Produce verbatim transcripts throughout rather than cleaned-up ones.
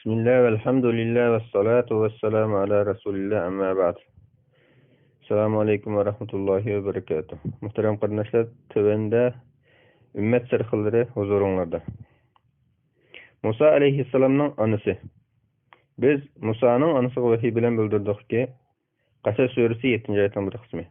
بىسمىللا، ۋەلھەمدۇلىللا، ۋەسسالاتۇ ۋەسسالامۇ ئەلا رەسۇلىللا، ئەمما بەئد. ئەسسالامۇ ئەلەيكۇم ۋە رەھمەتۇللاھى ۋە بەرىكاتۇھ. مۇھتەرەم قېرىنداشلار، تۆۋەندە ئۈممەت سەرخىللىرى ھۇزۇرۇڭلاردا. مۇسا ئەلەيھىسسالامنىڭ ئانىسى. بىز مۇسانىڭ ئانىسىغا ۋەھىي بىلەن بىلدۈردۇقكى، قەسەس سۈرىسى يەتتىنچى ئايەتنىڭ بىر قىسمى.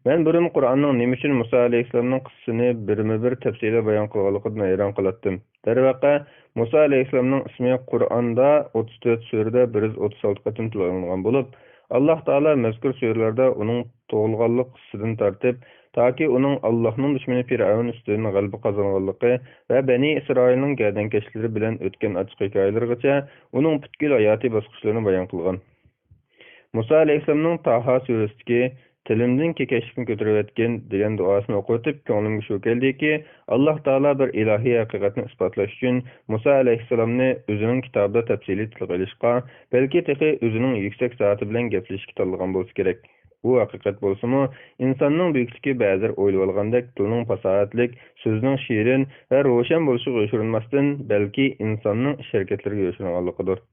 مەن بۇرۇن قۇرئاننىڭ نېمە ئۈچۈن مۇسا ئەلەيھىسسالامنىڭ قىسسىسىنى بىرمۇ بىر تەپسىلىي بايان قىلغانلىقىدىن ھەيران قالاتتىم. دەرۋەقە، مۇسا ئەلەيھىسسالامنىڭ ئىسمى قۇرئاندا ئوتتۇز تۆت سۈرىدە بىر يۈز ئوتتۇز ئالتە قېتىم تىلغا ئېلىنغان بولۇپ، ئاللاھ تائالا مەزكۇر سۈرىلەردە ئۇنىڭ تۇغۇلغانلىق قىسسىسىدىن تارتىپ، تاكى ئۇنىڭ ئاللاھنىڭ دۈشمىنى پىرئەۋن ئۈستىدىن غەلىبە قازانغانلىقى ۋە بەنى ئىسرائىلنىڭ گەردەنكەشلىرى بىلەن ئۆتكەن ئاچچىق ھېكايىلىرىغىچە ئۇنىڭ پۈتكۈل ھاياتىي باسقۇچلىرىنى بايان قىلغان. مۇسا ئەلەيھىسسالامنىڭ تاھا سۈرىسىدىكى «تىلىمدىن كېكەچلىكنى كۆتۈرۈۋەتكىن» دېگەن دۇئاسىنى ئوقۇۋېتىپ، كۆڭلۈمگە شۇ كەلدىكى، ئاللاھ تائالا بىر ئىلاھىي ھەقىقەتنى ئىسپاتلاش ئۈچۈن مۇسا ئەلەيھىسسالامنى ئۆزىنىڭ كىتابىدا تەپسىلىي تىلغا ئېلىشقا، بەلكى تېخى ئۆزىنىڭ يۈكسەك زاتى بىلەن گەپلىشىشكە تاللىغان بولسا كېرەك. ئۇ ھەقىقەت بولسىمۇ، ئىنساننىڭ بۈيۈكلۈكى بەزىلەر ئويلىۋالغاندەك تىلنىڭ پاساھەتلىك، سۆزنىڭ شېرىن ۋە روشەن بولۇشىغا يوشۇرۇنماستىن، بەلكى ئىنساننىڭ ئىش-ھەرىكەتلىرىگە يوشۇرۇنغانلىقىدۇر.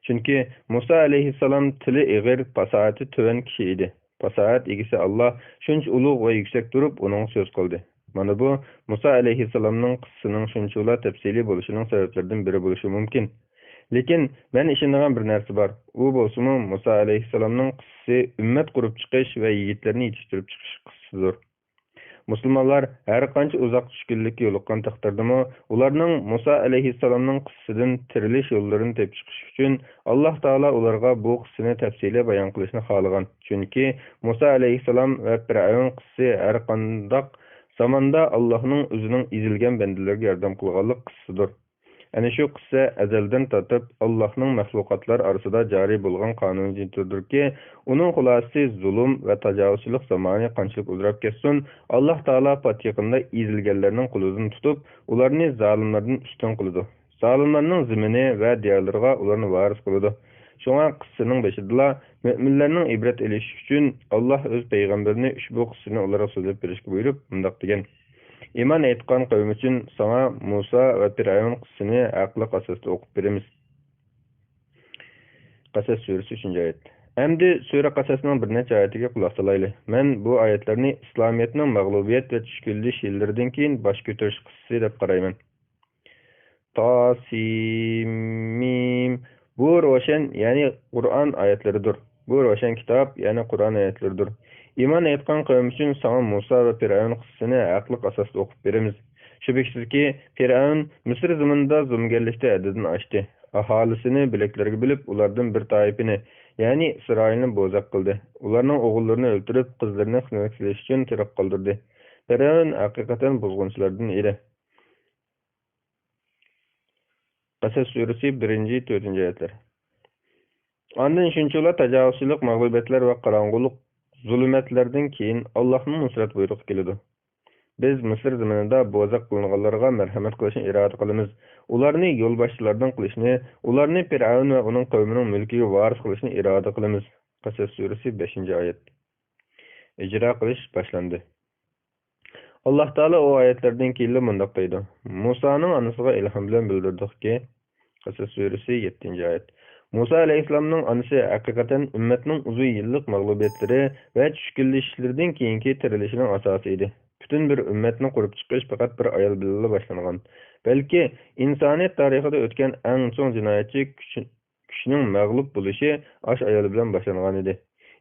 چۈنكى مۇسا ئەلەيھىسسالام تىلى ئېغىر، پاساھىتى تۆۋەن كىشى ئىدى. پاساھەت ئىگىسى ئاللاھ شۇنچە ئۇلۇغ ۋە يۈكسەك تۇرۇپ ئۇنىڭغا سۆز قىلدى. مانا بۇ مۇسا ئەلەيھىسسالامنىڭ قىسسىسىنىڭ شۇنچىۋالا تەپسىلىي بولۇشىنىڭ سەۋەبلىرىدىن بىرى بولۇشى مۇمكىن. لېكىن مەن ئىشىنىدىغان بىر نەرسە بار. ئۇ بولسىمۇ مۇسا ئەلەيھىسسالامنىڭ قىسسىسى ئۈممەت قۇرۇپ چىقىش ۋە يىگىتلەرنى يېتىشتۈرۈپ چىقىش قىسسىسىدۇر. مۇسۇلمانلار ھەر قانچە ئۇزاق چۈشكۈنلۈككە يولۇققان تەقدىردىمۇ، ئۇلارنىڭ مۇسا ئەلەيھىسسالامنىڭ قىسسىسىدىن تىرىلىش يوللىرىنى تېپىپ چىقىش ئۈچۈن، ئاللاھ تائالا ئۇلارغا بۇ قىسسىنى تەپسىلىي بايان قىلىشنى خالىغان. چۈنكى مۇسا ئەلەيھىسسالام ۋە پىرئەۋن قىسسىسى ھەر قانداق زاماندا ئاللاھنىڭ ئۆزىنىڭ ئېزىلگەن بەندىلىرىگە ياردەم قىلغانلىق قىسسىسىدۇر. ئەنە شۇ قىسسە ئەزەلدىن تارتىپ ئاللاھنىڭ مەخلۇقاتلار ئارىسىدا جارى بولغان قانۇنىيىتىدۇردۇركى، ئۇنىڭ خۇلاسىسى زۇلۇم ۋە تاجاۋۇزچىلىق زامانى قانچىلىك ئۇزىراپ كەتسۇن، ئاللاھ تائالا پات يېقىندا ئېزىلگەنلەرنىڭ قولىدىن تۇتۇپ، ئۇلارنى زالىملاردىن ئۈستۈن قىلىدۇ. زالىملارنىڭ زېمىنى ۋە دىيارلىرىغا ئۇلارنى ۋارىس قىلىدۇ. شۇڭا قىسسىنىڭ بېشىدىلا مۆمىنلەرنىڭ ئىبرەت ئېلىشى ئۈچۈن، ئاللاھ ئۆز پەيغەمبىرىنى ئۇشبۇ قىسسىنى ئۇلارغا سۆزلەپ بېرىشكە بۇيرۇپ، مۇنداق دېگەن: ئىمان ئېيتقان قەۋم ئۈچۈن ساڭا مۇسا ۋە پىرئەۋن قىسسىسىنى ھەقلىق ئاساستا ئوقۇپ بېرىمىز. قەسەس سۈرىسى، ئۈچىنچى ئايەت. ئەمدى سۈرە قەسەسنىڭ بىر نەچچە ئايىتىگە قۇلاق سالايلى. مەن بۇ ئايەتلەرنى ئىسلامىيەتنىڭ مەغلۇبىيەت ۋە چۈشكۈنلىشىش يىللىرىدىن كېيىن باش كۆتۈرۈش قىسسىسى دەپ قارايمەن. تاسىمىم. بۇ روشەن، يەنى قۇرئان ئايەتلىرىدۇر. بۇ روشەن كىتاب، يەنى قۇرئان ئايەتلىرىدۇر. ئىمان ئېيتقان قەۋم ئۈچۈن ساڭا مۇسا ۋە پىرئەۋن قىسسىسىنى ھەقلىق ئاساستا ئوقۇپ بېرىمىز. شۈبھىسىزكى، پىرئەۋن مىسىر زېمىنىدا زۇلۇمگەرلىكتە ھەددىدىن ئاشتى. ئاھالىسىنى بۆلەكلەرگە بۆلۈپ، ئۇلاردىن بىر تائىپىنى، يەنى ئىسرائىلنى بوزەك قىلدى. ئۇلارنىڭ ئوغۇللىرىنى ئۆلتۈرۈپ، قىزلىرىنى خىزمەتكە سېلىش ئۈچۈن تىرىك قالدۇردى. پىرئەۋن ھەقىقەتەن بۇزغۇنچىلاردىن ئىدى. قەسەس سۈرىسى، بىرىنچى، تۆتىنچى ئايەتلەر. ئاندىن شۇنچىۋالا تاجاۋۇزچىلىق، مەغلۇبىيەتلەر ۋە قاراڭغۇلۇق، زۇلۇمەتلەردىن كېيىن ئاللاھنىڭ نۇسرەت بۇيرۇقى كېلىدۇ. بىز مىسىر زېمىنىدا بوزەك قىلىنغانلارغا مەرھەمەت قىلىشنى ئىرادە قىلىمىز. ئۇلارنى يولباشچىلاردىن قىلىشنى، ئۇلارنى پىرئەۋن ۋە ئۇنىڭ قەۋمىنىڭ مۈلكىگە ۋارىس قىلىشنى ئىرادە قىلىمىز. قەسەس سۈرىسى، بەشىنچى ئايەت. ئىجرا قىلىش باشلاندى. ئاللاھ تائالا ئۇ ئايەتلەردىن كېيىنلا مۇنداق دەيدۇ: مۇسانىڭ ئانىسىغا ئىلھام بىلەن بىلدۈردۇقكى، قەسەس سۈرىسى، يەتتىنچى ئايەت. مۇسا ئەلەيھىسسالامنىڭ ئانىسى ھەقىقەتەن ئۈممەتنىڭ ئۇزۇن يىللىق مەغلۇبىيەتلىرى ۋە چۈشكۈنلىشىشلىرىدىن كېيىنكى تىرىلىشىنىڭ ئاساسى ئىدى. پۈتۈن بىر ئۈممەتنى قۇرۇپ چىقىش پەقەت بىر ئايال بىلەنلا باشلانغان. بەلكى ئىنسانىيەت تارىخىدا ئۆتكەن ئەڭ چوڭ جىنايەتچى كۈچ-، كۈچنىڭ مەغلۇپ بولۇشى ئاشۇ ئايال بىلەن باشلانغانىدى.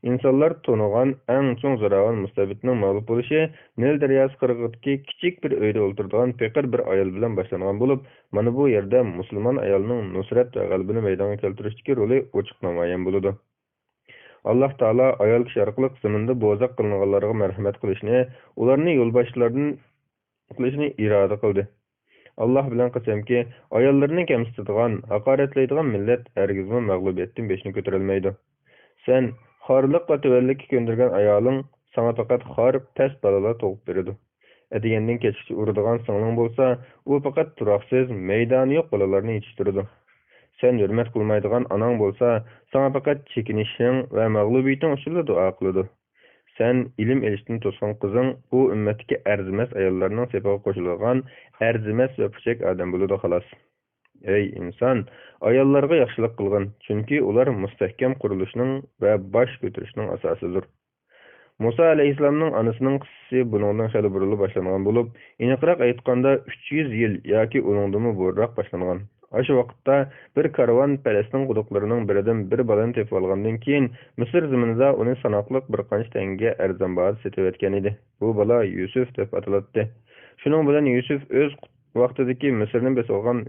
ئىنسانلار تونۇغان ئەڭ چوڭ زوراۋان مۇستەبىتنىڭ مەغلۇپ بولۇشى نىل دەرياسى قىرغىقىدىكى كىچىك بىر ئۆيدە ئولتۇرىدىغان پېقىر بىر ئايال بىلەن باشلانغان بولۇپ، مانا بۇ يەردە مۇسۇلمان ئايالنىڭ نۇسرەت ۋە غەلىبىنى مەيدانغا كەلتۈرۈشتىكى رولى ئوچۇق نامايان بولىدۇ. ئاللاھ تائالا ئايال كىشى ئارقىلىق زېمىندا بوزەك قىلىنغانلارغا مەرھەمەت قىلىشنى، ئۇلارنى يولباشچىلاردىن قىلىشنى ئىرادە قىلدى. ئاللاھ بىلەن قەسەمكى، ئاياللىرىنى كەمسىتىدىغان، ھاقارەتلەيدىغان مىللەت ھەرگىزمۇ مەغلۇبىيەتتىن بېشىنى كۆتۈرەلمەيدۇ. سەن خارلىق ۋە تۆۋەنلىككە كۆندۈرگەن ئايالىڭ ساڭا پەقەت خار، پەس بالىلار تۇغۇپ بېرىدۇ. ئەتىگەندىن كەچكىچە ئۇرىدىغان سىڭلىڭ بولسا، ئۇ پەقەت تۇراقسىز، مەيدانى يوق بالىلارنى يېتىشتۈرىدۇ. سەن ھۆرمەت قىلمايدىغان ئاناڭ بولسا، ساڭا پەقەت چېكىنىشىڭ ۋە مەغلۇبىيىتىڭ ئۈچۈنلا دۇئا قىلىدۇ. سەن ئىلىم ئېلىشتىن توسقان قىزىڭ ئۇ ئۈممەتتىكى ئەرزىمەس ئاياللارنىڭ سېپىغا قوشۇلىدىغان ئەرزىمەس ۋە پۇچەك ئادەم بولىدۇ، خالاس. ئەي ئىنسان، ئاياللارغا ياخشىلىق قىلغىن، چۈنكى ئۇلار مۇستەھكەم قۇرۇلۇشنىڭ ۋە باش كۆتۈرۈشنىڭ ئاساسىدۇر. مۇسا ئەلەيھىسسالامنىڭ ئانىسىنىڭ قىسسىسى بۇنىڭدىن خېلى بۇرۇنلا باشلانغان بولۇپ، ئېنىقراق ئېيتقاندا، ئۈچ يۈز يىل ياكى ئۇنىڭدىنمۇ بۇرۇنراق باشلانغان. ئاشۇ ۋاقىتتا بىر كارۋان پەلەستىن قۇدۇقلىرىنىڭ بىرىدىن بىر بالىنى تېپىۋالغاندىن كېيىن، مىسىر زېمىنىدا ئۇنى ساناقلىق بىر قانچە تەڭگىگە ئەرزان باھادا سېتىۋەتكەن ئىدى. بۇ بالا يۈسۈف دەپ ئاتىلاتتى. شۇنىڭ بىلەن يۈسۈپ ئۆز ۋاقتىدىكى مىسىرنى بېسىۋالغان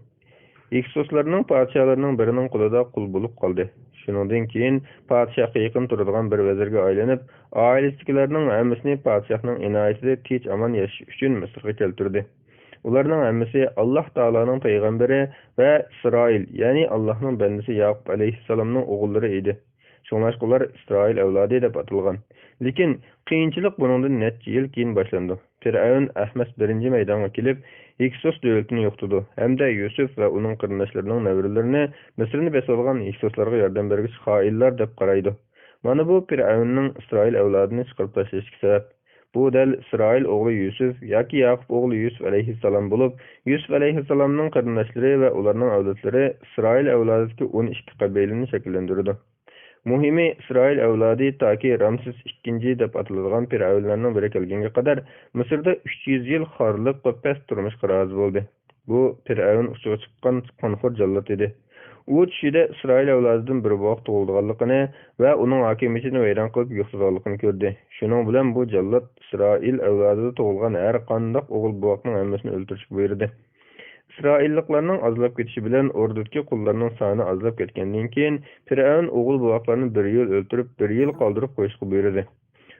ھىكسوسلارنىڭ پادىشاھلىرىنىڭ بىرىنىڭ قولىدا قۇل بولۇپ قالدى. شۇنىڭدىن كېيىن پادىشاھقا يېقىن تۇرىدىغان بىر ۋەزىرگە ئايلىنىپ، ئائىلىسىدىكىلەرنىڭ ھەممىسىنى پادىشاھنىڭ ئىنايىتىدە تىنچ-ئامان ياشىشى ئۈچۈن مىسىرغا كەلتۈردى. ئۇلارنىڭ ھەممىسى ئاللاھ تائالانىڭ پەيغەمبىرى ۋە ئىسرائىل، يەنى ئاللاھنىڭ بەندىسى ياقۇپ ئەلەيھىسسالامنىڭ ئوغۇللىرى ئىدى. شۇڭلاشقا ئۇلار ئىسرائىل ئەۋلادى دەپ ئاتالغان. لېكىن قىيىنچىلىق بۇنىڭدىن نەچچە يىل كېيىن باشلىنىدۇ. پىرئەۋن ئەھمەس بىرىنچى مەيدانغا كېلىپ، ھىكسوس دۆلىتىنى يوقىتىدۇ ھەمدە يۈسۈپ ۋە ئۇنىڭ قېرىنداشلىرىنىڭ نەۋرىلىرىنى مىسىرنى بېسىۋالغان ھىكسوسلارغا ياردەم بەرگۈچى خائىنلار دەپ قارايدۇ. مانا بۇ پىرئەۋننىڭ ئىسرائىل ئەۋلادىنى چىقىرىپ تاشلىشىدىكى سەۋەب. بۇ دەل ئىسرائىل ئوغلى يۈسۈپ ياكى ياقۇپ ئوغلى يۈسۈپ ئەلەيھىسسالام بولۇپ، يۈسۈپ ئەلەيھىسسالامنىڭ قېرىنداشلىرى ۋە ئۇلارنىڭ ئەۋلادلىرى ئىسرائىل ئەۋلادىدىكى ئون ئىككى قەبىلىنى شەكىللەندۈرىدۇ. مۇھىمى، ئىسرائىل ئەۋلادى تاكى رامسېس ئىككىنچى دەپ ئاتىلىدىغان پىرئەۋنلەرنىڭ بىرى كەلگەنگە قەدەر مىسىردا ئۈچ يۈز يىل خارلىق ۋە پەس تۇرمۇشقا رازى بولدى. بۇ پىرئەۋن ئۇچىغا چىققان قانخور جاللات ئىدى. ئۇ چۈشىدە ئىسرائىل ئەۋلادىدىن بىر بوۋاق تۇغۇلىدىغانلىقىنى ۋە ئۇنىڭ ھاكىمىيىتىنى ۋەيران قىلىپ يوقىتىدىغانلىقىنى كۆردى. شۇنىڭ بىلەن بۇ جاللات ئىسرائىل ئەۋلادىدا تۇغۇلغان ھەر قانداق ئوغۇل بوۋاقنىڭ ھەممىسىنى ئۆلتۈرۈشكە بۇيرۇدى. ئىسرائىللىقلارنىڭ ئازلاپ كېتىشى بىلەن ئوردىدىكى قۇللارنىڭ سانى ئازلاپ كەتكەندىن كېيىن، پىرئەۋن ئوغۇل بوۋاقلارنى بىر يىل ئۆلتۈرۈپ، بىر يىل قالدۇرۇپ قويۇشقا بۇيرۇدى.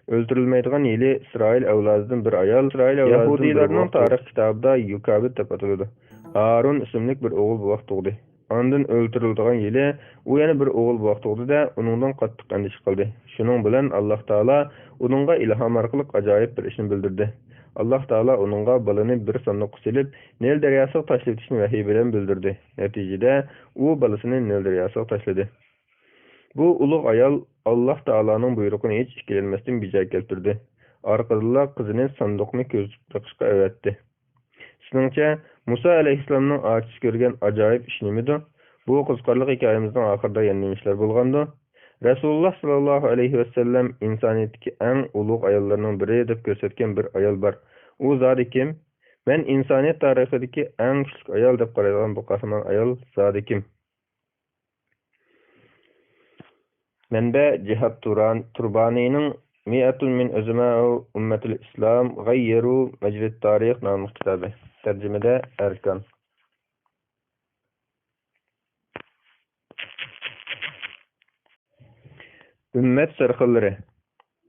ئۆلتۈرۈلمەيدىغان يىلى ئىسرائىل ئەۋلادىدىن بىر ئايال، يەھۇدىيلارنىڭ تارىخ كىتابىدا يۇكابىد دەپ ئاتىلىدۇ، ھارۇن ئىسىملىك بىر ئوغۇل بوۋاق تۇغدى. ئاندىن ئۆلتۈرۈلىدىغان يىلى ئۇ يەنە بىر ئوغۇل بوۋاق تۇغدى-دە، ئۇنىڭدىن قاتتىق ئەندىشە قىلدى. شۇنىڭ بىلەن ئاللاھ تائالا ئۇنىڭغا ئىلھام ئارقىلىق ئاجايىپ بىر ئىشنى بىلدۈردى. ئاللاھ تائالا ئۇنىڭغا بالىنى بىر ساندۇققا سېلىپ، نىل دەرياسىغا تاشلىۋېتىشنى ۋەھىي بىلەن بىلدۈردى. نەتىجىدە، ئۇ بالىسىنى نىل دەرياسىغا تاشلىدى. بۇ ئۇلۇغ ئايال ئاللاھ تائالانىڭ بۇيرۇقىنى ھېچ ئىككىلەنمەستىن بېجا كەلتۈردى. ئارقىدىنلا قىزىنى ساندۇقنى كۆزىتىپ بېقىشقا ئەۋەتتى. سىزنىڭچە، مۇسا ئەلەيھىسسالامنىڭ ئاچىسى كۆرگەن ئاجايىپ ئىش نېمىدۇ؟ بۇ قىزىقارلىق ھېكايىمىزنىڭ ئاخىرىدا يەنە نېمە ئىشلار بولغاندۇ؟ رەسۇلۇللاھ ساللاللاھۇ ئەلەيھى ۋەسەللەم ئىنسانىيەتتىكى ئەڭ ئۇلۇغ ئاياللارنىڭ بىرى دەپ كۆرسەتكەن بىر ئايال بار. ئۇ زادى كىم؟ مەن ئىنسانىيەت تارىخىدىكى ئەڭ كۈچلۈك ئايال دەپ قارايدىغان بۇ قەھرىمان ئايال زادى كىم؟ مەنبە: جىھاد تۇران-، تۇربانىنىڭ مائة من عظماء أمة الإسلام غيروا مجرى التاريخ ناملىق كىتابى. تەرجىمىدە: ئەركان. ئۈممەت سەرخىللىرى.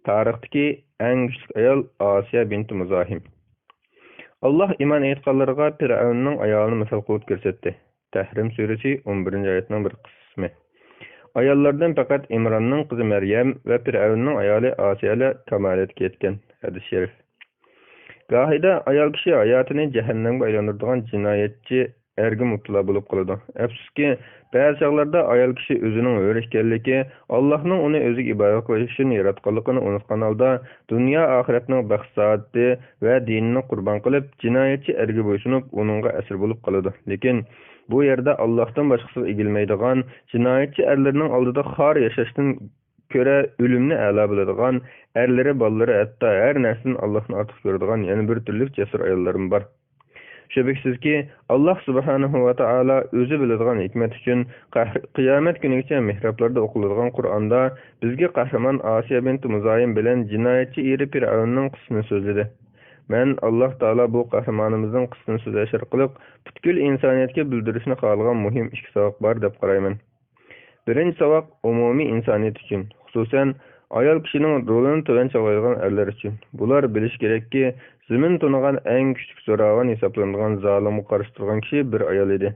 تارىختىكى ئەڭ كۈچلۈك ئايال ئاسىيە بىنت مۇزاھىم. ئاللاھ ئىمان ئېيتقانلارغا پىرئەۋننىڭ ئايالىنى مىسال قىلىپ كۆرسەتتى. تەھرىم سۈرىسى، ئون بىرىنچى ئايەتنىڭ بىر قىسمى. ئاياللاردىن پەقەت ئىمراننىڭ قىزى مەريەم ۋە پىرئەۋننىڭ ئايالى ئاسىيەلا كامالەتكە يەتكەن. ھەدىس شەرىف. گاھىدا ئايال كىشى ھاياتىنى جەھەننەمگە ئايلاندۇرىدىغان جىنايەتچى ئەرگە مۇپتىلا بولۇپ قالىدۇ. ئەپسۇسكى، بەزى چاغلاردا ئايال كىشى ئۆزىنىڭ ھۆر ئىكەنلىكى، ئاللاھنىڭ ئۇنى ئۆزىگە ئىبادەت قىلىش ئۈچۈن ياراتقانلىقىنى ئۇنتقان ھالدا، دۇنيا ئاخىرەتنىڭ بەخت-سائادىتى ۋە دىنىنى قۇربان قىلىپ، جىنايەتچى ئەرگە بويسۇنۇپ، ئۇنىڭغا ئەسىر بولۇپ قالىدۇ. لېكىن بۇ يەردە ئاللاھتىن باشقىسىغا ئېگىلمەيدىغان، جىنايەتچى ئەرلەرنىڭ ئالدىدا خار ياشاشتىن كۆرە ئۆلۈمنى ئەلا بىلىدىغان، ئەرلىرى، بالىلىرى، ھەتتا ھەر نەرسىدىن ئاللاھنى ئارتۇق كۆرىدىغان يەنە بىر تۈرلۈك جەسۇر ئاياللارمۇ بار. شۈبھىسىزكى، ئاللاھ سۇبھانەھۇ ۋە تائالا ئۆزى بىلىدىغان ھېكمەت ئۈچۈن قەھر-، قىيامەت كۈنىگىچە مېھرابلاردا ئوقۇلىدىغان قۇرئاندا بىزگە قەھرىمان ئاسىيە بىنت مۇزاھىم بىلەن جىنايەتچى ئېرى پىرئەۋننىڭ قىسسىسىنى سۆزلىدى. مەن ئاللاھ تائالا بۇ قەھرىمانىمىزنىڭ قىسسىسىنى سۆزلەش ئارقىلىق پۈتكۈل ئىنسانىيەتكە بىلدۈرۈشنى خالىغان مۇھىم ئىككى ساۋاق بار دەپ قارايمەن. بىرىنچى ساۋاق ئومۇمىي ئىنسانىيەت ئۈچۈن، خۇسۇسەن، ئايال كىشىنىڭ رولىنى تۆۋەن چاغلايدىغان ئەرلەر ئۈچۈن. بۇلار بىلىشى كېرەككى، زېمىن تونۇغان ئەڭ كۈچلۈك زوراۋان ھېسابلىنىدىغان زالىمغا قارشى تۇرغان كىشى بىر ئايال ئىدى.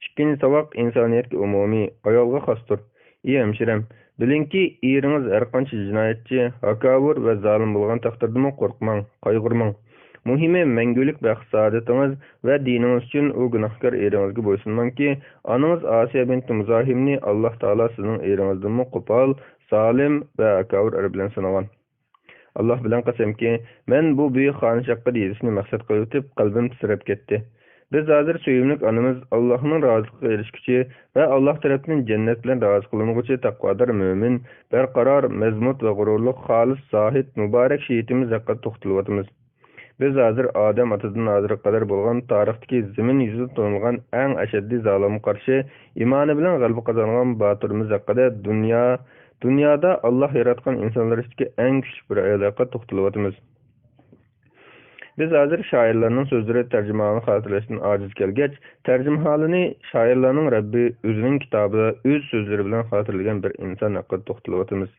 ئىككىنچى ساۋاق ئىنسانىيەتكە ئومۇمىي، ئايالغا خاستۇر. ئى ھەمشىرەم، بىلىڭكى، ئېرىڭىز ھەرقانچە جىنايەتچى، ھاكاۋۇر ۋە زالىم بولغان تەقدىردىمۇ قورقماڭ، قايغۇرماڭ. مۇھىمى، مەڭگۈلۈك بەخت-سائادىتىڭىز ۋە دىنىڭىز ئۈچۈن ئۇ گۇناھكار ئېرىڭىزگە بويسۇنماڭكى، ئانىڭىز ئاسىيە بىنت مۇزاھىمنى ئاللاھ تائالا سىزنىڭ ئېرىڭىزدىنمۇ قوپال، زالىم ۋە ھاكاۋۇر ئەر بىلەن سىنىغان. ئاللاھ بىلەن قەسەمكى، مەن بۇ بۈيۈك خانىشاققا دېيىلىشنى مەقسەت قىلىۋېتىپ، قەلبىم تىترەپ كەتتى. بىز ھازىر سۆيۈملۈك ئانىمىز ئاللاھنىڭ رازىلىقىغا ئېرىشكۈچى ۋە ئاللاھ تەرەپتىن جەننەت بىلەن رازى قىلىنغۇچى تەقۋادار مۆمىن، بەرقارار، مەزمۇت ۋە غۇرۇرلۇق خالىس زاھىد، مۇبارەك شېھىتىمىز ھەققىدە توختىلىۋاتىمىز. بىز ھازىر ئادەم ئاتىدىن ھازىرغا قەدەر بولغان تارىختىكى زېمىن يۈزىدە تونۇلغان ئەڭ ئەشەددىي زالىمغا قارشى ئىمانى بىلەن غەلىبە قازانغان باتۇرىمىز ھەققىدە دۇنيا، دۇنيادا ئاللاھ ياراتقان ئىنسانلار ئىچىدىكى ئەڭ كۈچلۈك بىر ئايال ھەققىدە توختىلىۋاتىمىز. بىز ھازىر شائىرلارنىڭ سۆزلىرى، تەرجىمىھالىنى خاتىرىلەشتىن ئاجىز كەلگەچ، تەرجىمىھالىنى شائىرلارنىڭ رەببى ئۆزىنىڭ كىتابىدا ئۆز سۆزلىرى بىلەن خاتىرىلىگەن بىر ئىنسان ھەققىدە توختىلىۋاتىمىز.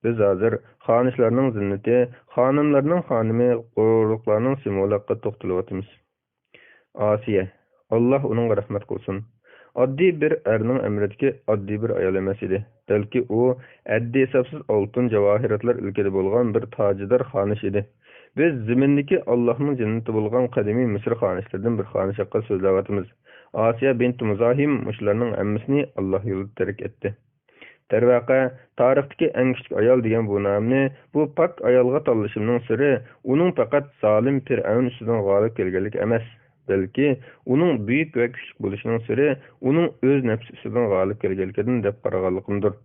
بىز ھازىر خانىشلارنىڭ زىننىتى، خانىملارنىڭ خانىمى، غۇرۇرلۇقلارنىڭ سىمۋولى ھەققىدە توختىلىۋاتىمىز. ئاسىيە، ئاللاھ ئۇنىڭغا رەھمەت قىلسۇن، ئاددىي بىر ئەرنىڭ ئەمرىدىكى ئاددىي بىر ئايال ئەمەس ئىدى، بەلكى ئۇ ھەددى-ھېسابسىز ئالتۇن-جاۋاھىراتلار ئىلكىدە بولغان بىر تاجىدار خانىش ئىدى. بىز زېمىندىكى ئاللاھنىڭ جەننىتى بولغان قەدىمىي مىسىر خانىشلىرىدىن بىر خانىش ھەققىدە سۆزلەۋاتىمىز. ئاسىيە بىنت مۇزاھىم مۇشۇلارنىڭ ھەممىسىنى ئاللاھ يولىدا تەرك ئەتتى. دەرۋەقە، تارىختىكى ئەڭ كۈچلۈك ئايال دېگەن بۇ نامنى بۇ پاك ئايالغا تاللىشىمنىڭ سىرى ئۇنىڭ پەقەت زالىم پىرئەۋن ئۈستىدىن غالىب كەلگەنلىكى ئەمەس، بەلكى ئۇنىڭ بۈيۈك ۋە كۈچلۈك بولۇشىنىڭ سىرى ئۇنىڭ ئۆز نەپسى ئۈستىدىن غالىب كەلگەنلىكىدىن دەپ قارىغانلىقىمدۇر.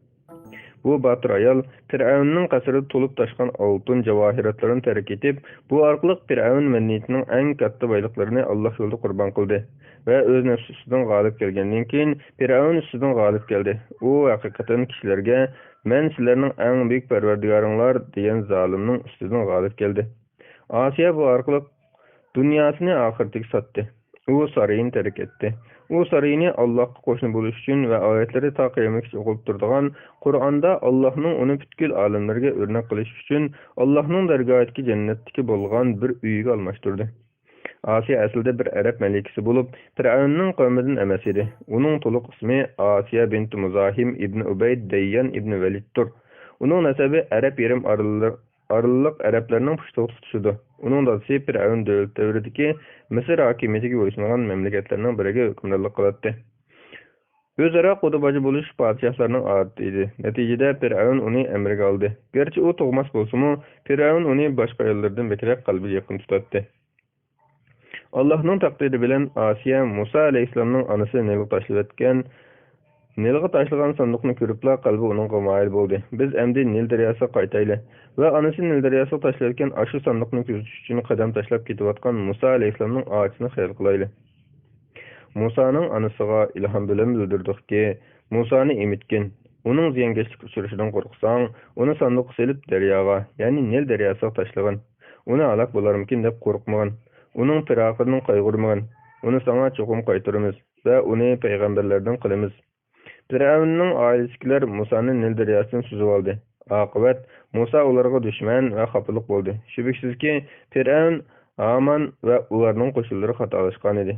بۇ باتۇر ئايال پىرئەۋننىڭ قەسرىدە تولۇپ تاشقان ئالتۇن جاۋاھىراتلىرىنى تەرك ئېتىپ، بۇ ئارقىلىق پىرئەۋن مەدەنىيىتىنىڭ ئەڭ كاتتا بايلىقلىرىنى ئاللاھ يولىدا قۇربان قىلدى ۋە ئۆز نەپسى ئۈستىدىن غالىب كەلگەندىن كېيىن، پىرئەۋن ئۈستىدىن غالىب كەلدى. ئۇ ھەقىقەتەن كىشىلەرگە، «مەن سىلەرنىڭ ئەڭ بۈيۈك پەرۋەردىگارىڭلار» دېگەن زالىمنىڭ ئۈستىدىن غالىب كەلدى. ئاسىيە بۇ ئارقىلىق دۇنياسىنى ئاخىرىتىگە ساتتى. ئۇ سارىيىنى تەرك ئەتتى. ئۇ سارىيىنى ئاللاھقا قوشنا بولۇش ئۈچۈن ۋە ئايەتلىرى تا قىيامەتكىچە ئوقۇلۇپ تۇرىدىغان قۇرئاندا ئاللاھنىڭ ئۇنى پۈتكۈل ئالەملەرگە ئۆرنەك قىلىش ئۈچۈن ئاللاھنىڭ دەرگاھىدىكى جەننەتتىكى بولغان بىر ئۆيىگە ئالماشتۇردى. ئاسىيە ئەسلىدە بىر ئەرەب مەلىكىسى بولۇپ، پىرئەۋننىڭ قەۋمىدىن ئەمەس ئىدى. ئۇنىڭ تولۇق ئىسمى ئاسىيە بىنت مۇزاھىم ئىبن ئۇبەيد دەييان ئىبن ۋەلىدتۇر. ئۇنىڭ نەسەبى ئەرەب يېرىم ئارىلىق ئارىلىق ئەرەبلەرنىڭ پۇشتىغا تۇتىشىدۇ. ئۇنىڭ دادىسى پىرئەۋن دۆلىتى دەۋرىدىكى مىسىر ھاكىمىيىتىگە بويسۇنغان مەملىكەتلەرنىڭ بىرىگە ھۆكۈمرانلىق قىلاتتى. ئۆزئارا قۇدا-باجا بولۇش پادىشاھلارنىڭ ئادىتى ئىدى. نەتىجىدە پىرئەۋن ئۇنى ئەمرىگە ئالدى. گەرچە ئۇ تۇغماس بولسىمۇ، پىرئەۋن ئۇنى باشقا ئاياللاردىن بەكرەك قەلبىگە يېقىن تۇتاتتى. ئاللاھنىڭ تەقدىرى بىلەن ئاسىيە مۇسا ئەلەيھىسسالامنىڭ ئانىسى نىلغا تاشلىۋەتكەن، نىلغا تاشلىغان ساندۇقنى كۆرۈپلا قەلبى ئۇنىڭغا مايىل بولدى. «بىز ئەمدى نىل دەرياسىغا قايتايلى» ۋە ئانىسى نىل دەرياسىغا تاشلىۋەتكەن ئاشۇ ساندۇقنى كۆزىتىش ئۈچۈن قەدەم تاشلاپ كېتىۋاتقان مۇسا ئەلەيھىسسالامنىڭ ئاچىسىنى خىيال قىلايلى. مۇسانىڭ ئانىسىغا ئىلھام بىلەن بىلدۈردۇقكى، مۇسانى ئېمىتكىن. ئۇنىڭ زىيانكەشلىككە ئۇچرىشىدىن قورقساڭ، ئۇنى ساندۇققا سېلىپ دەرياغا، يەنى نىل دەرياسىغا تاشلىغىن. ئۇنى ھالاك بولارمىكىن دەپ قورقمىغىن. ئۇنىڭ پىراقىدىن قايغۇرمىغىن. ئۇنى ساڭا چوقۇم قايتۇرىمىز ۋە ئۇنى پەيغەمبەرلەردىن قىلىمىز. پىرئەۋننىڭ ئائىلىسىدىكىلەر مۇسانى نىل دەرياسىدىن سۈزۈۋالدى. ئاقىۋەت، مۇسا ئۇلارغا دۈشمەن ۋە خاپىلىق بولدى. شۈبھىسىزكى، پىرئەۋن، ھامان ۋە ئۇلارنىڭ قوشۇنلىرى خاتالاشقانىدى.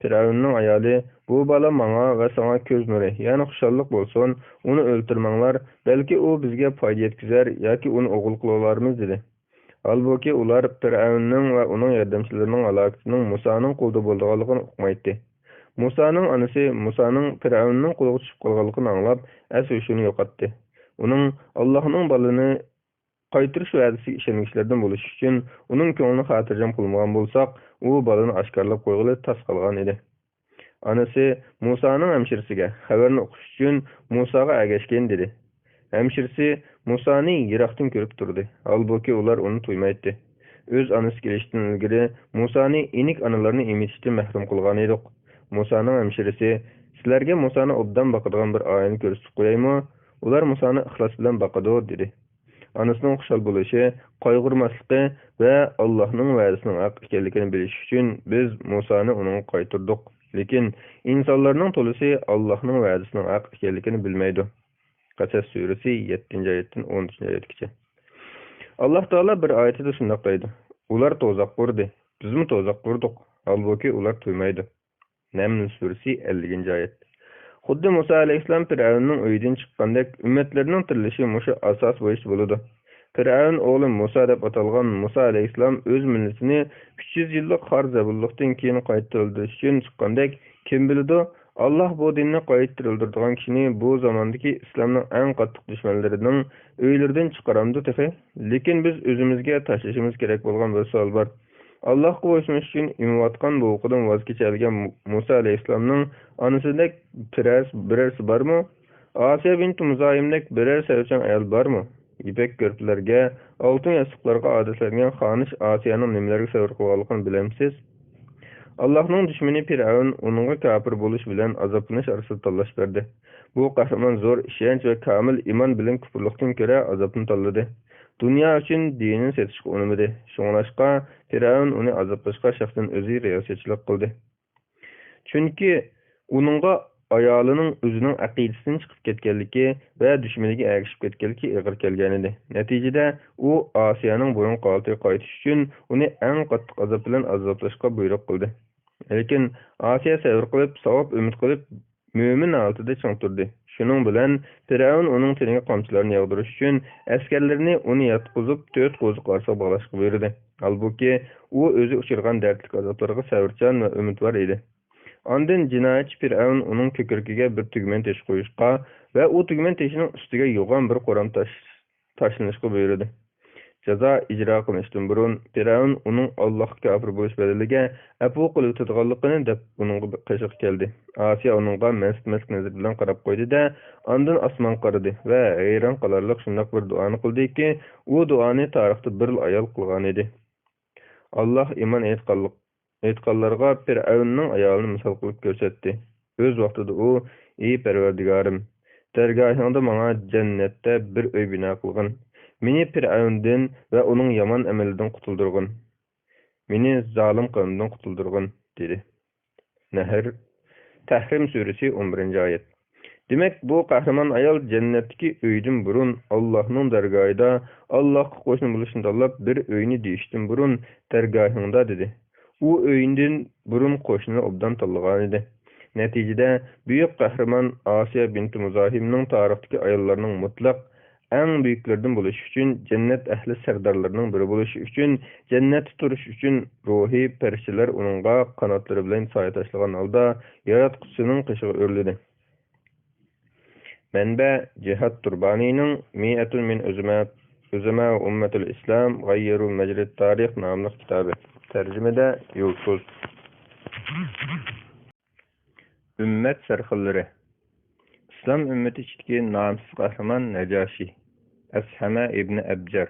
پىرئەۋننىڭ ئايالى، «بۇ بالا ماڭا ۋە ساڭا كۆز نۇرى، يەنى خۇشاللىق بولسۇن، ئۇنى ئۆلتۈرمەڭلار، بەلكى ئۇ بىزگە پايدا يەتكۈزەر ياكى ئۇنى ئوغۇل قىلىۋالارمىز» دېدى. ھالبۇكى، ئۇلار پىرئەۋننىڭ ۋە ئۇنىڭ ياردەمچىلىرىنىڭ ھالاكىتىنىڭ مۇسانىڭ قولىدا بولىدىغانلىقىنى ئۇقمايتتى. مۇسانىڭ ئانىسى مۇسانىڭ پىرئەۋننىڭ قولىغا چۈشۈپ قالغانلىقىنى ئاڭلاپ، ئەس-ھوشىنى يوقاتتى. ئۇنىڭ ئاللاھنىڭ بالىنى قايتۇرۇش ۋەدىسىگە ئىشەنگۈچىلەردىن بولۇشى ئۈچۈن، ئۇنىڭ كۆڭلىنى خاتىرجەم قىلمىغان بولساق، ئۇ بالىنى ئاشكارىلاپ قويغىلى تاس قالغان ئىدى. ئانىسى مۇسانىڭ ھەمشىرىسىگە خەۋەرنى ئۇقۇش ئۈچۈن مۇساغا ئەگەشكىن دېدى. ھەمشىرىسى مۇسانى يىراقتىن كۆرۈپ تۇردى، ھالبۇكى، ئۇلار ئۇنى تۇيمايتتى. ئۆز ئانىسى كېلىشتىن ئىلگىرى مۇسانى ئېنىك ئانىلارنى ئېمىتىشتىن مەھرۇم قىلغان ئىدۇق. مۇسانىڭ ھەمشىرىسى، «سىلەرگە مۇسانى ئوبدان باقىدىغان بىر ئائىلىنى كۆرسىتىپ قويايمۇ؟ ئۇلار مۇسانى ئىخلاس بىلەن باقىدۇ» دېدى. ئانىسىنىڭ خۇشال بولۇشى، قايغۇرماسلىقى ۋە ئاللاھنىڭ ۋەدىسىنىڭ ھەق ئىكەنلىكىنى بىلىش ئۈچۈن بىز مۇسانى ئۇنىڭغا قايتۇردۇق. لېكىن ئىنسانلارنىڭ تولىسى ئاللاھنىڭ ۋەدىسىنىڭ ھەق ئىكەنلىكىنى بىلمەيدۇ. قەسەس سۈرىسى يەتتىنچى ئايەتتىن ئون ئۈچىنچى ئايەتكىچە. ئاللاھ تائالا بىر ئايىتىدە شۇنداق دەيدۇ: «ئۇلار توزاق قۇردى، بىزمۇ توزاق قۇردۇق، ھالبۇكى، ئۇلار تۇيمايدۇ.» نەمل سۈرىسى ئەللىكىنچى ئايەت. خۇددى مۇسا ئەلەيھىسسالام پىرئەۋننىڭ ئۆيىدىن چىققاندەك، ئۈممەتلەرنىڭ تىرىلىشى مۇشۇ ئاساس بويىچە بولىدۇ. پىرئەۋن ئوغلى مۇسا دەپ ئاتالغان مۇسا ئەلەيھىسسالام ئۆز مىللىتىنى ئۈچ يۈز يىللىق خار زەبۇنلۇقتىن كېيىن قايتا تىرىلدۈرۈش ئۈچۈن چىققاندەك، كىم بىلىدۇ، ئاللاھ بۇ دىننى قايتا تىرىلدۈرىدىغان كىشىنى بۇ زاماندىكى ئىسلامنىڭ ئەڭ قاتتىق دۈشمەنلىرىنىڭ ئۆيلىرىدىن چىقىرامدۇ تېخى؟ لېكىن بىز ئۆزىمىزگە تاشلىشىمىز كېرەك بولغان بىر سوئال بار. ئاللاھقا بويسۇنۇش ئۈچۈن ئېمىۋاتقان بوۋىقىدىن ۋاز كېچەلىگەن مۇ-، مۇسا ئەلەيھىسسالامنىڭ ئانىسىدەك بىرەرس-، بىرەرسى بارمۇ؟ ئاسىيە بىنتى مۇزاھىمدەك بىرەر سەۋرچان ئايال بارمۇ؟ يىپەك كۆرپىلەرگە، ئالتۇن ياستۇقلارغا ئادەتلەنگەن خانىش ئاسىيەنىڭ نېمىلەرگە سەۋر قىلغانلىقىنى بىلەمسىز؟ ئاللاھنىڭ دۈشمىنى پىرئەۋن ئۇنىڭغا كاپىر بولۇش بىلەن ئازابلىنىش ئارىسىدا تاللاش بەردى. بۇ قەھرىمان زور ئىشەنچ ۋە كامىل ئىمان بىلەن كۇپۇرلۇقتىن كۆرە ئازابنى تاللىدى. دۇنيا ئۈچۈن دىنىنى سېتىشقا ئۇنىمىدى. شۇڭلاشقا، پىرئەۋن ئۇنى ئازابلاشقا شەخسەن ئۆزى رىياسەتچىلىك قىلدى. چۈنكى ئۇنىڭغا ئايالىنىڭ ئۆزىنىڭ ئەقىدىسىدىن چىقىپ كەتكەنلىكى ۋە دۈشمىنىگە ئەگىشىپ كەتكەنلىكى ئېغىر كەلگەنىدى. نەتىجىدە، ئۇ ئاسىيانىڭ بۇرۇنقى ھالىتىگە قايتىش ئۈچۈن ئۇنى ئەڭ قاتتىق ئازاب بىلەن ئازابلاشقا بۇيرۇق قىلدى. لېكىن ئاسىيا سەۋر قىلىپ، ساۋاب ئۈمىد قىلىپ، مۆمىن ھالىتىدە چىڭ تۇردى. شۇنىڭ بىلەن پىرئەۋن ئۇنىڭ تېنىگە قامچىلارنى ياغدۇرۇش ئۈچۈن ئەسكەرلىرىنى ئۇنى ياتقۇزۇپ، تۆت قوزۇق ئارىسىغا باغلاشقا بۇيرۇدى. ھالبۇكى، ئۇ ئۆزى ئۇچرىغان دەردلىك ئازابلارغا سەۋرچان ۋە ئۈمىدۋار ئىدى. ئاندىن جىنايەتچى پىرئەۋن ئۇنىڭ كۆكرىكىگە بىر تۈگمەن تېشى قويۇشقا ۋە ئۇ تۈگمەن تېشىنىڭ ئۈستىگە يوغان بىر قورام تاش تاشلىنىشقا بۇيرۇدى. جازا ئىجرا قىلىنىشتىن بۇرۇن، پىرئەۋن ئۇنىڭ ئاللاھقا كاپىر بولۇش بەدىلىگە ئەپۇ قىلىۋېتىدىغانلىقىنى دەپ ئۇنىڭغا قېشىغا كەلدى. ئاسىيا ئۇنىڭغا مەنسىتمەسلىك نەزىرى بىلەن قاراپ قويدى-دە، ئاندىن ئاسمانغا قارىدى ۋە ھەيران قالارلىق شۇنداق بىر دۇئانى قىلدىكى، ئۇ دۇئانى تارىختا بىرلا ئايال قىلغانىدى. ئاللاھ ئىمان ئېيتقانلىق-، ئېيتقانلارغا پىرئەۋننىڭ ئايالىنى مىسال قىلىپ كۆرسەتتى. ئۆز ۋاقتىدا ئۇ، ئى پەرۋەردىگارىم، دەرگاھىڭدا ماڭا جەننەتتە بىر ئۆي بىنا قىلغىن. مېنى پىرئەۋندىن ۋە ئۇنىڭ يامان ئەمىلىدىن قۇتۇلدۇرغىن. مېنى زالىم قەۋمدىن قۇتۇلدۇرغىن، دېدى. نەھر، تەھرىم سۈرىسى، ئون بىرىنچى ئايەت. دېمەك، بۇ قەھرىمان ئايال جەننەتتىكى ئۆيدىن بۇرۇن، ئاللاھنىڭ دەرگاھىدا ئاللاھقا قوشنا بولۇشنى تاللاپ، بىر ئۆينى دېيىشتىن بۇرۇن، دەرگاھىڭدا دېدى. ئۇ ئۆيدىن بۇرۇن قوشنىنى ئوبدان تاللىغانىدى. نەتىجىدە، بۈيۈك قەھرىمان ئاسىيە بىنتى مۇزاھىمنىڭ تارىختىكى ئاياللارنىڭ مۇتلەق ئەڭ بۈيۈكلىرىدىن بولۇشى ئۈچۈن، جەننەت ئەھلى سەردارلىرىنىڭ بىرى بولۇشى ئۈچۈن، جەننەتتە تۇرۇشى ئۈچۈن روھى پەرىشتىلەر ئۇنىڭغا قاناتلىرى بىلەن سايە تاشلىغان ھالدا ياراتقۇچىسىنىڭ قېشىغا ئۆرلىدى. مەنبە: جىھاد تۇربانىنىڭ مىئەتۇن مىن ئۆزىمە، ئۆزىمە ۋە ئۇممەتۇل ئىسلام غەييىرۇ مەجرىت تارىخ ناملىق كىتابى. تەرجىمىدە يۇلتۇز. ئۈممەت سەرخىللىرى. ئىسلام ئۈممىتى ئىچىدىكى نامسىز قەھرىمان نەجاشى، ئەسھەمە ئىبنى ئەبجەر.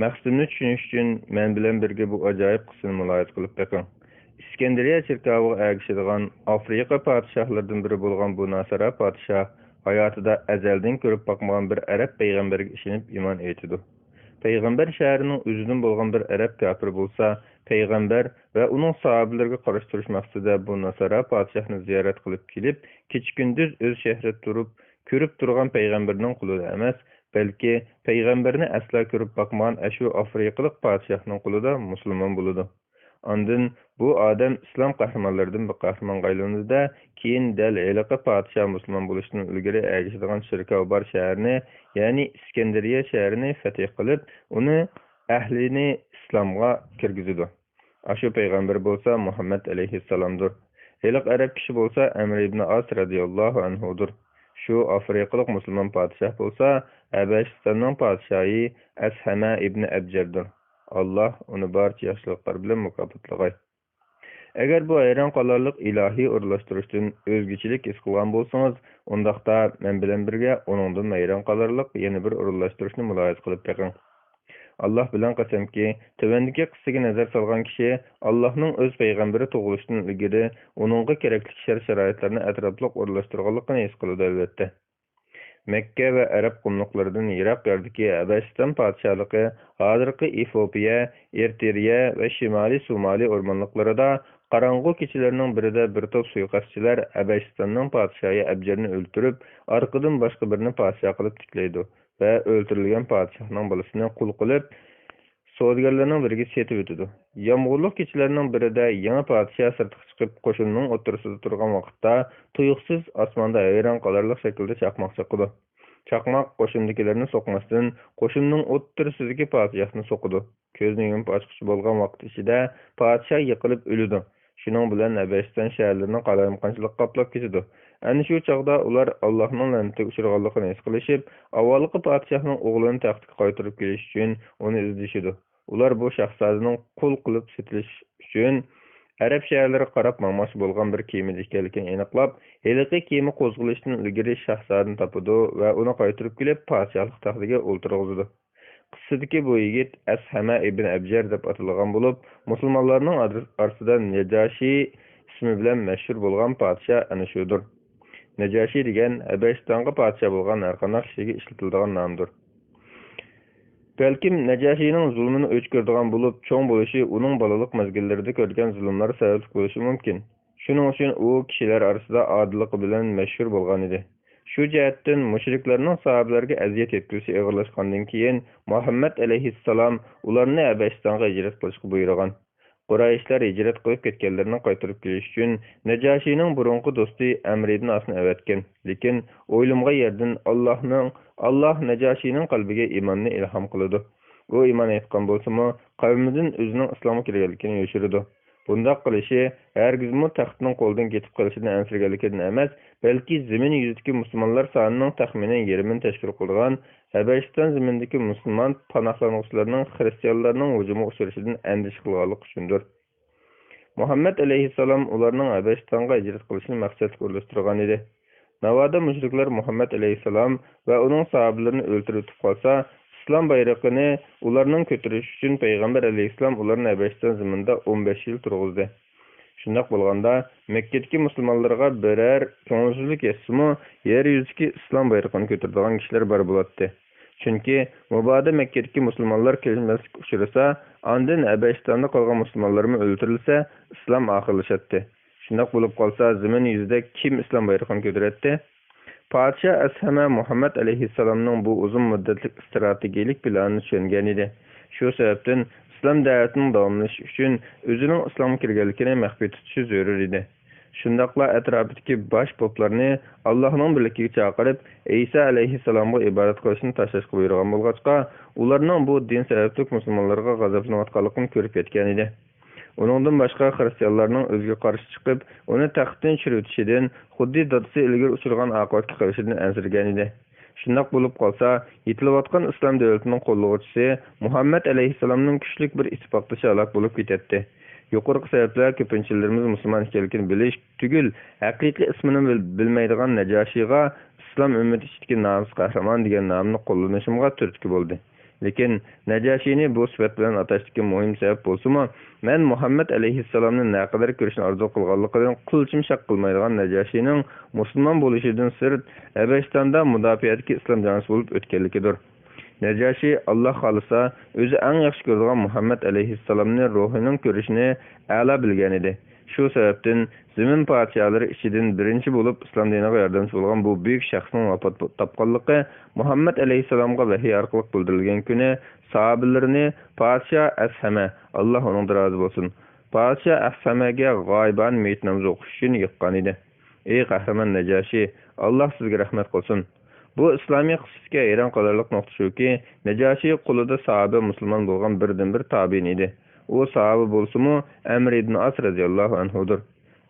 مەقسىتىمنى چۈشىنىش ئۈچۈن مەن بىلەن بىرگە بۇ ئاجايىپ قىسسىنى مۇلاھىزە قىلىپ بېقىڭ. ئىسكەندەرىيە چېركاۋىغا ئەگىشىدىغان ئافرىقا پادىشاھلىرىدىن بىرى بولغان بۇ ناسارا پادىشاھ ھاياتىدا ئەزەلدىن كۆرۈپ باقمىغان بىر ئەرەب پەيغەمبەرگە ئىشىنىپ ئىمان ئېيتىدۇ. پەيغەمبەر شەھىرىنىڭ ئۆزىدىن بولغان بىر ئەرەب كاپىرى بولسا، پەيغەمبەر ۋە ئۇنىڭ ساھابىلىرىگە قارشى تۇرۇش مەقسىتىدە بۇ ناسارا پادىشاھنى زىيارەت قىلىپ كېلىپ، كېچە-كۈندۈز ئۆز شەھىرىدە تۇرۇپ، كۆرۈپ تۇرغان پەيغەمبىرىنىڭ قولىدا ئەمەس، بەلكى پەيغەمبەرنى ئەسلا كۆرۈپ باقمىغان ئەشۇ ئافرىقىلىق پادىشاھنىڭ قولىدا مۇسۇلمان بولىدۇ. ئاندىن بۇ ئادەم ئىسلام قەھرىمانلىرىدىن بىر قەھرىمانغا ئايلىنىدۇ-دە، كېيىن دەل ھېلىقى پادىشاھ مۇسۇلمان بولۇشتىن ئىلگىرى ئەگىشىدىغان چېركاۋ بار شەھەرنى، يەنى ئىسكەندەرىيە شەھىرىنى فەتھى قىلىپ، ئۇنى ئەھلىنى ئىسلامغا كىرگۈزىدۇ. ئاشۇ پەيغەمبەر بولسا مۇھەممەد ئەلەيھىسسالامدۇر. ھېلىقى ئەرەب كىشى بولسا ئەمر ئىبنى ئاس رەزىياللاھۇ ئەنھۇدۇر. شۇ ئافرىقىلىق مۇسۇلمان پادىشاھ بولسا ھەبەشىستاننىڭ پادىشاھى ئەسھەمە ئىبنى ئەبجەردۇر. ئاللاھ ئۇنى بارچە ياخشىلىقلار بىلەن مۇكاپاتلىغاي. ئەگەر بۇ ھەيران قالارلىق ئىلاھىي ئورۇنلاشتۇرۇشتىن ئۆزگىچىلىك ھېس قىلغان بولسىڭىز، ئۇنداقتا مەن بىلەن بىرگە ئۇنىڭدىن ھەيران قالارلىق يەنە بىر ئورۇنلاشتۇرۇشنى مۇلاھىزە قىلىپ بېقىڭ. ئاللاھ بىلەن قەسەمكى، تۆۋەندىكى قىسسىگە نەزەر سالغان كىشى ئاللاھنىڭ ئۆز پەيغەمبىرى تۇغۇلۇشتىن ئىلگىرى ئۇنىڭغا كېرەكلىك شەرت-شارائىتلارنى ئەتراپلىق ئورۇنلاشتۇرغانلىقىنى ھېس قىلىدۇ، ئەلۋەتتە. مەككە ۋە ئەرەب قۇملۇقلىرىدىن يىراق يەردىكى ھەبەشىستان پادىشاھلىقى، ھازىرقى ئېفىئوپىيە، ئېرتىرىيە ۋە شىمالىي سومالى ئورمانلىقلىرىدا قاراڭغۇ كېچىلەرنىڭ بىرىدە بىر توپ سۇيىقەستچىلەر ھەبەشىستاننىڭ پادىشاھى ئەبجەرنى ئۆلتۈرۈپ، ئارقىدىن باشقا بىرىنى پادىشاھ قىلىپ تىكلەيدۇ ۋە ئۆلتۈرۈلگەن پادىشاھنىڭ بالىسىنى قۇل قىلىپ، سودىگەرلەرنىڭ بىرىگە سېتىۋېتىدۇ. يامغۇرلۇق كېچىلەرنىڭ بىرىدە يېڭى پادىشاھ سىرتقا چىقىپ، قوشۇننىڭ ئوتتۇرىسىدا تۇرغان ۋاقىتتا، تۇيۇقسىز ئاسماندا ھەيران قالارلىق شەكىلدە چاقماق چاقىدۇ. چاقماق قوشۇندىكىلەرنى سوقماستىن، قوشۇننىڭ ئوتتۇرىسىدىكى پادىشاھنى سوقىدۇ. كۆزنى يۇمۇپ ئاچقۇچە بولغان ۋاقىت ئىچىدە پادىشاھ يىقىلىپ ئۆلىدۇ. شۇنىڭ بىلەن ھەبەشىستان شەھەرلىرىنىڭ قالايمىقانچىلىقى قاپلاپ كېتىدۇ. ئەنە شۇ چاغدا ئۇلار ئاللاھنىڭ لەنىتىگە ئۇچرىغانلىقىنى ھېس قىلىشىپ، ئاۋۋالقى پادىشاھنىڭ ئوغلىنى تەختكە قايتۇرۇپ كېلىش ئۈچۈن ئۇنى ئىزدىشىدۇ. ئۇلار بۇ شاھزادىنىڭ قۇل قىلىپ سېتىلىش ئۈچۈن ئەرەب شەھەرلىرىگە قاراپ ماڭماقچى بولغان بىر كېمىدە ئىكەنلىكىنى ئېنىقلاپ، ھېلىقى كېمە قوزغىلىشتىن ئىلگىرى شاھزادىنى تاپىدۇ ۋە ئۇنى قايتۇرۇپ كېلىپ، پادىشاھلىق تەختىگە ئولتۇرغۇزىدۇ. قىسسىدىكى بۇ يىگىت ئەسھەمە ئىبن ئەبجەر دەپ ئاتىلىدىغان بولۇپ، مۇسۇلمانلارنىڭ ئار-، ئارىسىدا نەجاشىي ئىسمى بىلەن مەشھۇر بولغان پادىشاھ ئەنە شۇدۇر. نەجاشىي دېگەن ھەبەشىستانغا پادىشاھ بولغان ھەرقانداق كىشىگە ئىشلىتىلىدىغان نامدۇر. بەلكىم نەجاشىينىڭ زۇلمىنى ئۆچ كۆرىدىغان بولۇپ، چوڭ بولۇشى ئۇنىڭ بالىلىق مەزگىللىرىدە كۆرگەن زۇلۇملار سەۋەبلىك بولۇشى مۇمكىن. شۇنىڭ ئۈچۈن ئۇ كىشىلەر ئارىسىدا ئادىللىقى بىلەن مەشھۇر بولغانىدى. شۇ جەھەتتىن مۇشرىكلارنىڭ ساھابىلەرگە ئەزىيەت يەتكۈزۈشى ئېغىرلاشقاندىن كېيىن، مۇھەممەد ئەلەيھىسسالام ئۇلارنى ھەبەشىستانغا ھىجرەت قىلىشقا بۇيرۇغان. قۇرەيشلەر ھىجرەت قىلىپ كەتكەنلىرىنى قايتۇرۇپ كېلىش ئۈچۈن نەجاشىينىڭ بۇرۇنقى دوستى ئەمر ئىبن ئاسنى ئەۋەتكەن. لېكىن ئويلىمىغان يەردىن ئاللاھنىڭ، ئاللاھ نەجاشىينىڭ قەلبىگە ئىماننى ئىلھام قىلىدۇ. ئۇ ئىمان ئېيتقان بولسىمۇ، قەۋمىدىن ئۆزىنىڭ ئىسلامغا كىرگەنلىكىنى يوشۇرىدۇ. بۇنداق قىلىشى ھەرگىزمۇ تەختنىڭ قولىدىن كېتىپ قېلىشىدىن ئەنسىرىگەنلىكىدىن ئەمەس، بەلكى زېمىن يۈزىدىكى مۇسۇلمانلار سانىنىڭ تەخمىنەن يېرىمىنى تەشكىل قىلىدىغان ھەبەشىستان زېمىنىدىكى مۇسۇلمان پاناھلانغۇچىلارنىڭ خىرىستىيانلارنىڭ ھۇجۇمىغا ئۇچرىشىدىن ئەندىشە قىلغانلىقى ئۈچۈندۇر. مۇھەممەد ئەلەيھىسسالام ئۇلارنىڭ ھەبەشىستانغا ھىجرەت قىلىشىنى مەقسەتلىك ئورۇنلاشتۇرغان ئىدى. ناۋادا مۇشرىكلار مۇھەممەد ئەلەيھىسسالام ۋە ئۇنىڭ ساھابىلىرىنى ئۆلتۈرۈۋېتىپ قالسا، ئىسلام بايرىقىنى ئۇلارنىڭ كۆتۈرۈشى ئۈچۈن پەيغەمبەر ئەلەيھىسسالام ئۇلارنى ھەبەشىستان زېمىنىدا ئون بەش يىل تۇرغۇزدى. شۇنداق بولغاندا، مەككىدىكى مۇسۇلمانلارغا بىرەر كۆڭۈلسىزلىك يەتسىمۇ، يەر يۈزىدىكى ئىسلام بايرىقىنى كۆتۈرىدىغان كىشىلەر بار بولاتتى. چۈنكى مۇبادا مەككىدىكى مۇسۇلمانلار كېلىشمەسلىككە ئۇچرىسا، ئاندىن ھەبەشىستاندا قالغان مۇسۇلمانلارمۇ ئۆلتۈرۈلسە، ئىسلام ئاخىرلىشاتتى. شۇنداق بولۇپ قالسا، زېمىن يۈزىدە كىم ئىسلام بايرىقىنى كۆتۈرەتتى؟ پادىشاھ ئەسھەمە مۇھەممەد ئەلەيھىسسالامنىڭ بۇ ئۇزۇن مۇددەتلىك ئىستراتېگىيىلىك پىلانىنى چۈشەنگەنىدى. شۇ سەۋەبتىن ئىسلام دەۋەتىنىڭ داۋاملىشىشى ئۈچۈن ئۆزىنىڭ ئىسلامغا كىرگەنلىكىنى مەخپىي تۇتۇشى زۆرۈر ئىدى. شۇنداقلا ئەتراپىدىكى باش پوپلارنى ئاللاھنىڭ بىرلىكىگە چاقىرىپ، ئەيسا ئەلەيھىسسالامغا ئىبادەت قىلىشنى تاشلاشقا بۇيرۇغان بولغاچقا، ئۇلارنىڭ بۇ دىن سەۋەبلىك مۇسۇلمانلارغا غەزەپلىنىۋاتقانلىقىنى كۆرۈپ يەتكەنىدى. ئۇنىڭدىن باشقا خىرىستىيانلارنىڭ ئۆزىگە قارشى چىقىپ، ئۇنى تەختتىن چۈشۈرۈۋېتىشىدىن، خۇددى دادىسى ئىلگىرى ئۇچرىغان ئاقىۋەتكە قېلىشىدىن ئەنسىرىگەنىدى. شۇنداق بولۇپ قالسا، يېتىلىۋاتقان ئىسلام دۆلىتىنىڭ قوللىغۇچىسى مۇھەممەد ئەلەيھىسسالامنىڭ كۈچلۈك بىر ئىتتىپاقدىشى ھالاك بولۇپ كېتەتتى. يۇقىرىقى سەۋەبلەر كۆپىنچىلىرىمىز مۇسۇلمان ئىكەنلىكىنى بىلىش تۈگۈل، ھەقىقىي ئىسمىنى بىل-، بىلمەيدىغان نەجاشىيغا ئىسلام ئۈممىتى ئىچىدىكى نامۇس قەھرىمان دېگەن نامنى قوللىنىشىمغا تۈرتكە بولدى. لېكىن نەجاشىينى بۇ سۈپەت بىلەن ئاتاشتىكى مۇھىم سەۋەب بولسىمۇ، مەن مۇھەممەد ئەلەيھىسسالامنى نەقەدەر كۆرۈشنى ئارزۇ قىلغانلىقىدىن قىلچىمۇ شەك قىلمايدىغان نەجاشىينىڭ مۇسۇلمان بولۇشىدىن سىرت، ھەبەشىستاندا مۇداپىئەدىكى ئىسلام جەڭچىسى بولۇپ ئۆتكەنلىكىدۇر. نەجاشىي، ئاللا خالىسا، ئۆزى ئەڭ ياخشى كۆرىدىغان مۇھەممەد ئەلەيھىسسالامنى روھىنىڭ كۆرۈشىنى ئەلا بىلگەنىدى. شۇ سەۋەبتىن، زېمىن پادىشاھلىرى ئىچىدىن بىرىنچى بولۇپ ئىسلام دىنىغا ياردەمچى بولغان بۇ بۈيۈك شەخسنىڭ ۋاپات تاپقانلىقى مۇھەممەد ئەلەيھىسسالامغا ۋەھىي ئارقىلىق بىلدۈرۈلگەن كۈنى ساھابىلىرىنى پادىشاھ ئەسھەمە، ئاللا ئۇنىڭدىن رازى بولسۇن، پادىشاھ ئەسھەمەگە غايىبانە مېيىت نامىزى ئوقۇش ئۈچۈن يىغقانىدى. ئەي قەھرىمان نەجاشىي، ئاللا سىزگە رەھمەت قىلسۇن! بۇ ئىسلامىي قىسسىدىكى ھەيران قالارلىق نۇقتا شۇكى، نەجاشىي قولىدا ساھابە مۇسۇلمان بولغان بىردىنبىر تابىئىن ئىدى. ئۇ ساھابە بولسىمۇ، ئەمر ئىبن ئاس رەزىياللاھۇ ئەنھۇدۇر.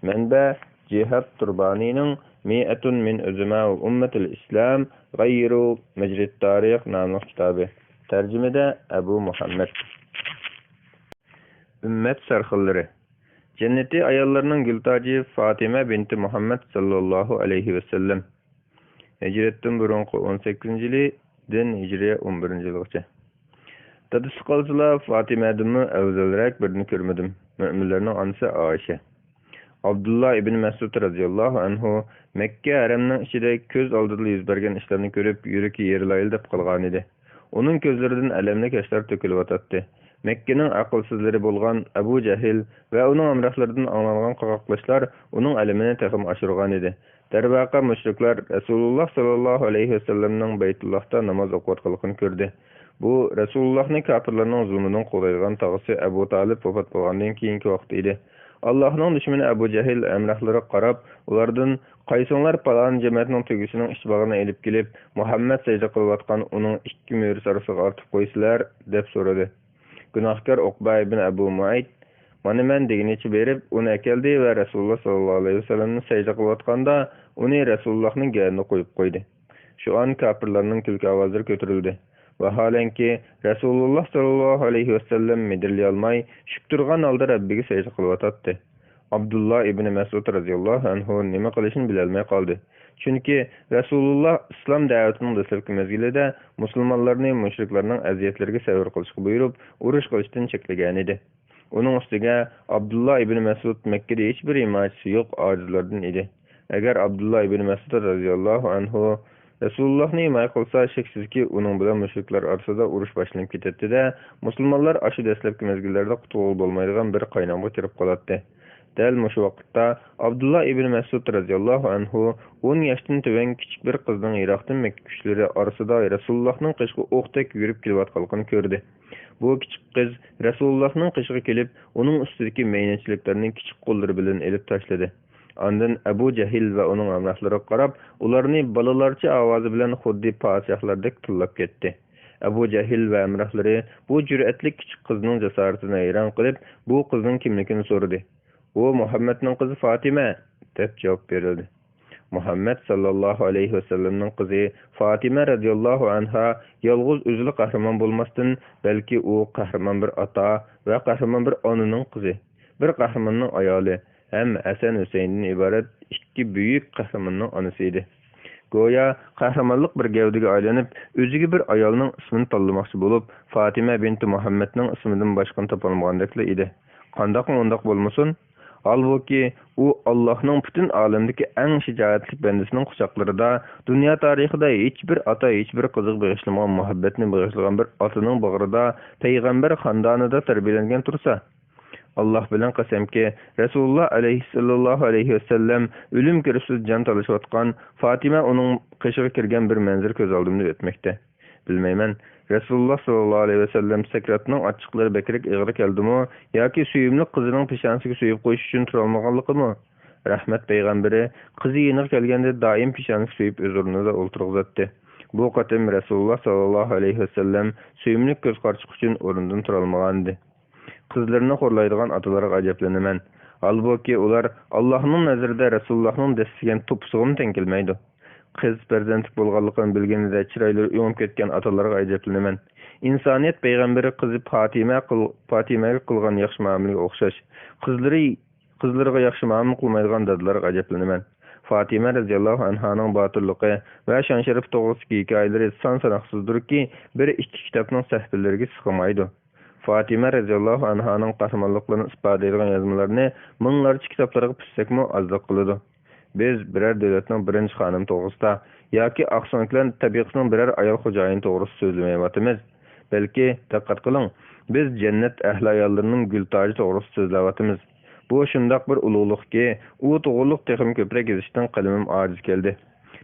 مەنبە: جىھاد تۇربانىنىڭ مىئەتۇن مىن ئۆزىمە ئۇممەتىل ئىسلام غەيرۇ مەجرىت تارىخ ناملىق كىتابى. تەرجىمىدە ئەبۇ مۇھەممەد. ئۈممەت سەرخىللىرى. جەننىتى ئاياللارنىڭ گۈلتاجى فاتىمە بىنتى مۇھەممەد ساللاللاھۇ ئەلەيھى ۋەسەللەم. ھىجرەتتىن بۇرۇنقى ئون سەككىزىنچى يىلى دىن ھىجرىيە ئون بىرىنچى يىلغىچە. دادىسى قالسىلا، فاتىمەدىنمۇ ئەۋزەلرەك بىرىنى كۆرمىدىم. مۆمىنلەرنىڭ ئانىسى ئائىشە. ئابدۇللا ئىبن مەسئۇد رەزىياللاھۇ ئەنھۇ مەككە ھەرەمنىڭ ئىچىدە كۆز ئالدىدا يۈز بەرگەن ئىشلارنى كۆرۈپ، يۈرىكى يېرىلايلا دەپ قالغانىدى. ئۇنىڭ كۆزلىرىدىن ئەلەملىك ياشلار تۆكۈلۈۋاتاتتى. مەككىنىڭ ئەقىلسىزلىرى بولغان ئەبۇ جەھىل ۋە ئۇنىڭ ھەمراھلىرىدىن ئاڭلانغان قاقاقلاشلار ئۇنىڭ ئەلىمىنى تېخىمۇ ئاشۇرغانىدى. دەرۋەقە، مۇشرىكلار رەسۇلۇللا ساللاللاھۇ ئەلەيھى ۋەسەللەمنىڭ بەيتۇللاھتا ناماز ئوقۇۋاتقانلىقىنى كۆردى. بۇ رەسۇلۇللاھنى كاپىرلارنىڭ زۇلمىدىن قوغدايدىغان تاغىسى ئەبۇ تالىپ ۋاپات بولغاندىن كېيىنكى ۋاقىت ئىدى. ئاللاھنىڭ دۈشمىنى ئەبۇ جەھىل ھەمراھلىرىغا قاراپ، ئۇلاردىن، «قايسىڭلار پالان جەمەتنىڭ تۆگىسىنىڭ ئىچ باغرىنى ئېلىپ كېلىپ، مۇھەممەد سەجدە قىلىۋاتقان ئۇنىڭ ئىككى مۈرىسى ئارىسىغا ئارتىپ قويىسىلەر؟» دەپ سورىدى. گۇناھكار ئۇقبە ئىبن ئەبۇ مۇئەيت مانا مەن دېگىنىچە بېرىپ، ئۇنى ئەكەلدى ۋە رەسۇلۇللا ساللاللاھۇ ئەلەيھى ۋەسەللەمنى سەجدە قىلىۋاتقاندا، ئۇنى رەسۇلۇللاھنىڭ گەدىنىدە قويۇپ قويدى. شۇ ئان كاپىرلارنىڭ كۈلكە ئاۋازلىرى كۆتۈرۈلدى. ۋاھالەنكى، رەسۇلۇللاھ ساللاللاھۇ ئەلەيھى ۋەسەللەم مىدىرلىيالماي، چۈشۈپ تۇرغان ھالدا رەببىگە سەجدە قىلىۋاتاتتى. ئابدۇللا ئىبنى مەسئۇد رەزىياللاھۇ ئەنھۇ نېمە قىلىشنى بىلەلمەي قالدى. چۈنكى رەسۇلۇللاھ ئىسلام دەۋىتىنىڭ دەسلەپكى مەزگىلىدە مۇسۇلمانلارنى مۇشرىكلارنىڭ ئەزىيەتلىرىگە سەۋر قىلىشقا بۇيرۇپ، ئۇرۇش قىلىشتىن چەكلىگەنىدى. ئۇنىڭ ئۈستىگە ئابدۇللا ئىبنى مەسئۇد مەككىدە ھېچبىر ھىمايىچىسى يوق ئاجىزلاردىن ئىدى. ئەگەر ئابدۇللا ئىبنى مەسئۇد رەزىياللاھۇ ئەنھۇ رەسۇلۇللاھنى ھىمايە قىلسا، شەكسىزكى، ئۇنىڭ بىلەن مۇشرىكلار ئارىسىدا ئۇرۇش باشلىنىپ كېتەتتى-دە، مۇسۇلمانلار ئاشۇ دەسلەپكى مەزگىللەردە قۇتۇلغىلى بولمايدىغان بىر قاينامغا كىرىپ قالاتتى. دەل مۇشۇ ۋاقىتتا ئابدۇللا ئىبنى مەسئۇد رەزىياللاھۇ ئەنھۇ ئون ياشتىن تۆۋەن كىچىك بىر قىزنىڭ يىراقتىن مەككە كۈچلىرى ئارىسىدا رەسۇلۇللاھنىڭ قېشىغا ئوقتەك يۈگۈرۈپ كېلىۋاتقانلىقىنى كۆردى. بۇ كىچىك قىز رەسۇلۇللاھنىڭ قېشىغا كېلىپ، ئۇنىڭ ئۈستىدىكى مەينەتچىلىكلەرنى كىچىك قوللىرى بىلەن ئېلىپ تاشلىدى. ئاندىن ئەبۇ جەھىل ۋە ئۇنىڭ ھەمراھلىرىغا قاراپ، ئۇلارنى بالىلارچە ئاۋازى بىلەن خۇددى پادىشاھلاردەك تىللاپ كەتتى. ئەبۇ جەھىل ۋە ھەمراھلىرى بۇ جۈرئەتلىك كىچىك قىزنىڭ جاسارىتىنى ھەيران قېلىپ، بۇ قىزنىڭ كىملىكىنى سورىدى. «ئۇ مۇھەممەدنىڭ قىزى فاتىمە» دەپ جاۋاب بېرىلدى. مۇھەممەد ساللاللاھۇ ئەلەيھى ۋەسەللەمنىڭ قىزى فاتىمە رەزىياللاھۇ ئەنھا يالغۇز ئۆزىلا قەھرىمان بولماستىن، بەلكى ئۇ قەھرىمان بىر ئاتا ۋە قەھرىمان بىر ئانىنىڭ قىزى، بىر قەھرىماننىڭ ئايالى ھەم ھەسەن ھۈسەيىندىن ئىبارەت ئىككى بۈيۈك قەھرىماننىڭ ئانىسى ئىدى. گويا قەھرىمانلىق بىر گەۋدىگە ئايلىنىپ، ئۆزىگە بىر ئايالنىڭ ئىسمىنى تاللىماقچى بولۇپ، فاتىمە بىنتى مۇھەممەدنىڭ ئىسمىدىن باشقىنى تاپالمىغاندەكلا ئىدى. قانداقمۇ ئۇنداق بولمىسۇن؟ ھالبۇكى، ئۇ ئاللاھنىڭ پۈتۈن ئالەمدىكى ئەڭ شىجائەتلىك بەندىسىنىڭ قۇچاقلىرىدا، دۇنيا تارىخىدا ھېچبىر ئاتا ھېچبىر قىزىغا بېغىشلىمىغان مۇھەببەتنى بېغىشلىغان بىر ئاتىنىڭ باغرىدا پەيغەمبەر خاندانىدا تەربىيەلەنگەن تۇرسا، ئاللاھ بىلەن قەسەمكى، رەسۇلۇللاھ ئەلەيھى، ساللاللاھۇ ئەلەيھى ۋەسەللەم ئۆلۈم كۆرۈشىدە جان تالىشىۋاتقان فاتىمە ئۇنىڭ قېشىغا كىرگەن بىر مەنزىرە كۆز ئالدىمدىن ئۆتمەكتە. بىلمەيمەن، رەسۇلۇللاھ ساللاللاھۇ ئەلەيھى ۋەسەللەم سەكراتنىڭ ئاچچىقلىرى بەكرەك ئېغىر كەلدىمۇ ياكى سۆيۈملۈك قىزىنىڭ پېشانىسىگە سۆيۈپ قويۇش ئۈچۈن تۇرالمىغانلىقىمۇ؟ رەھمەت پەيغەمبىرى قىزى يېنىغا كەلگەندە دائىم پېشانىسىگە سۆيۈپ ئۆز ئورنىدا ئولتۇرغۇزاتتى. بۇ قېتىم رەسۇلۇللاھ ساللاللاھۇ ئەلەيھى ۋەسەللەم سۆيۈملۈك كۆز قارىچۇقى ئۈچۈن ئورنىدىن تۇرالمىغانىدى. قىزلىرىنى خورلايدىغان ئاتىلارغا ئەجەبلىنىمەن. ھالبۇكى، ئۇلار ئاللاھنىڭ نەزىرىدە رەسۇلۇللاھنىڭ دەسسىگەن توپىسىغىمۇ تەڭ كەلمەيدۇ. قىز پەرزەنتلىك بولغانلىقىنى بىلگىنىدە چىرايلىرى ئۆڭۈپ كەتكەن ئاتىلارغا ئەجەبلىنىمەن. ئىنسانىيەت پەيغەمبىرى قىزى پاتىمە قىل-، پاتىمەگە قىلغان ياخشى مۇئامىلىگە ئوخشاش، قىزلىرى، قىزلىرىغا ياخشى مۇئامىلە قىلمايدىغان دادىلارغا ئەجەبلىنىمەن. فاتىمە رەزىياللاھۇ ئەنھانىڭ باتۇرلۇقى ۋە شان-شەرىپى توغرىسىدىكى ھېكايىلىرى سان-ساناقسىزدۇركى، بىر ئىككى كىتابنىڭ سەھىپىلىرىگە سىغمايدۇ. فاتىمە رەزىياللاھۇ ئەنھانىڭ قەھرىمانلىقلىرىنى ئىپادىلەيدىغان يازمىلارنى مىڭلارچە كىتابلارغا پۈتسەكمۇ ئازلىق قىلىدۇ. بىز بىرەر دۆلەتنىڭ بىرىنچى خانىمى توغرىسىدا ياكى ئاقسۆڭەكلەر تەبىقىسىنىڭ بىرەر ئايال خوجايىنى توغرىسىدا سۆزلىمەيۋاتىمىز. بەلكى، دىققەت قىلىڭ، بىز جەننەت ئەھلى ئاياللىرىنىڭ گۈل تاجى توغرىسىدا سۆزلەۋاتىمىز. بۇ شۇنداق بىر ئۇلۇغلۇقكى، ئۇ توغرۇلۇق تېخىمۇ كۆپرەك يېزىشتىن قەلىمىم ئاجىز كەلدى.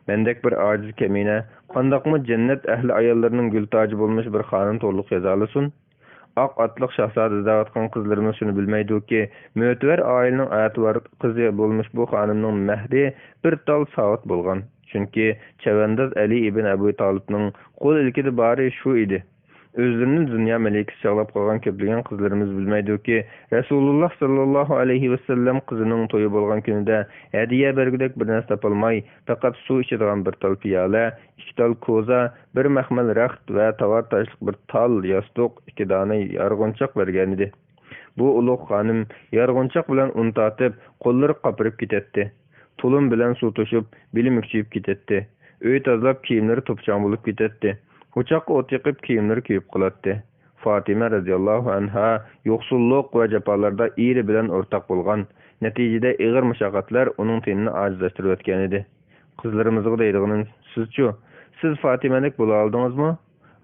مەندەك بىر ئاجىز كەمىنە قانداقمۇ جەننەت ئەھلى ئاياللىرىنىڭ گۈل تاجى بولمىش بىر خانىم توغرۇلۇق يازالىسۇن؟ ئاق ئاتلىق شاھزادە ئىزدەۋاتقان قىزلىرىمىز شۇنى بىلمەيدۇكى، مۆتىۋەر ئائىلىنىڭ ئەتىۋار قىزى بولمىش بۇ خانىمنىڭ مەھرى بىر تال ساۋۇت بولغان. چۈنكى چەۋەنداز ئەلى ئىبن ئەبۇ تالىپنىڭ قول ئىلكىدە بارى شۇ ئىدى. ئۆزلىرىنى دۇنيا مەلىكىسى چاغلاپ قالغان كۆپلىگەن قىزلىرىمىز بىلمەيدۇكى، رەسۇلۇللاھ ساللاللاھۇ ئەلەيھى ۋەسەللەم قىزىنىڭ تويى بولغان كۈنىدە ھەدىيە بەرگۈدەك بىر نەرسە تاپالماي، پەقەت سۇ ئىچىدىغان بىر تال پىيالە، ئىككى تال كوزا، بىر مەخمەل رەخت ۋە تاۋار تاشلىق بىر تال ياستۇق، ئىككى دانە يارغۇنچاق بەرگەنىدى. بۇ ئۇلۇغ خانىم يارغۇنچاق بىلەن ئۇن تارتىپ، قوللىرى قاپىرىپ كېتەتتى. تۇلۇم بىلەن سۇ توشۇپ، بېلى مۈكچىيىپ كېتەتتى. ئۆي تازىلاپ، كىيىملىرى توپا-چاڭ بولۇپ كېتەتتى. ئوچاققا ئوت يېقىپ، كىيىملىرى كۆيۈپ قالاتتى. فاتىمە رەزىياللاھۇ ئەنھا يوقسۇللۇق ۋە جاپالاردا ئېرى بىلەن ئورتاق بولغان. نەتىجىدە ئېغىر مۇشەققەتلەر ئۇنىڭ تېنىنى ئاجىزلاشتۇرۇۋەتكەنىدى. قىزلىرىمىزغا دەيدىغىنىم، سىزچۇ؟ سىز فاتىمەدەك بولالىدىڭىزمۇ؟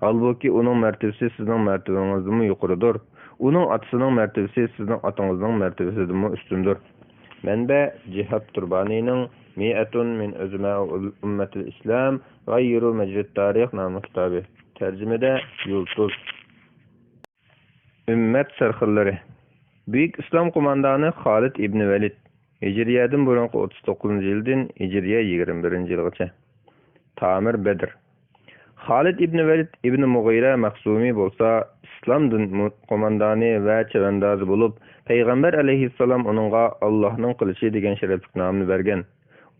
ھالبۇكى، ئۇنىڭ مەرتىۋىسى سىزنىڭ مەرتىۋىڭىزدىنمۇ يۇقىرىدۇر. ئۇنىڭ ئاتىسىنىڭ مەرتىۋىسى سىزنىڭ ئاتىڭىزنىڭ مەرتىۋىسىدىنمۇ ئۈستۈندۇر. مەنبە: جىھاب تۇربانىنىڭ مىئەتۇن مىن ئۆزىمە ئۇممەتىل ئىسلام غەيرۇ مەجرىت تارىخ ناملىق كىتابى. تەرجىمىدە يۇلتۇز. ئۈممەت سەرخىللىرى. بۈيۈك ئىسلام قوماندانى خالىد ئىبنى ۋەلىد. ھىجرىيەدىن بۇرۇنقى ئوتتۇز توققۇزىنچى يىلدىن ھىجرىيە يىگىرمە بىرىنچى يىلغىچە. تامىر بەدر. خالىد ئىبنى ۋەلىد ئىبنى مۇغىرە مەخزۇمى بولسا ئىسلام دىن مۇ-، قوماندانى ۋە چەۋەندازى بولۇپ، پەيغەمبەر ئەلەيھىسسالام ئۇنىڭغا ئاللاھنىڭ قىلىچى دېگەن شەرەپلىك نامنى بەرگەن.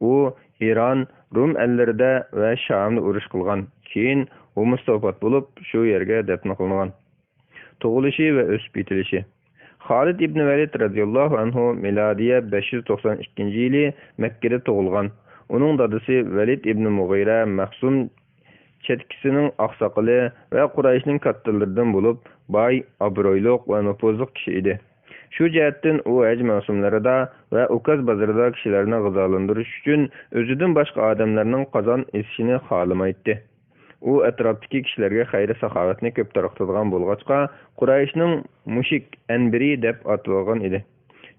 ئۇ ئىران، رۇم ئەللىرىدە ۋە شامدا ئۇرۇش قىلغان. كېيىن ھومۇستا ۋاپات بولۇپ، شۇ يەرگە دەپنە قىلىنغان. تۇغۇلۇشى ۋە ئۆسۈپ يېتىلىشى. خالىد ئىبن ۋەلىد رەزىياللاھۇ ئەنھۇ مىلادىيە بەش يۈز توقسان ئىككىنچى يىلى مەككىدە تۇغۇلغان. ئۇنىڭ دادىسى ۋەلىد ئىبن مۇغىرە مەخزۇم چەتكىسىنىڭ ئاقساقىلى ۋە قۇرەيشنىڭ كاتتىلىرىدىن بولۇپ، باي، ئابرۇيلۇق ۋە نوپۇزلۇق كىشى ئىدى. شۇ جەھەتتىن ئۇ ھەج مەۋسۇملىرىدا ۋە ئۇكاز بازىرىدا كىشىلەرنى غىزالىندۇرۇش ئۈچۈن ئۆزىدىن باشقا ئادەملەرنىڭ قازان ئېسىشىنى خالىمايتتى. ئۇ ئەتراپتىكى كىشىلەرگە خەير-ساخاۋەتنى كۆپ تارقىتىدىغان بولغاچقا، قۇرەيشنىڭ مۇشىك ئەنبىرى دەپ ئاتىلغان ئىدى.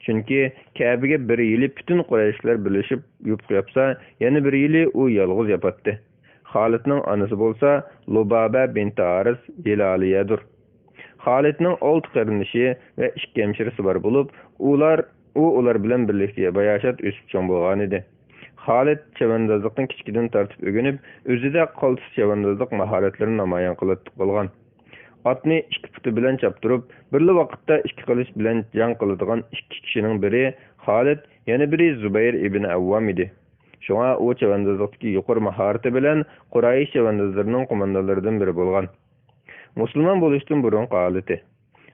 چۈنكى كەبىگە بىر يىلى پۈتۈن قۇرەيشلەر بىرلىشىپ يۇپقا ياپسا، يەنە بىر يىلى ئۇ يالغۇز ياپاتتى. خالىدنىڭ ئانىسى بولسا لۇبابە بىنتى ھارىس ھىلالىيەدۇر. خالىدنىڭ ئالتە قېرىندىشى ۋە ئىككى ھەمشىرىسى بار بولۇپ، ئۇلار، ئۇ ئۇلار بىلەن بىرلىكتە باياشات ئۆسۈپ چوڭ بولغانىدى. خالىد چەۋەندازلىقنى كىچىكىدىن تارتىپ ئۆگىنىپ، ئۆزىدە قالتىس چەۋەندازلىق ماھارەتلىرىنى نامايان قىلىپ بولغان. ئاتنى ئىككى پۇتى بىلەن چاپتۇرۇپ، بىرلا ۋاقىتتا ئىككى قىلىچ بىلەن جەڭ قىلىدىغان ئىككى كىشىنىڭ بىرى خالىد، يەنە بىرى زۇبەير ئىبن ئەۋۋام ئىدى. شۇڭا ئۇ چەۋەندازلىقتىكى يۇقىرى ماھارىتى بىلەن قۇرەيش چەۋەندازلىرىنىڭ قوماندانلىرىدىن بىرى بولغان. مۇسۇلمان بولۇشتىن بۇرۇنقى ھالىتى.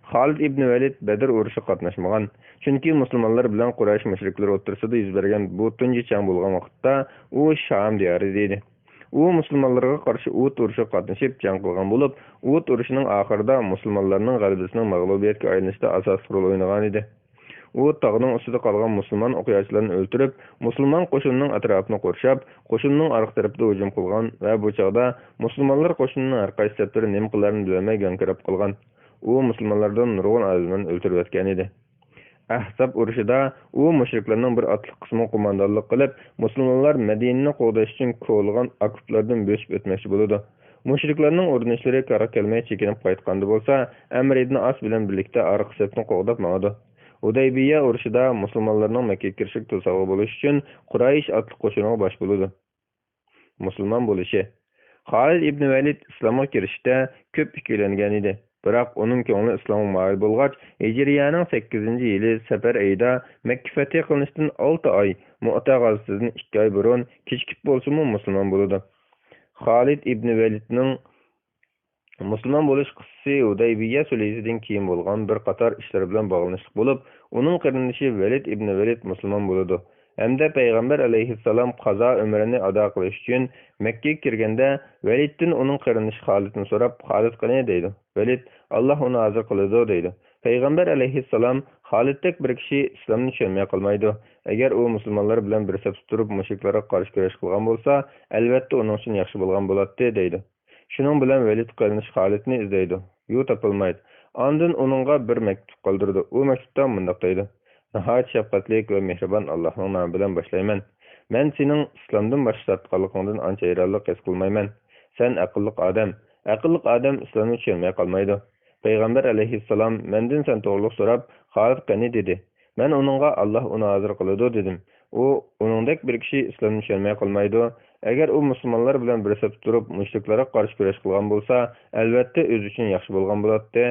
خالىد ئىبن ۋەلىد بەدر ئۇرۇشىغا قاتناشمىغان، چۈنكى مۇسۇلمانلار بىلەن قۇرەيش مۇشرىكلىرى ئوتتۇرىسىدا يۈز بەرگەن بۇ تۇنجى جەڭ بولغان ۋاقىتتا ئۇ شام دىيارىدا ئىدى. ئۇ مۇسۇلمانلارغا قارشى ئۇھۇد ئۇرۇشىغا قاتنىشىپ جەڭ قىلغان بولۇپ، ئۇھۇد ئۇرۇشىنىڭ ئاخىرىدا مۇسۇلمانلارنىڭ غەلىبىسىنىڭ مەغلۇبىيەتكە ئايلىنىشىدا ئاساسلىق رول ئوينىغانىدى. ئۇ تاغنىڭ ئۈستىدە قالغان مۇسۇلمان ئوقياچىلارنى ئۆلتۈرۈپ، مۇسۇلمان قوشۇنىنىڭ ئەتراپىنى قورشاپ، قوشۇننىڭ ئارقا تەرىپىدە ھۇجۇم قىلغان ۋە بۇ چاغدا مۇسۇلمانلار قوشۇنىنىڭ ھەر قايسى سەپلىرى نېمە قىلارىنى بىلەلمەي گاڭگىراپ قالغان. ئۇ مۇسۇلمانلاردىن نۇرغۇن ئادەملەرنى ئۆلتۈرۈۋەتكەن ئىدى. ئەھزاب ئۇرۇشىدا ئۇ مۇشرىكلارنىڭ بىر ئاتلىق قىسمىغا قوماندانلىق قىلىپ، مۇسۇلمانلار مەدىنىنى قوغداش ئۈچۈن كولىغان ئاكوپلاردىن بۆسۈپ ئۆتمەكچى بولىدۇ. مۇشرىكلارنىڭ ئۇرۇنۇشلىرى كارغا كەلمەي چېكىنىپ قايتقاندا بولسا، ئەمر ئىبن ئاس بىلەن بىرلىكتە ئارقا سەپنى قوغداپ ماڭىدۇ. ھۇدەيبىيە ئۇرۇشىدا مۇسۇلمانلارنىڭ مەككىگە كىرىشىگە توسالغۇ بولۇش ئۈچۈن قۇرەيش ئاتلىق قوشۇنىغا باش بولىدۇ. مۇسۇلمان بولۇشى. خالىد ئىبن ۋەلىد ئىسلامغا كىرىشىشتە كۆپ ئىككىلەنگەن ئىدى. بىراق ئۇنىڭ كۆڭلى ئىسلامغا مايىل بولغاچ، ھىجرىيەنىڭ سەككىزىنچى يىلى سەپەر ئېيىدا مەككە فەتھى قىلىنىشتىن ئالتە ئاي، مۇئتە غازىسىدىن ئىككى ئاي بۇرۇن كېچىكىپ بولسىمۇ مۇسۇلمان بولىدۇ. خالىد ئىبن ۋەلىدنىڭ مۇسۇلمان بولۇش قىسسىسى ھۇدەيبىيە سۈلھىسىدىن كېيىن بولغان بىر قاتار ئىشلار بىلەن باغلىنىشلىق بولۇپ، ئۇنىڭ قېرىندىشى ۋەلىد ئىبن ۋەلىد مۇسۇلمان بولىدۇ ھەمدە پەيغەمبەر ئەلەيھىسسالام قازا ئۆمرىنى ئادا قىلىش ئۈچۈن مەككىگە كىرگەندە، ۋەلىدتىن ئۇنىڭ قېرىندىشى خالىدنى سوراپ، «خالىد قېنى؟» دەيدۇ. ۋەلىد، «ئاللاھ ئۇنى ھازىر قىلىدۇ» دەيدۇ. پەيغەمبەر ئەلەيھىسسالام، «خالىدتەك بىر كىشى ئىسلامنى چۈشەنمەي قالمايدۇ. ئەگەر ئۇ مۇسۇلمانلار بىلەن بىر سەپتە تۇرۇپ، مۇشرىكلارغا قارشى كۈرەش قىلغان بولسا، ئەلۋەتتە ئۇنىڭ ئۈچۈن ياخشى بولغان بولاتتى» دەيدۇ. شۇنىڭ بىلەن ۋەلىد قېرىندىشى خالىدنى ئىزدەيدۇ. يۇ، تاپالمايدۇ. ئاندىن ئۇنىڭغا بىر مەكتۇپ قالدۇرىدۇ. ئۇ مەكتۇپتا مۇنداق دەيدۇ: «ناھايىتى شەپقەتلىك ۋە مېھرىبان ئاللاھنىڭ نامى بىلەن باشلايمەن. مەن سېنىڭ ئىسلامدىن باش تارتقانلىقىڭدىن ئانچە ھەيرانلىق ھېس قىلمايمەن. سەن ئەقىللىق ئادەم. ئەقىللىق ئادەم ئىسلامنى چۈشەنمەي قالمايدۇ. پەيغەمبەر ئەلەيھىسسالام مەندىن سەن توغرۇلۇق سوراپ، خالىد قېنى دېدى. مەن ئۇنىڭغا، ئاللاھ ئۇنى ھازىر قىلىدۇ دېدىم. ئۇ، ئۇنىڭدەك بىر كىشى ئىسلامنى چۈشەنمەي قالمايدۇ. ئەگەر ئۇ مۇسۇلمانلار بىلەن بىر سەپتە تۇرۇپ، مۇشرىكلارغا قارشى كۈرەش قىلغان بولسا، ئەلۋەتتە ئۆزى ئۈچۈن ياخشى بولغان بولاتتى.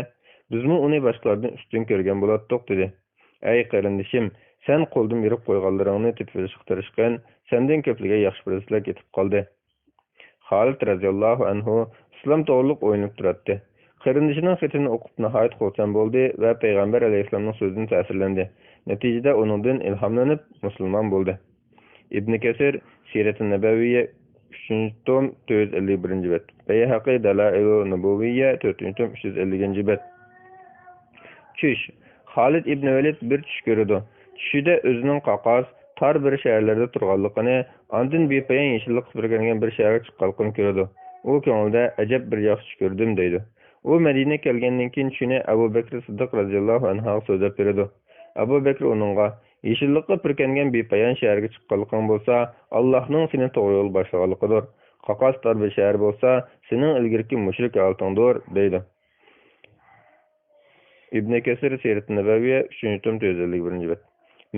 بىزمۇ ئۇنى باشقىلاردىن ئۈستۈن كۆرگەن بولاتتۇق» دېدى. ئەي قېرىندىشىم، سەن قولدىن بېرىپ قويغانلىرىڭنى تېپىۋېلىشقا تىرىشقىن، سەندىن كۆپلىگەن ياخشى پەرزەنتلەر كېتىپ قالدى. خالىد رەزىياللاھۇ ئەنھۇ ئىسلام توغرۇلۇق ئويلىنىپ تۇراتتى. قېرىندىشىنىڭ خېتىنى ئوقۇپ ناھايىتى خۇرسەن بولدى ۋە پەيغەمبەر ئەلەيھىسسالامنىڭ سۆزىدىن تەسىرلەندى. نەتىجىدە ئۇنىڭدىن ئىلھاملىنىپ مۇسۇلمان بولدى. ئىبن كەسىر، سىرەتۇن نەبەۋىيە، ئۈچىنچى توم، تۆت يۈز ئەللىك بىرىنچى بەت. بەيھەقى، دەلائىلۇ نۇبۇۋىيە، تۆتىنچى توم، ئۈچ يۈز ئەللىكىنچى بەت. چۈش. خالىد ئىبن ۋەلىد بىر چۈش كۆرىدۇ. چۈشىدە ئۆزىنىڭ قاقاس، تار بىر شەھەرلەردە تۇرغانلىقىنى، ئاندىن بىپايان يېشىللىققا پۈركەنگەن بىر شەھەرگە چىققانلىقىنى كۆرىدۇ. ئۇ كۆڭلىدە، «ئەجەب بىر ياخشى چۈش كۆردۈم» دەيدۇ. ئۇ مەدىنىگە كەلگەندىن كېيىن چۈشىنى ئەبۇ بەكرى سىددىق رەزىياللاھۇ ئەنھۇغا سۆزلەپ بېرىدۇ. ئەبۇ بەكرى ئۇنىڭغا، «يېشىللىققا پۈركەنگەن بىپايان شەھەرگە چىققانلىقىڭ بولسا، ئاللاھنىڭ سېنى توغرا يولغا باشلىغانلىقىدۇر. قاقاس تار بىر شەھەر بولسا، سېنىڭ ئىلگىرىكى مۇشرىك ھالىتىڭدۇر» دەيدۇ. ئىبن كەسىر، سىرەت نەبەۋىيە، ئۈچىنچى توم، تۆت يۈز ئەللىك بىرىنچى بەت.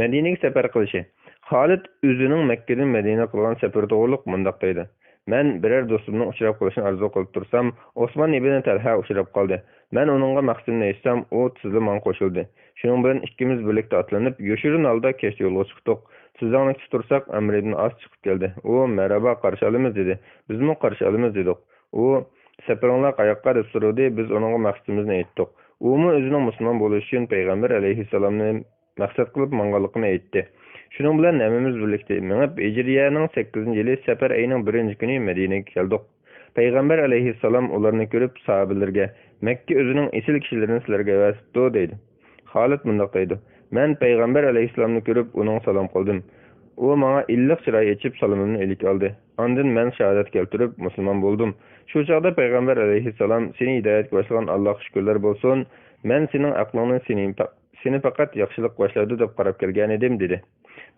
مەدىنىگە سەپەر قىلىشى. خالىد ئۆزىنىڭ مەككىدىن مەدىنە قىلغان سەپىرى توغرۇلۇق مۇنداق دەيدۇ: «مەن بىرەر دوستۇمنىڭ ئۇچراپ قېلىشىنى ئارزۇ قىلىپ تۇرسام، ئوسمان ئىبن تەلھە ئۇچراپ قالدى. مەن ئۇنىڭغا مەقسىتىمنى ئېيتسام، ئۇ تېزلا ماڭا قوشۇلدى. شۇنىڭ بىلەن ئىككىمىز بىرلىكتە ئاتلىنىپ، يوشۇرۇن ھالدا كەچتە يولغا چىقتۇق. تۈزلەڭلىكتە تۇرساق، ئەمر ئىبن ئاس چىقىپ كەلدى. ئۇ، 'مەرھابا، قارشى ئالىمىز' دېدى. بىزمۇ 'قارشى ئالىمىز' دېدۇق. ئۇ، سەپىرىڭلار قاياققا؟» دەپ سورىدى. بىز ئۇنىڭغا مەقسىتىمىزنى ئېيتتۇق. ئۇمۇ ئۆزىنىڭ مۇسۇلمان بولۇش ئۈچۈن پەيغەمبەر ئەلەيھىسسالامنى مەقسەت قىلىپ ماڭغانلىقىنى ئېيتتى. شۇنىڭ بىلەن ھەممىمىز بىرلىكتە مېڭىپ، ھىجرىيەنىڭ سەككىزىنچى يىلى سەپەر ئېيىنىڭ بىرىنچى كۈنى مەدىنىگە كەلدۇق. پەيغەمبەر ئەلەيھىسسالام ئۇلارنى كۆرۈپ، ساھابىلىرىگە، «مەككە ئۆزىنىڭ ئېسىل كىشىلىرىنى سىلەرگە ئەۋەتىپتۇ» دەيدۇ. خالىد مۇنداق دەيدۇ: «مەن پەيغەمبەر ئەلەيھىسسالامنى كۆرۈپ، ئۇنىڭغا سالام قىلدىم. ئۇ ماڭا ئىللىق چىراي ئېچىپ، سالىمىمنى ئىلىك ئالدى. ئاندىن مەن شاھادەت كەلتۈرۈپ، مۇسۇلمان بولدۇم. شۇ چاغدا پەيغەمبەر ئەلەيھىسسالام، سېنى ھىدايەتكە باشلىغان ئاللاھقا شۈكۈرلەر بولسۇن، مەن سېنىڭ ئەقلىڭنى، سېنى پە-، سېنى پەقەت ياخشىلىق باشلايدۇ دەپ قاراپ كەلگەنىدىم» دېدى.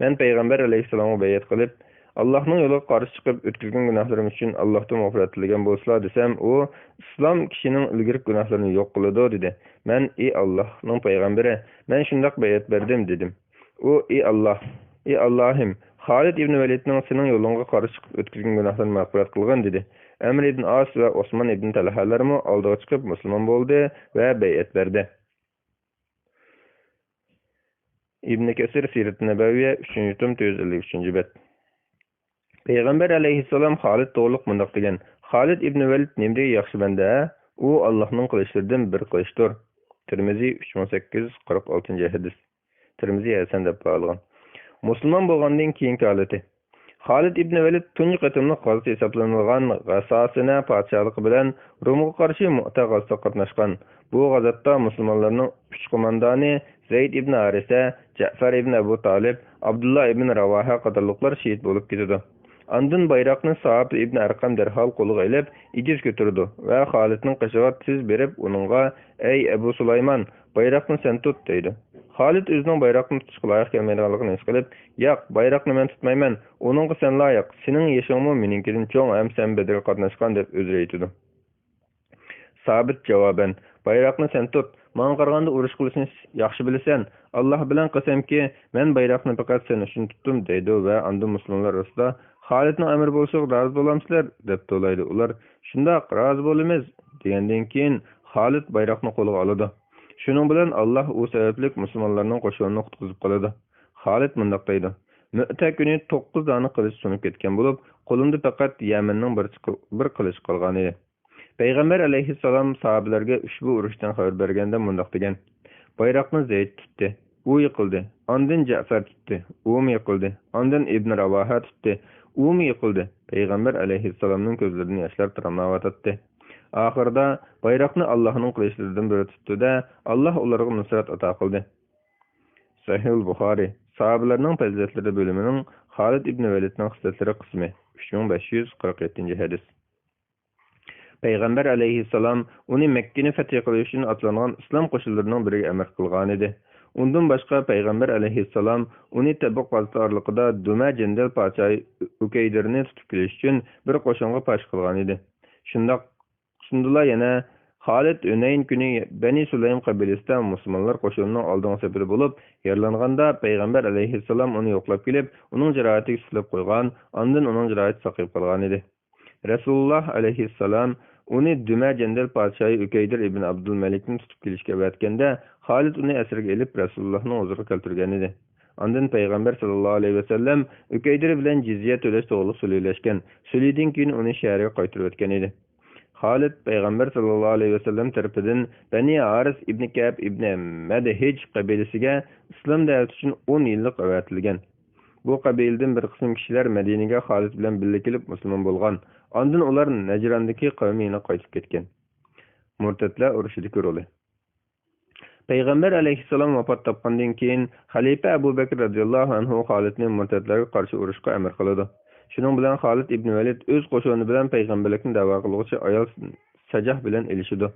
مەن پەيغەمبەر ئەلەيھىسسالامغا بەيئەت قىلىپ، «ئاللاھنىڭ يولىغا قارشى چىقىپ ئۆتكۈزگەن گۇناھلىرىم ئۈچۈن ئاللاھتىن مەغپىرەت تىلىگەن بولسىلا» دېسەم، ئۇ، «ئىسلام كىشىنىڭ ئىلگىرىكى گۇناھلىرىنى يوق قىلىدۇ» دېدى. مەن، «ئى ئاللاھنىڭ پەيغەمبىرى، مەن شۇنداق بەيئەت بەردىم» دېدىم. ئۇ، «ئى ئاللاھ، ئى ئاللاھىم، خالىد ئىبنى ۋەلىدنىڭ سېنىڭ يولۇڭغا قارشى چىقىپ ئۆتكۈزگەن گۇناھلىرىنى مەغپىرەت قىلغىن» دېدى. ئەمر ئىبن ئاس ۋە ئوسمان ئىبن تەلھەلەرمۇ ئالدىغا چىقىپ مۇسۇلمان بولدى ۋە بەيئەت بەردى. ئىبن كەسىر، سىرەت نەبەۋىيە، ئۈچىنچى توم، تۆت يۈز ئەللىك ئۈچىنچى بەت. پەيغەمبەر ئەلەيھىسسالام خالىد توغرۇلۇق مۇنداق دېگەن: «خالىد ئىبنى ۋەلىد نېمىدېگەن ياخشى بەندە، ھە؟ ئۇ ئاللاھنىڭ قىلىچلىرىدىن بىر قىلىچتۇر.» تىرمىزى، ئۈچ مىڭ سەككىز يۈز قىرىق ئالتىنچى ھەدىس. تىرمىزى ھەسەن دەپ باھالىغان. مۇسۇلمان بولغاندىن كېيىنكى ھالىتى. خالىد ئىبنى ۋەلىد تۇنجى قېتىملىق غازا ھېسابلىنىدىغان غەسسانە پادىشاھلىقى بىلەن رومغا قارشى مۇئتە غازىسىغا قاتناشقان. بۇ غازاتتا مۇسۇلمانلارنىڭ ئۈچ قوماندانى زەيد ئىبن ھارىسە، جەئفەر ئىبن ئەبۇ تالىپ، ئابدۇللا ئىبن راۋاھە قاتارلىقلار شېھىت بولۇپ كېتىدۇ. ئاندىن بايراقنى ساھابى ئىبن ئەرقەم دەرھال قولىغا ئېلىپ، ئېگىز كۆتۈرىدۇ ۋە خالىدنىڭ قېشىغا تېز بېرىپ، ئۇنىڭغا، «ئەي ئەبۇ سۇلايمان، بايراقنى سەن تۇت» دەيدۇ. خالىد ئۆزىنىڭ بايراقنى تۇتۇشقا لايىق كەلمەيدىغانلىقىنى ھېس قىلىپ، «ياق، بايراقنى مەن تۇتمايمەن، ئۇنىڭغا سەن لايىق، سېنىڭ يېشىڭمۇ مېنىڭكىدىن چوڭ ھەم سەن بەدرگە قاتناشقان» دەپ ئۆزرە ئېيتىدۇ. سابىت جاۋابەن، «بايراقنى سەن تۇت، ماڭا قارىغاندا ئۇرۇش قىلىشنى ياخشى بىلىسەن، ئاللاھ بىلەن قەسەمكى، مەن بايراقنى پەقەت سەن ئۈچۈن تۇتتۇم» دەيدۇ ۋە ئاندىن مۇسۇلمانلار ئارىسىدا، «خالىدنىڭ ئەمىر بولۇشىغا رازى بولامسىلەر؟» دەپ توۋلايدۇ. ئۇلار، «شۇنداق، رازى بولىمىز» دېگەندىن كېيىن، خالىد بايراقنى قولىغا ئالىدۇ. شۇنىڭ بىلەن ئاللاھ ئۇ سەۋەبلىك مۇسۇلمانلارنىڭ قوشۇنىنى قۇتقۇزۇپ قالىدۇ. خالىد مۇنداق دەيدۇ: «مۆتە كۈنى توققۇز دانە قىلىچ سۇنۇپ كەتكەن بولۇپ، قولۇمدا پەقەت يەمەننىڭ بىر چىقى-، بىر قىلىچى قالغانىدى.» پەيغەمبەر ئەلەيھىسسالام ساھابىلەرگە ئۇشبۇ ئۇرۇشتىن خەۋەر بەرگەندە مۇنداق دېگەن: «بايراقنى زەيد تۇتتى، ئۇ يىقىلدى. ئاندىن جەئفەر تۇتتى، ئۇمۇ يىقىلدى. ئاندىن ئىبن راۋاھە تۇتتى، ئۇمۇ يىقىلدى.» پەيغەمبەر ئەلەيھىسسالامنىڭ كۆزلىرىدىن ياشلار تاراملاۋاتاتتى. ئاخىرىدا، بايراقنى ئاللاھنىڭ قىلىچلىرىدىن بىرى تۇتتى-دە، ئاللاھ ئۇلارغا نۇسرەت ئاتا قىلدى. سەھىھۇل بۇخارىي، ساھابىلەرنىڭ پەزىلەتلىرى بۆلۈمىنىڭ خالىد ئىبن ۋەلىدنىڭ خىسلەتلىرى قىسمى، ئۈچ مىڭ بەش يۈز قىرىق يەتتىنچى ھەدىس. پەيغەمبەر ئەلەيھىسسالام ئۇنى مەككىنى فەتھى قىلىش ئۈچۈن ئاتلانغان ئىسلام قوشۇنلىرىنىڭ بىرىگە ئەمىر قىلغانىدى. ئۇندىن باشقا، پەيغەمبەر ئەلەيھىسسالام ئۇنى تەبۇك غازىتى ئارىلىقىدا دۈمە جەندەل پادىشاھى ئۇكەيدىرنى تۇتۇپ كېلىش ئۈچۈن بىر قوشۇنغا پاش قىلغانىدى. شۇنداق، شۇندىلا يەنە خالىد ھۈنەين كۈنى بەنى سۇلەيم قەبىلىسىدە مۇسۇلمانلار قوشۇنىنىڭ ئالدىنقى سېپىدە بولۇپ، يارىلانغاندا، پەيغەمبەر ئەلەيھىسسالام ئۇنى يوقلاپ كېلىپ، ئۇنىڭ جاراھىتىگە سۈپۈرۈپ قويغان، ئاندىن ئۇنىڭ جاراھىتى ساقىيىپ قالغانىدى. رەسۇلۇللاھ ئەلەيھىسسالام ئۇنى دۈمە جەندەل پادىشاھى ئۈكەيدىر ئىبن ئابدۇلمەلىكنى تۇتۇپ كېلىشكە ئەۋەتكەندە، خالىد ئۇنى ئەسىرگە ئېلىپ، رەسۇلۇللاھنىڭ ھۇزۇرىغا كەلتۈرگەنىدى. ئاندىن پەيغەمبەر ساللاللاھۇ ئەلەيھى ۋەسەللەم ئۈكەيدىر بىلەن جىزيە تۆلەش توغرۇلۇق سۈلھىلەشكەن. سۈلھىدىن كېيىن ئۇنى شەھىرىگە قايتۇرۇۋەتكەن ئىدى. خالىد پەيغەمبەر ساللاللاھۇ ئەلەيھى ۋەسەللەم تەرىپىدىن بەنى ھارىس ئىبنى كەئب ئىبنى مەدھىج قەبىلىسىگە ئىسلام دەۋىتى ئۈچۈن ئون يىللىق ئەۋەتىلگەن. بۇ قەبىلىدىن بىر قىسىم كىشىلەر مەدىنىگە خالىد بىلەن بىللە كېلىپ مۇسۇلمان بولغان. ئاندىن ئۇلار نەجراندىكى قەۋمى يېنىغا قايتىپ كەتكەن. مۇرتەتلەر ئۇرۇشىدىكى رولى. پەيغەمبەر ئەلەيھىسسالام ۋاپات تاپقاندىن كېيىن، خەلىپە ئەبۇ بەكرى رەزىياللاھۇ ئەنھۇ خالىدنى مۇرتەتلەرگە قارشى ئۇرۇشقا ئەمىر قىلىدۇ. شۇنىڭ بىلەن خالىد ئىبنى ۋەلىد ئۆز قوشۇنى بىلەن پەيغەمبەرلىكنى دەۋا قىلغۇچى ئايال سەجاھ بىلەن ئېلىشىدۇ.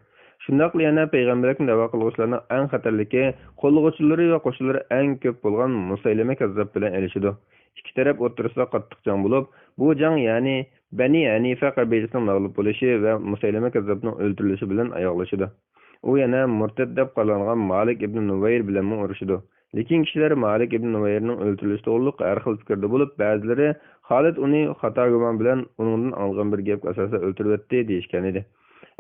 شۇنداقلا يەنە پەيغەمبەرلىكنى دەۋا قىلغۇچىلارنىڭ ئەڭ خەتەرلىكى، قوللىغۇچىلىرى ۋە قوشۇنلىرى ئەڭ كۆپ بولغان مۇسەيلىمە كەززاپ بىلەن ئېلىشىدۇ. ئىككى تەرەپ ئوتتۇرىسىدا قاتتىق جەڭ بولۇپ، بۇ جەڭ، يەنى بەنى ھەنىفە قەبىلىسىنىڭ مەغلۇپ بولۇشى ۋە مۇسەيلىمە كەززاپنىڭ ئۆلتۈرۈلۈشى بىلەن ئاياغلىشىدۇ. ئۇ يەنە مۇرتەت دەپ قارالغان مالىك ئىبنى نۇۋەير بىلەنمۇ ئۇرۇشىدۇ. لېكىن كىشىلەر مالىك ئىبنى نۇۋەيرنىڭ ئۆلتۈرۈلۈشى توغرۇلۇق ھەر خىل پىكىردە بولۇپ، بەزىلىرى خالىد ئۇنى خاتا گۇمان بىلەن ئۇنىڭدىن ئاڭلىغان بىر گەپكە ئاساسەن ئۆلتۈرۈۋەتتى دېيىشكەنىدى.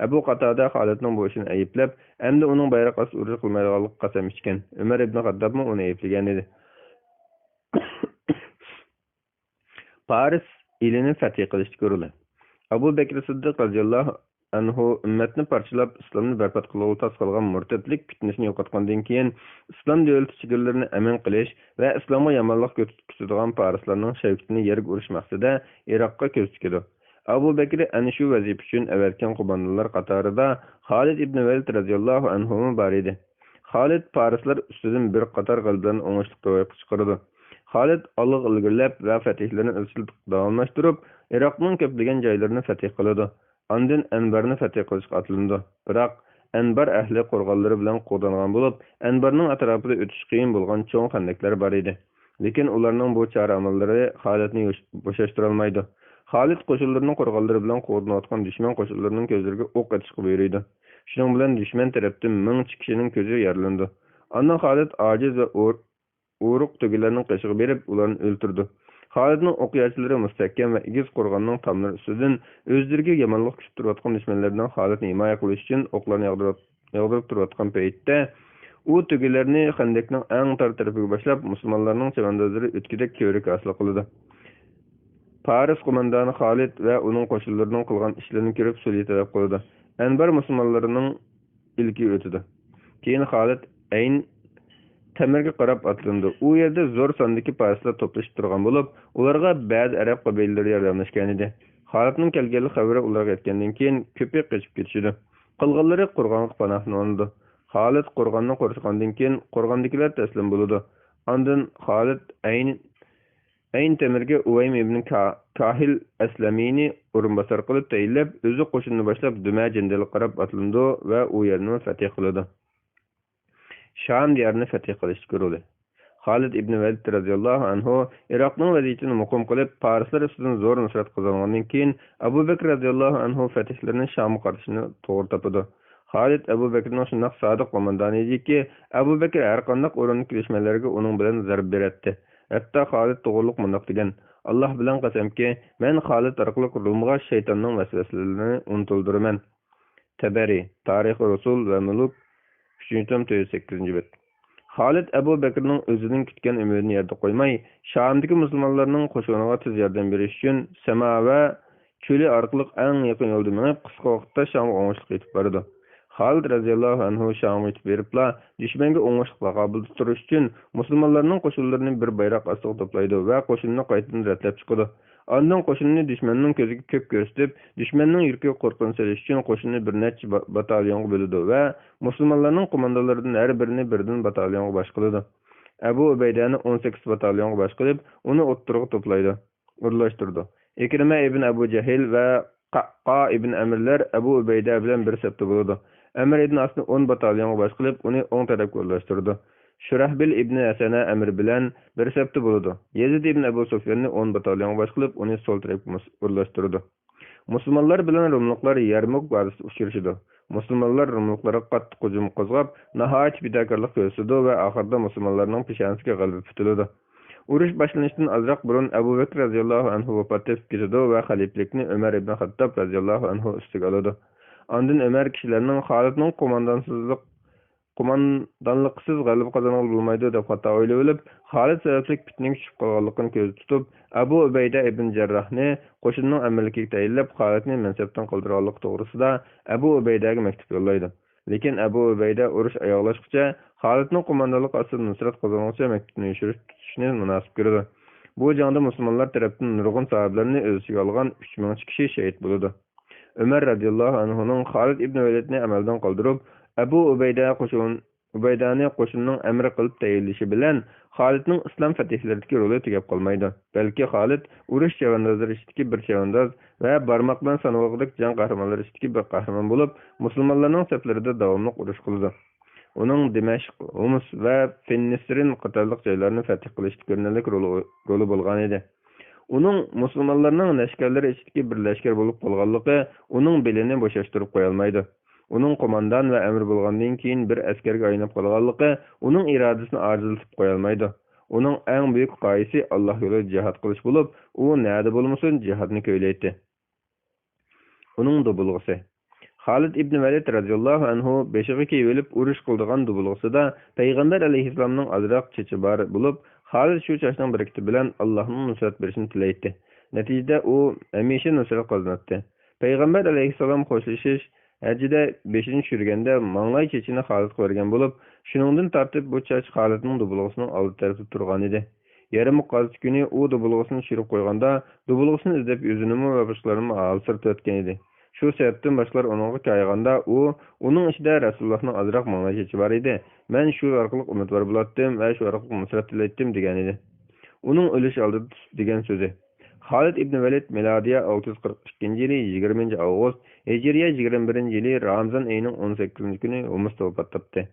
ئەبۇ قاتادە خالىدنىڭ بۇ ئىشىنى ئەيىبلەپ، ئەمدى ئۇنىڭ بايراق ئاستىدا ئۇرۇش قىلمايدىغانلىقىغا قەسەم ئىچكەن. ئۆمەر ئىبنى خەتتابمۇ ئۇنى ئەيىبلىگەنىدى. پارس ئېلىنى فەتھى قىلىشتىكى رولى. ئەبۇ بەكرى سىددىق رەزىياللاھۇ ئەنھۇ ئۈممەتنى پارچىلاپ، ئىسلامنى بەربات قىلغىلى تاس قالغان مۇرتەتلىك پىتنىسىنى يوقاتقاندىن كېيىن، ئىسلام دۆلىتى چېگرىلىرىنى ئەمىن قىلىش ۋە ئىسلامغا يامانلىق كۆرسىتىدىغان پارسلارنىڭ شەۋكىتىنى يەرگە ئۇرۇش مەقسىتىدە ئىراققا كۆز تىكىدۇ. ئەبۇ بەكرى ئەنە شۇ ۋەزىپە ئۈچۈن ئەۋەتكەن قوماندانلار قاتارىدا خالىد ئىبن ۋەلىد رەزىياللاھۇ ئەنھۇمۇ بار ئىدى. خالىد پارسلار ئۈستىدىن بىر قاتار غەلىبىلەرنى ئوڭۇشلۇق روياپقا چىقىرىدۇ. خالىد ئالغا ئىلگىرىلەپ ۋە فەتھلىرىنى ئىزچىل داۋاملاشتۇرۇپ، ئىراقنىڭ كۆپلىگەن جايلىرىنى فەتھ قىلىدۇ. ئاندىن ئەنبارنى فەتھ قىلىشقا ئاتلىنىدۇ. بىراق، ئەنبار ئەھلى قورغانلىرى بىلەن قوغدانغان بولۇپ، ئەنبارنىڭ ئەتراپىدا ئۆتۈش قىيىن بولغان چوڭ خەندەكلەر بار ئىدى. لېكىن ئۇلارنىڭ بۇ چارە-ئاماللىرى خالىدنى يوش-، بوشاشتۇرالمايدۇ. خالىد قوشۇنلىرىنى قورغانلىرى بىلەن قوغدىنىۋاتقان دۈشمەن قوشۇنلىرىنىڭ كۆزلىرىگە ئوق ئېتىشقا بۇيرۇيدۇ. شۇنىڭ بىلەن دۈشمەن تەرەپتىن مىڭچە كىشىنىڭ كۆزى يارىلىنىدۇ. ئاندىن خالىد ئاجىز ۋە ئۇر-، ئورۇق تۆگىلەرنىڭ قېشىغا بېرىپ، ئۇلارنى ئۆلتۈرىدۇ. خالىدنىڭ ئوقياچىلىرى مۇستەھكەم ۋە ئېگىز قورغاننىڭ تاملىرى ئۈستىدىن ئۆزلىرىگە يامانلىق كۈتۈپ تۇرۇۋاتقان دۈشمەنلىرىنىڭ خالىدنى ھىمايە قىلىش ئۈچۈن ئوقلارنى ياغدۇرۇپ، ياغدۇرۇپ تۇرۇۋاتقان پەيتتە، ئۇ تۆگىلەرنى خەندەكنىڭ ئەڭ تار تەرىپىگە باشلاپ، مۇسۇلمانلارنىڭ چەۋەندازلىرى ئۆتكۈدەك كۆۋرۈك ھاسىل قىلىدۇ. پارس قوماندانى خالىد ۋە ئۇنىڭ قوشۇنلىرىنىڭ قىلغان ئىشلىرىنى كۆرۈپ، سۈلھى تەلەپ قىلىدۇ. ئەنبار مۇسۇلمانلىرىنىڭ ئىلكىگە ئۆتىدۇ. كېيىن خالىد ئەين تەمىرگە قاراپ ئاتلىنىدۇ. ئۇ يەردە زور ساندىكى پارسلار توپلىشىپ تۇرغان بولۇپ، ئۇلارغا بەزى ئەرەب قەبىلىلىرى ياردەملەشكەنىدى. خالىدنىڭ كەلگەنلىك خەۋىرى ئۇلارغا يەتكەندىن كېيىن، كۆپى قېچىپ كېتىشىدۇ. قالغانلىرى قورغانغا پاناھلىنىدۇ. خالىد قورغاننى قورشىغاندىن كېيىن، قورغاندىكىلەر تەسلىم بولىدۇ. ئاندىن خالىد ئەين ئەين تەمىرگە ئۇۋەيم ئىبن كا-، كاھىل ئەسلەمىنى ئورۇنباسار قىلىپ تەيىنلەپ، ئۆزى قوشۇننى باشلاپ، دۈمە جەندەلگە قاراپ ئاتلىنىدۇ ۋە ئۇ يەرنىمۇ فەتھ قىلىدۇ. شام دىيارىنى فەتھ قىلىشتىكى رولى. خالىد ئىبن ۋەلىد رەزىياللاھۇ ئەنھۇ ئىراقنىڭ ۋەزىيىتىنى مۇقىم قىلىپ، پارسلار ئۈستىدىن زور نۇسرەت قازانغاندىن كېيىن، ئەبۇ بەكرى رەزىياللاھۇ ئەنھۇ فەتھلىرىنى شامغا قارىتىشنى توغرا تاپىدۇ. خالىد ئەبۇ بەكرىنىڭ شۇنداق سادىق قوماندانى ئىدىكى، ئەبۇ بەكرى ھەر قانداق ئورۇندا كېلىشمەنلەرگە ئۇنىڭ بىلەن زەربە بېرەتتى. ھەتتا خالىد توغرۇلۇق مۇنداق دېگەن: «ئاللاھ بىلەن قەسەمكى، مەن خالىد ئارقىلىق رومغا شەيتاننىڭ ۋەسۋەسىلىرىنى ئۇنتۇلدۇرىمەن.» تەبەرى، تارىخى رۇسۇل ۋە مۈلۈك، ئۈچىنچى توم، تۆت يۈز سەككىزىنچى بەت. خالىد ئەبۇ بەكرىنىڭ ئۆزىدىن كۈتكەن ئۈمىدىنى يەردە قويماي، شامدىكى مۇسۇلمانلارنىڭ قوشۇنىغا تېز ياردەم بېرىش ئۈچۈن سەما ۋە چۆلى ئارقىلىق ئەڭ يېقىن يولدا مېڭىپ، قىسقا ۋاقىتتا شامغا ئوڭۇشلۇق يېتىپ بارىدۇ. خالىد رەزىياللاھۇ ئەنھۇ شامغا يېتىپ بېرىپلا، دۈشمەنگە ئوڭۇشلۇق تاقابىلدا تۇرۇش ئۈچۈن مۇسۇلمانلارنىڭ قوشۇنلىرىنى بىر بايراق ئاستىغا توپلايدۇ ۋە قوشۇننى قايتىدىن رەتلەپ چىقىدۇ. ئاندىن قوشۇننى دۈشمەننىڭ كۆزىگە كۆپ كۆرسىتىپ، دۈشمەننىڭ يۈرىكىگە قورقۇنچ سېلىش ئۈچۈن قوشۇننى بىر نەچچە با-، باتاليونغا بۆلىدۇ ۋە مۇسۇلمانلارنىڭ قوماندانلىرىدىن ھەر بىرىنى بىردىن باتاليونغا باشقىلىدۇ. ئەبۇ ئۇبەيدەنى ئون سەككىز باتاليونغا باشقىلىپ، ئۇنى ئوتتۇرىغا توپلايدۇ، ئورۇنلاشتۇرىدۇ. ئىكرىمە ئىبن ئەبۇ جەھىل ۋە قەققا ئىبن ئەمىرلەر ئەبۇ ئۇبەيدە بىلەن بىر سەپتە بولىدۇ. ئەمىر ئىبن ئاسنى ئون باتاليونغا باشقىلىپ، ئۇنى ئوڭ تەرەپكە ئورۇنلاشتۇرىدۇ. شۇرەھبىل ئىبن ھەسەنە ئەمىر بىلەن بىر سەپتە بولىدۇ. يەزىد ئىبن ئەبۇ سۇفياننى ئون باتاليونغا باشقىلىپ، ئۇنى سول تەرەپكە مۇس-، ئورۇنلاشتۇرىدۇ. مۇسۇلمانلار بىلەن روملۇقلار يەرمۇك ۋادىسىدا ئۇچرىشىدۇ. مۇسۇلمانلار روملۇقلارغا قاتتىق ھۇجۇم قوزغاپ، ناھايىتى پىداكارلىق كۆرسىتىدۇ ۋە ئاخىرىدا مۇسۇلمانلارنىڭ پېشانىسىگە غەلىبە پۈتۈلىدۇ. ئۇرۇش باشلىنىشتىن ئازراق بۇرۇن ئەبۇ بەكرى رەزىياللاھۇ ئەنھۇ ۋاپات تېپىپ كېتىدۇ ۋە خەلىپىلىكنى ئۆمەر ئىبن خەتتاب رەزىياللاھۇ ئەنھۇ ئۈستىگە ئالىدۇ. ئاندىن ئۆمەر كىشىلەرنىڭ خالىدنىڭ قوماندانسىزلىق قوماندانلىقسىز غەلىبە قازانغىلى بولمايدۇ دەپ خاتا ئويلىۋېلىپ، خالىد سەۋەبلىك پىتنىگە چۈشۈپ قالغانلىقىنى كۆزدە تۇتۇپ، ئەبۇ ئۇبەيدە ئىبن جەرراھنى قوشۇننىڭ ئەمىرلىكىگە تەيىنلەپ، خالىدنى مەنسەپتىن قالدۇرغانلىقى توغرىسىدا ئەبۇ ئۇبەيدەگە مەكتۇپ يوللايدۇ. لېكىن ئەبۇ ئۇبەيدە ئۇرۇش ئاياغلاشقۇچە خالىدنىڭ قوماندانلىقى ئاستىدا نۇسرەت قازانغۇچە مەكتۇپنى ئۆچۈرۈش تۇتۇشنى مۇناسىپ كۆرىدۇ. بۇ جەڭدە مۇسۇلمانلار تەرەپتىن نۇرغۇن ساھابىلەرنى ئۆز ئىچىگە ئالغان ئۈچ مىڭچە كىشى شېھىت بولىدۇ. ئۆمەر رەزىياللاھۇ ئەنھۇنىڭ خالىد ئىبن ۋەلىدنى ئەمەلدىن قالدۇرۇپ، ئەبۇ ئۇبەيدە قوشۇن-، ئۇبەيدانى قوشۇننىڭ ئەمىرى قىلىپ تەيىنلىشى بىلەن خالىدنىڭ ئىسلام فەتھلىرىدىكى رولى تۈگەپ قالمايدۇ. بەلكى خالىد ئۇرۇش چەۋەندازلىرى ئىچىدىكى بىر چەۋەنداز ۋە بارماق بىلەن سانىۋالغۇدەك جەڭ قەھرىمانلىرى ئىچىدىكى بىر قەھرىمان بولۇپ، مۇسۇلمانلارنىڭ سەپلىرىدە داۋاملىق ئۇرۇش قىلىدۇ. ئۇنىڭ دىمەشق، ھومس ۋە فىننىسرىن قاتارلىق جايلارنى فەتھ قىلىشتا كۆرۈنەرلىك رولى، رولى بولغانىدى. ئۇنىڭ مۇسۇلمانلارنىڭ لەشكەرلىرى ئىچىدىكى بىر لەشكەر بولۇپ قالغانلىقى ئۇنىڭ بېلىنى بوشاشتۇرۇپ قويالمايدۇ. ئۇنىڭ قوماندان ۋە ئەمىر بولغاندىن كېيىن بىر ئەسكەرگە ئايلىنىپ قالغانلىقى ئۇنىڭ ئىرادىسىنى ئاجىزلىتىپ قويالمايدۇ. ئۇنىڭ ئەڭ بۈيۈك غايىسى ئاللاھ يولىدا جىھاد قىلىش بولۇپ، ئۇ نەدە بولمىسۇن جىھادنى كۆيلەيتتى. ئۇنىڭ دۇبۇلغىسى. خالىد ئىبن ۋەلىد رەزىياللاھۇ ئەنھۇ بېشىغا كىيىۋېلىپ ئۇرۇش قىلىدىغان دۇبۇلغىسىدا پەيغەمبەر ئەلەيھىسسالامنىڭ ئازراق چېچى بار بولۇپ، خالىد شۇ چاچنىڭ بەرىكىتى بىلەن ئاللاھنىڭ نۇسرەت بېرىشىنى تىلەيتتى. نەتىجىدە ئۇ ھەمىشە نۇسرەت قازىناتتى. پەيغەمبەر ئەلەيھىسسالام خوشلىشىش ھەججىدە بېشىنى چۈشۈرگەندە ماڭلاي چېچىنى خالىدقا بەرگەن بولۇپ، شۇنىڭدىن تارتىپ بۇ چاچ خالىدنىڭ دۇبۇلغىسىنىڭ ئالدى تەرىپىدە تۇرغانىدى. يەرمۇك غازىتى كۈنى ئۇ دۇبۇلغىسىنى چۈشۈرۈپ قويغاندا، دۇبۇلغىسىنى ئىزدەپ ئۆزىنىمۇ ۋە باشقىلارنىمۇ ھالسىرىتىۋەتكەن ئىدى. شۇ سەۋەبتىن باشقىلار ئۇنىڭغا كايىغاندا، ئۇ، ئۇنىڭ ئىچىدە رەسۇلۇللاھنىڭ ئازراق ماڭلاي چېچى بار ئىدى، مەن شۇ ئارقىلىق ئۈمىدۋار بولاتتىم ۋە شۇ ئارقىلىق نۇسرەت تىلەيتتىم، دېگەنىدى. ئۇنىڭ ئۆلۈش ئالدىدا تۇتۇپ دېگەن سۆزى. خالىد ئىبن ۋەلىد مىلادىيە ئالتە يۈز قىرىق ئىككىنچى يىلى يىگىرمىنچى ئاۋغۇست، ھىجرىيە يىگىرمە بىرىنچى يىلى رامىزان ئېيىنىڭ ئون سەككىزىنچى كۈنى ھومۇستا ۋاپات تاپتى.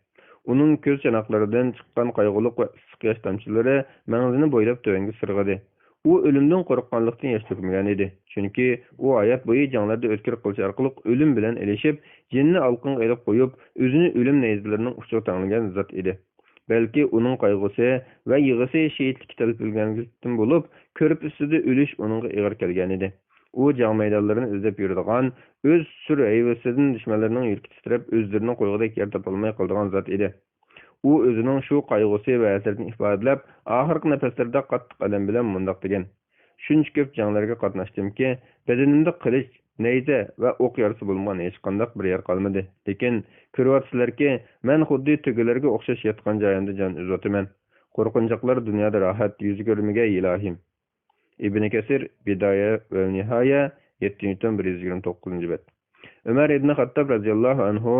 ئۇنىڭ كۆز چاناقلىرىدىن چىققان قايغۇلۇق ۋە ئىسسىق ياش تامچىلىرى مەڭزىنى بويلاپ تۆۋەنگە سىرغىدى. ئۇ ئۆلۈمدىن قورققانلىقتىن ياش تۆكمىگەن ئىدى. چۈنكى ئۇ ھايات بويى جەڭلەردە ئۆتكۈر قىلىچ ئارقىلىق ئۆلۈم بىلەن ئېلىشىپ، جېنىنى ئالقىنغا ئېلىپ قويۇپ، ئۆزىنى ئۆلۈم نەيزىلىرىنىڭ ئۇچىغا تەڭلىگەن زات ئىدى. بەلكى ئۇنىڭ قايغۇسى ۋە يىغىسى شېھىتلىككە تەلپۈنگەنلىكتىن بولۇپ، كۆرپە ئۈستىدە ئۆلۈش ئۇنىڭغا ئېغىر كەلگەنىدى. ئۇ جەڭ مەيدانلىرىنى ئىزدەپ يۈرىدىغان، ئۆز سۈر ھەيۋىسىدىن دۈشمەنلىرىنىڭ يۈرىكى تىترەپ، ئۆزلىرىنى قويغۇدەك يەر تاپالماي قالىدىغان زات ئىدى. ئۇ ئۆزىنىڭ شۇ قايغۇسى ۋە ھەسرىتىنى ئىپادىلەپ، ئاخىرقى نەپەسلىرىدە قاتتىق ئەلەم بىلەن مۇنداق دېگەن: شۇنچە كۆپ جەڭلەرگە قاتناشتىمكى، بەدىنىمدە قىلىچ، نەيزە ۋە ئوق يارىسى بولمىغان ھېچقانداق بىر يەر قالمىدى. لېكىن كۆرۈۋاتىسىلەركى، مەن خۇددى تۆگىلەرگە ئوخشاش ياتقان جايىمدا جان ئۈزۈۋاتىمەن. قورقۇنچاقلار دۇنيادا راھەت يۈز كۆرمىگەي، ئىلاھىم. ئىبنى كەسىر، بىدايە ۋە نىھايە، يەتتىنچى توم، بىر يۈز يىگىرمە توققۇزىنچى بەت. ئۆمەر ئىبنى خەتتاب رەزىياللاھۇ ئەنھۇ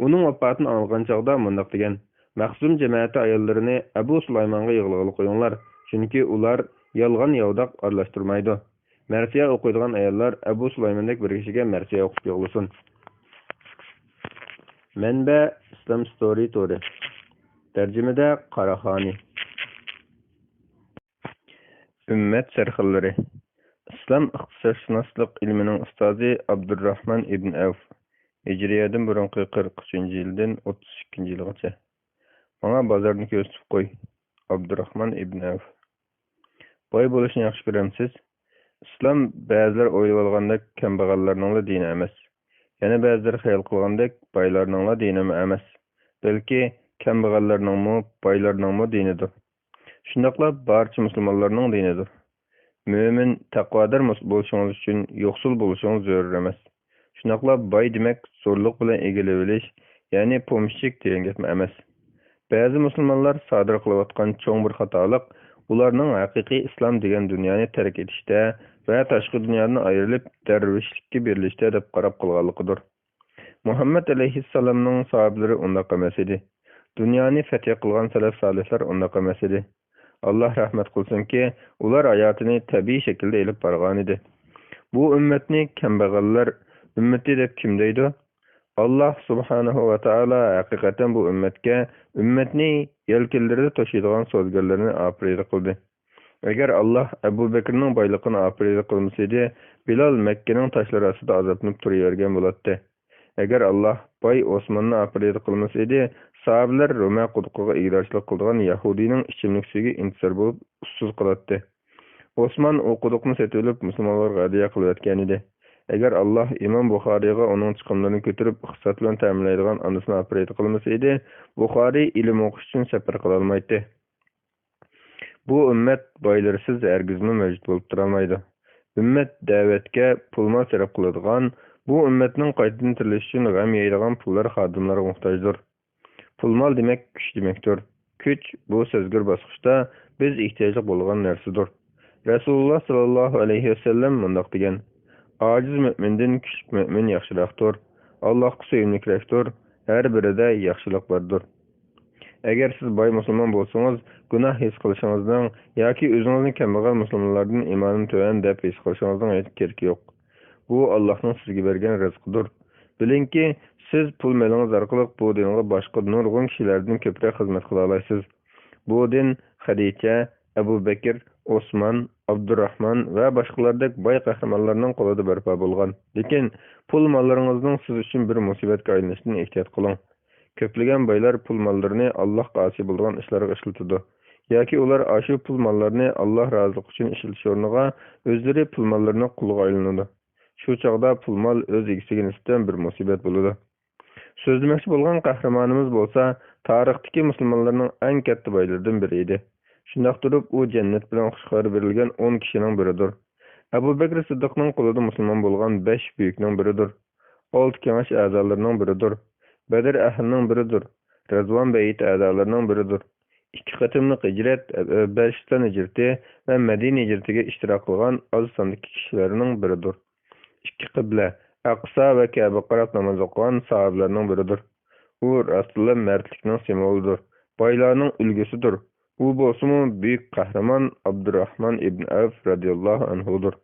ئۇنىڭ ۋاپاتىنى ئاڭلىغان چاغدا مۇنداق دېگەن: مەخزۇم جەمەتى ئاياللىرىنى ئەبۇ سۇلايمانغا يىغلىغىلى قويۇڭلار، چۈنكى ئۇلار يالغان ياۋىداق ئارىلاشتۇرمايدۇ. مەرسىيە ئوقۇيدىغان ئاياللار ئەبۇ سۇلايماندەك بىر كىشىگە مەرسىيە ئوقۇپ يىغلىسۇن. مەنبە: ئىسلام ستورى تورى. تەرجىمىدە قاراخانى. ئۈممەت سەرخىللىرى. ئىسلام ئىقتىسادشۇناسلىق ئىلمىنىڭ ئۇستازى ئابدۇرراھمان ئىبن ئەۋف، ھىجرىيەدىن بۇرۇنقى قىرىق ئۈچىنچى يىلدىن ئوتتۇز ئىككىنچى يىلغىچە. ماڭا بازارنى كۆرسىتىپ قوي. ئابدۇرراھمان ئىبن ئەۋف. باي بولۇشنى ياخشى كۆرەمسىز؟ ئىسلام بەزىلەر ئويلىۋالغاندەك كەمبەغەللەرنىڭلا دىنى ئەمەس. يەنە بەزىلەر خىيال قىلغاندەك بايلارنىڭلا دىنىمۇ ئەمەس. بەلكى كەمبەغەللەرنىڭمۇ، بايلارنىڭمۇ دىنىدۇر. شۇنداقلا بارچە مۇسۇلمانلارنىڭ دىنىدۇر. مۆمىن، تەقۋادار مۇس-، بولۇشىڭىز ئۈچۈن يوقسۇل بولۇشىڭىز زۆرۈر ئەمەس. شۇنداقلا باي دېمەك زورلۇق بىلەن ئىگىلىۋېلىش، يەنى پومېشچىك دېگەن گەپمۇ ئەمەس. بەزى مۇسۇلمانلار سادىر قىلىۋاتقان چوڭ بىر خاتالىق ئۇلارنىڭ ھەقىقىي ئىسلام دېگەن دۇنيانى تەرك ئېتىشتە ۋە تاشقى دۇنيادىن ئايرىلىپ دەرۋىشلىككە بېرىلىشتە دەپ قاراپ قالغانلىقىدۇر. مۇھەممەد ئەلەيھىسسالامنىڭ ساھابىلىرى ئۇنداق ئەمەس ئىدى. دۇنيانى فەتھى قىلغان سەلەف سالىھلار ئۇنداق ئەمەس ئىدى. ئاللاھ رەھمەت قىلسۇنكى، ئۇلار ھاياتىنى تەبىئىي شەكىلدە ئېلىپ بارغانىدى. بۇ ئۈممەتنى كەمبەغەللەر ئۈممىتى دەپ كىم دەيدۇ؟ ئاللاھ سۇبھانەھۇ ۋە تائالا ھەقىقەتەن بۇ ئۈممەتكە ئۈممەتنى يەلكىلىرىدە توشۇيدىغان سودىگەرلەرنى ئاپىرىدە قىلدى. ئەگەر ئاللاھ ئەبۇ بەكرىنىڭ بايلىقىنى ئاپىرىدە قىلمىسىدى، بىلال مەككىنىڭ تاشلىرى ئاستىدا ئازابلىنىپ تۇرۇۋەرگەن بولاتتى. ئەگەر ئاللاھ باي ئوسماننى ئاپىرىدە قىلمىسىدى، ساھابىلەر رۇمە قۇدۇقىغا ئىگىدارچىلىق قىلىدىغان يەھۇدىينىڭ ئىچىملىك سۈيىگە ئىنتىزار بولۇپ ئۇسسۇز قالاتتى. ئوسمان ئۇ قۇدۇقنى سېتىۋېلىپ مۇسۇلمانلارغا ھەدىيە قىلىۋەتكەنىدى. ئەگەر ئاللاھ ئىمام بۇخارىيغا ئۇنىڭ چىقىملىرىنى كۆتۈرۈپ ئىقتىساد بىلەن تەمىنلەيدىغان ئانىسىنى ئاپىرىدە قىلمىسا ئىدى، بۇخارىي ئىلىم ئوقۇش ئۈچۈن سەپەر قىلالمايتتى. بۇ ئۈممەت بايلىرىسىز ھەرگىزمۇ مەۋجۇت بولۇپ تۇرالمايدۇ. ئۈممەت دەۋەتكە پۇل-مال سەرپ قىلىدىغان، بۇ ئۈممەتنىڭ قايتىدىن تىرىلىشى ئۈچۈن غەم يەيدىغان پۇللار خادىملارغا موھتاجدۇر. پۇل-مال دېمەك كۈچ دېمەكتۇر. كۈچ بۇ سەزگۈر باسقۇچتا بىز ئېھتىياجلىق بولغان نەرسىدۇر. رەسۇلۇللاھ ساللاللاھۇ ئەلەيھى ۋەسەللەم مۇنداق دېگەن: ئاجىز مۆمىندىن كۈچلۈك مۆمىن ياخشىراقتۇر. ئاللاھقا سۆيۈملۈكرەكتۇر. ھەر بىرىدە ياخشىلىق باردۇر. ئەگەر سىز باي مۇسۇلمان بولسىڭىز، گۇناھ ھېس قىلىشىڭىزنىڭ ياكى ئۆزىڭىزنى كەمبەغەل مۇسۇلمانلاردىن ئىمانىم تۆۋەن دەپ ھېس قىلىشىڭىزنىڭ ھېچ كېرىكى يوق. بۇ ئاللاھنىڭ سىزگە بەرگەن رىزقىدۇر. بىلىڭكى، سىز پۇل مېلىڭىز ئارقىلىق بۇ دىنغا باشقا نۇرغۇن كىشىلەردىن كۆپرەك خىزمەت قىلالايسىز. بۇ دىن خەدىچە، ئەبۇ بەكىر، ئوسمان، ئابدۇراخمان ۋە باشقىلاردەك باي قەھرىمانلارنىڭ قولىدا بەرپا بولغان. لېكىن پۇل ماللىرىڭىزنىڭ سىز ئۈچۈن بىر مۇسىبەتكە ئايلىنىشىدىن ئېھتىيات قىلىڭ. كۆپلىگەن بايلار پۇل ماللىرىنى ئاللاھقا ئاسىي بولىدىغان ئىشلارغا ئىشلىتىدۇ. ياكى ئۇلار ئاشۇ پۇل ماللارنى ئاللاھ رازىلىقى ئۈچۈن ئىشلىتىش ئورنىغا ئۆزلىرى پۇل ماللىرىنىڭ قۇلىغا ئايلىنىدۇ. شۇ چاغدا پۇل مال ئۆز ئىگىسىگە نىسبەتەن بىر مۇسىبەت بولىدۇ. سۆزلىمەكچى بولغان قەھرىمانىمىز بولسا تارىختىكى مۇسۇلمانلارنىڭ ئەڭ كاتتا بايلىرىدىن بىرى ئىدى. شۇنداق تۇرۇپ ئۇ جەننەت بىلەن خۇش خەۋەر بېرىلگەن ئون كىشىنىڭ بىرىدۇر. ئەبۇ بەكرى سىددىقنىڭ قولىدا مۇسۇلمان بولغان بەش بۈيۈكنىڭ بىرىدۇر. ئالتە كېڭەش ئەزالىرىنىڭ بىرىدۇر. بەدر ئەھلىنىڭ بىرىدۇر. رەزۋان بەيئەت ئەزالىرىنىڭ بىرىدۇر. ئىككى قېتىملىق ھىجرەت، بەلۇچىستان ھىجرىتى ۋە مەدىنە ھىجرىتىگە ئىشتىراك قىلغان ئاز ساندىكى كىشىلەرنىڭ بىرىدۇر. ئىككى قىبلە، ئەقسا ۋە كەبىگە قاراپ ناماز ئوقۇغان ساھابىلەرنىڭ بىرىدۇر. ئۇ راستتىنلا مەردلىكنىڭ سىمۋولىدۇر، بايلارنىڭ ئۈلگىسىدۇر. ئۇ بولسىمۇ بۈيۈك قەھرىمان ئابدۇراخمان ئىبن ئەۋف رەزىياللاھۇ ئەنھۇدۇر.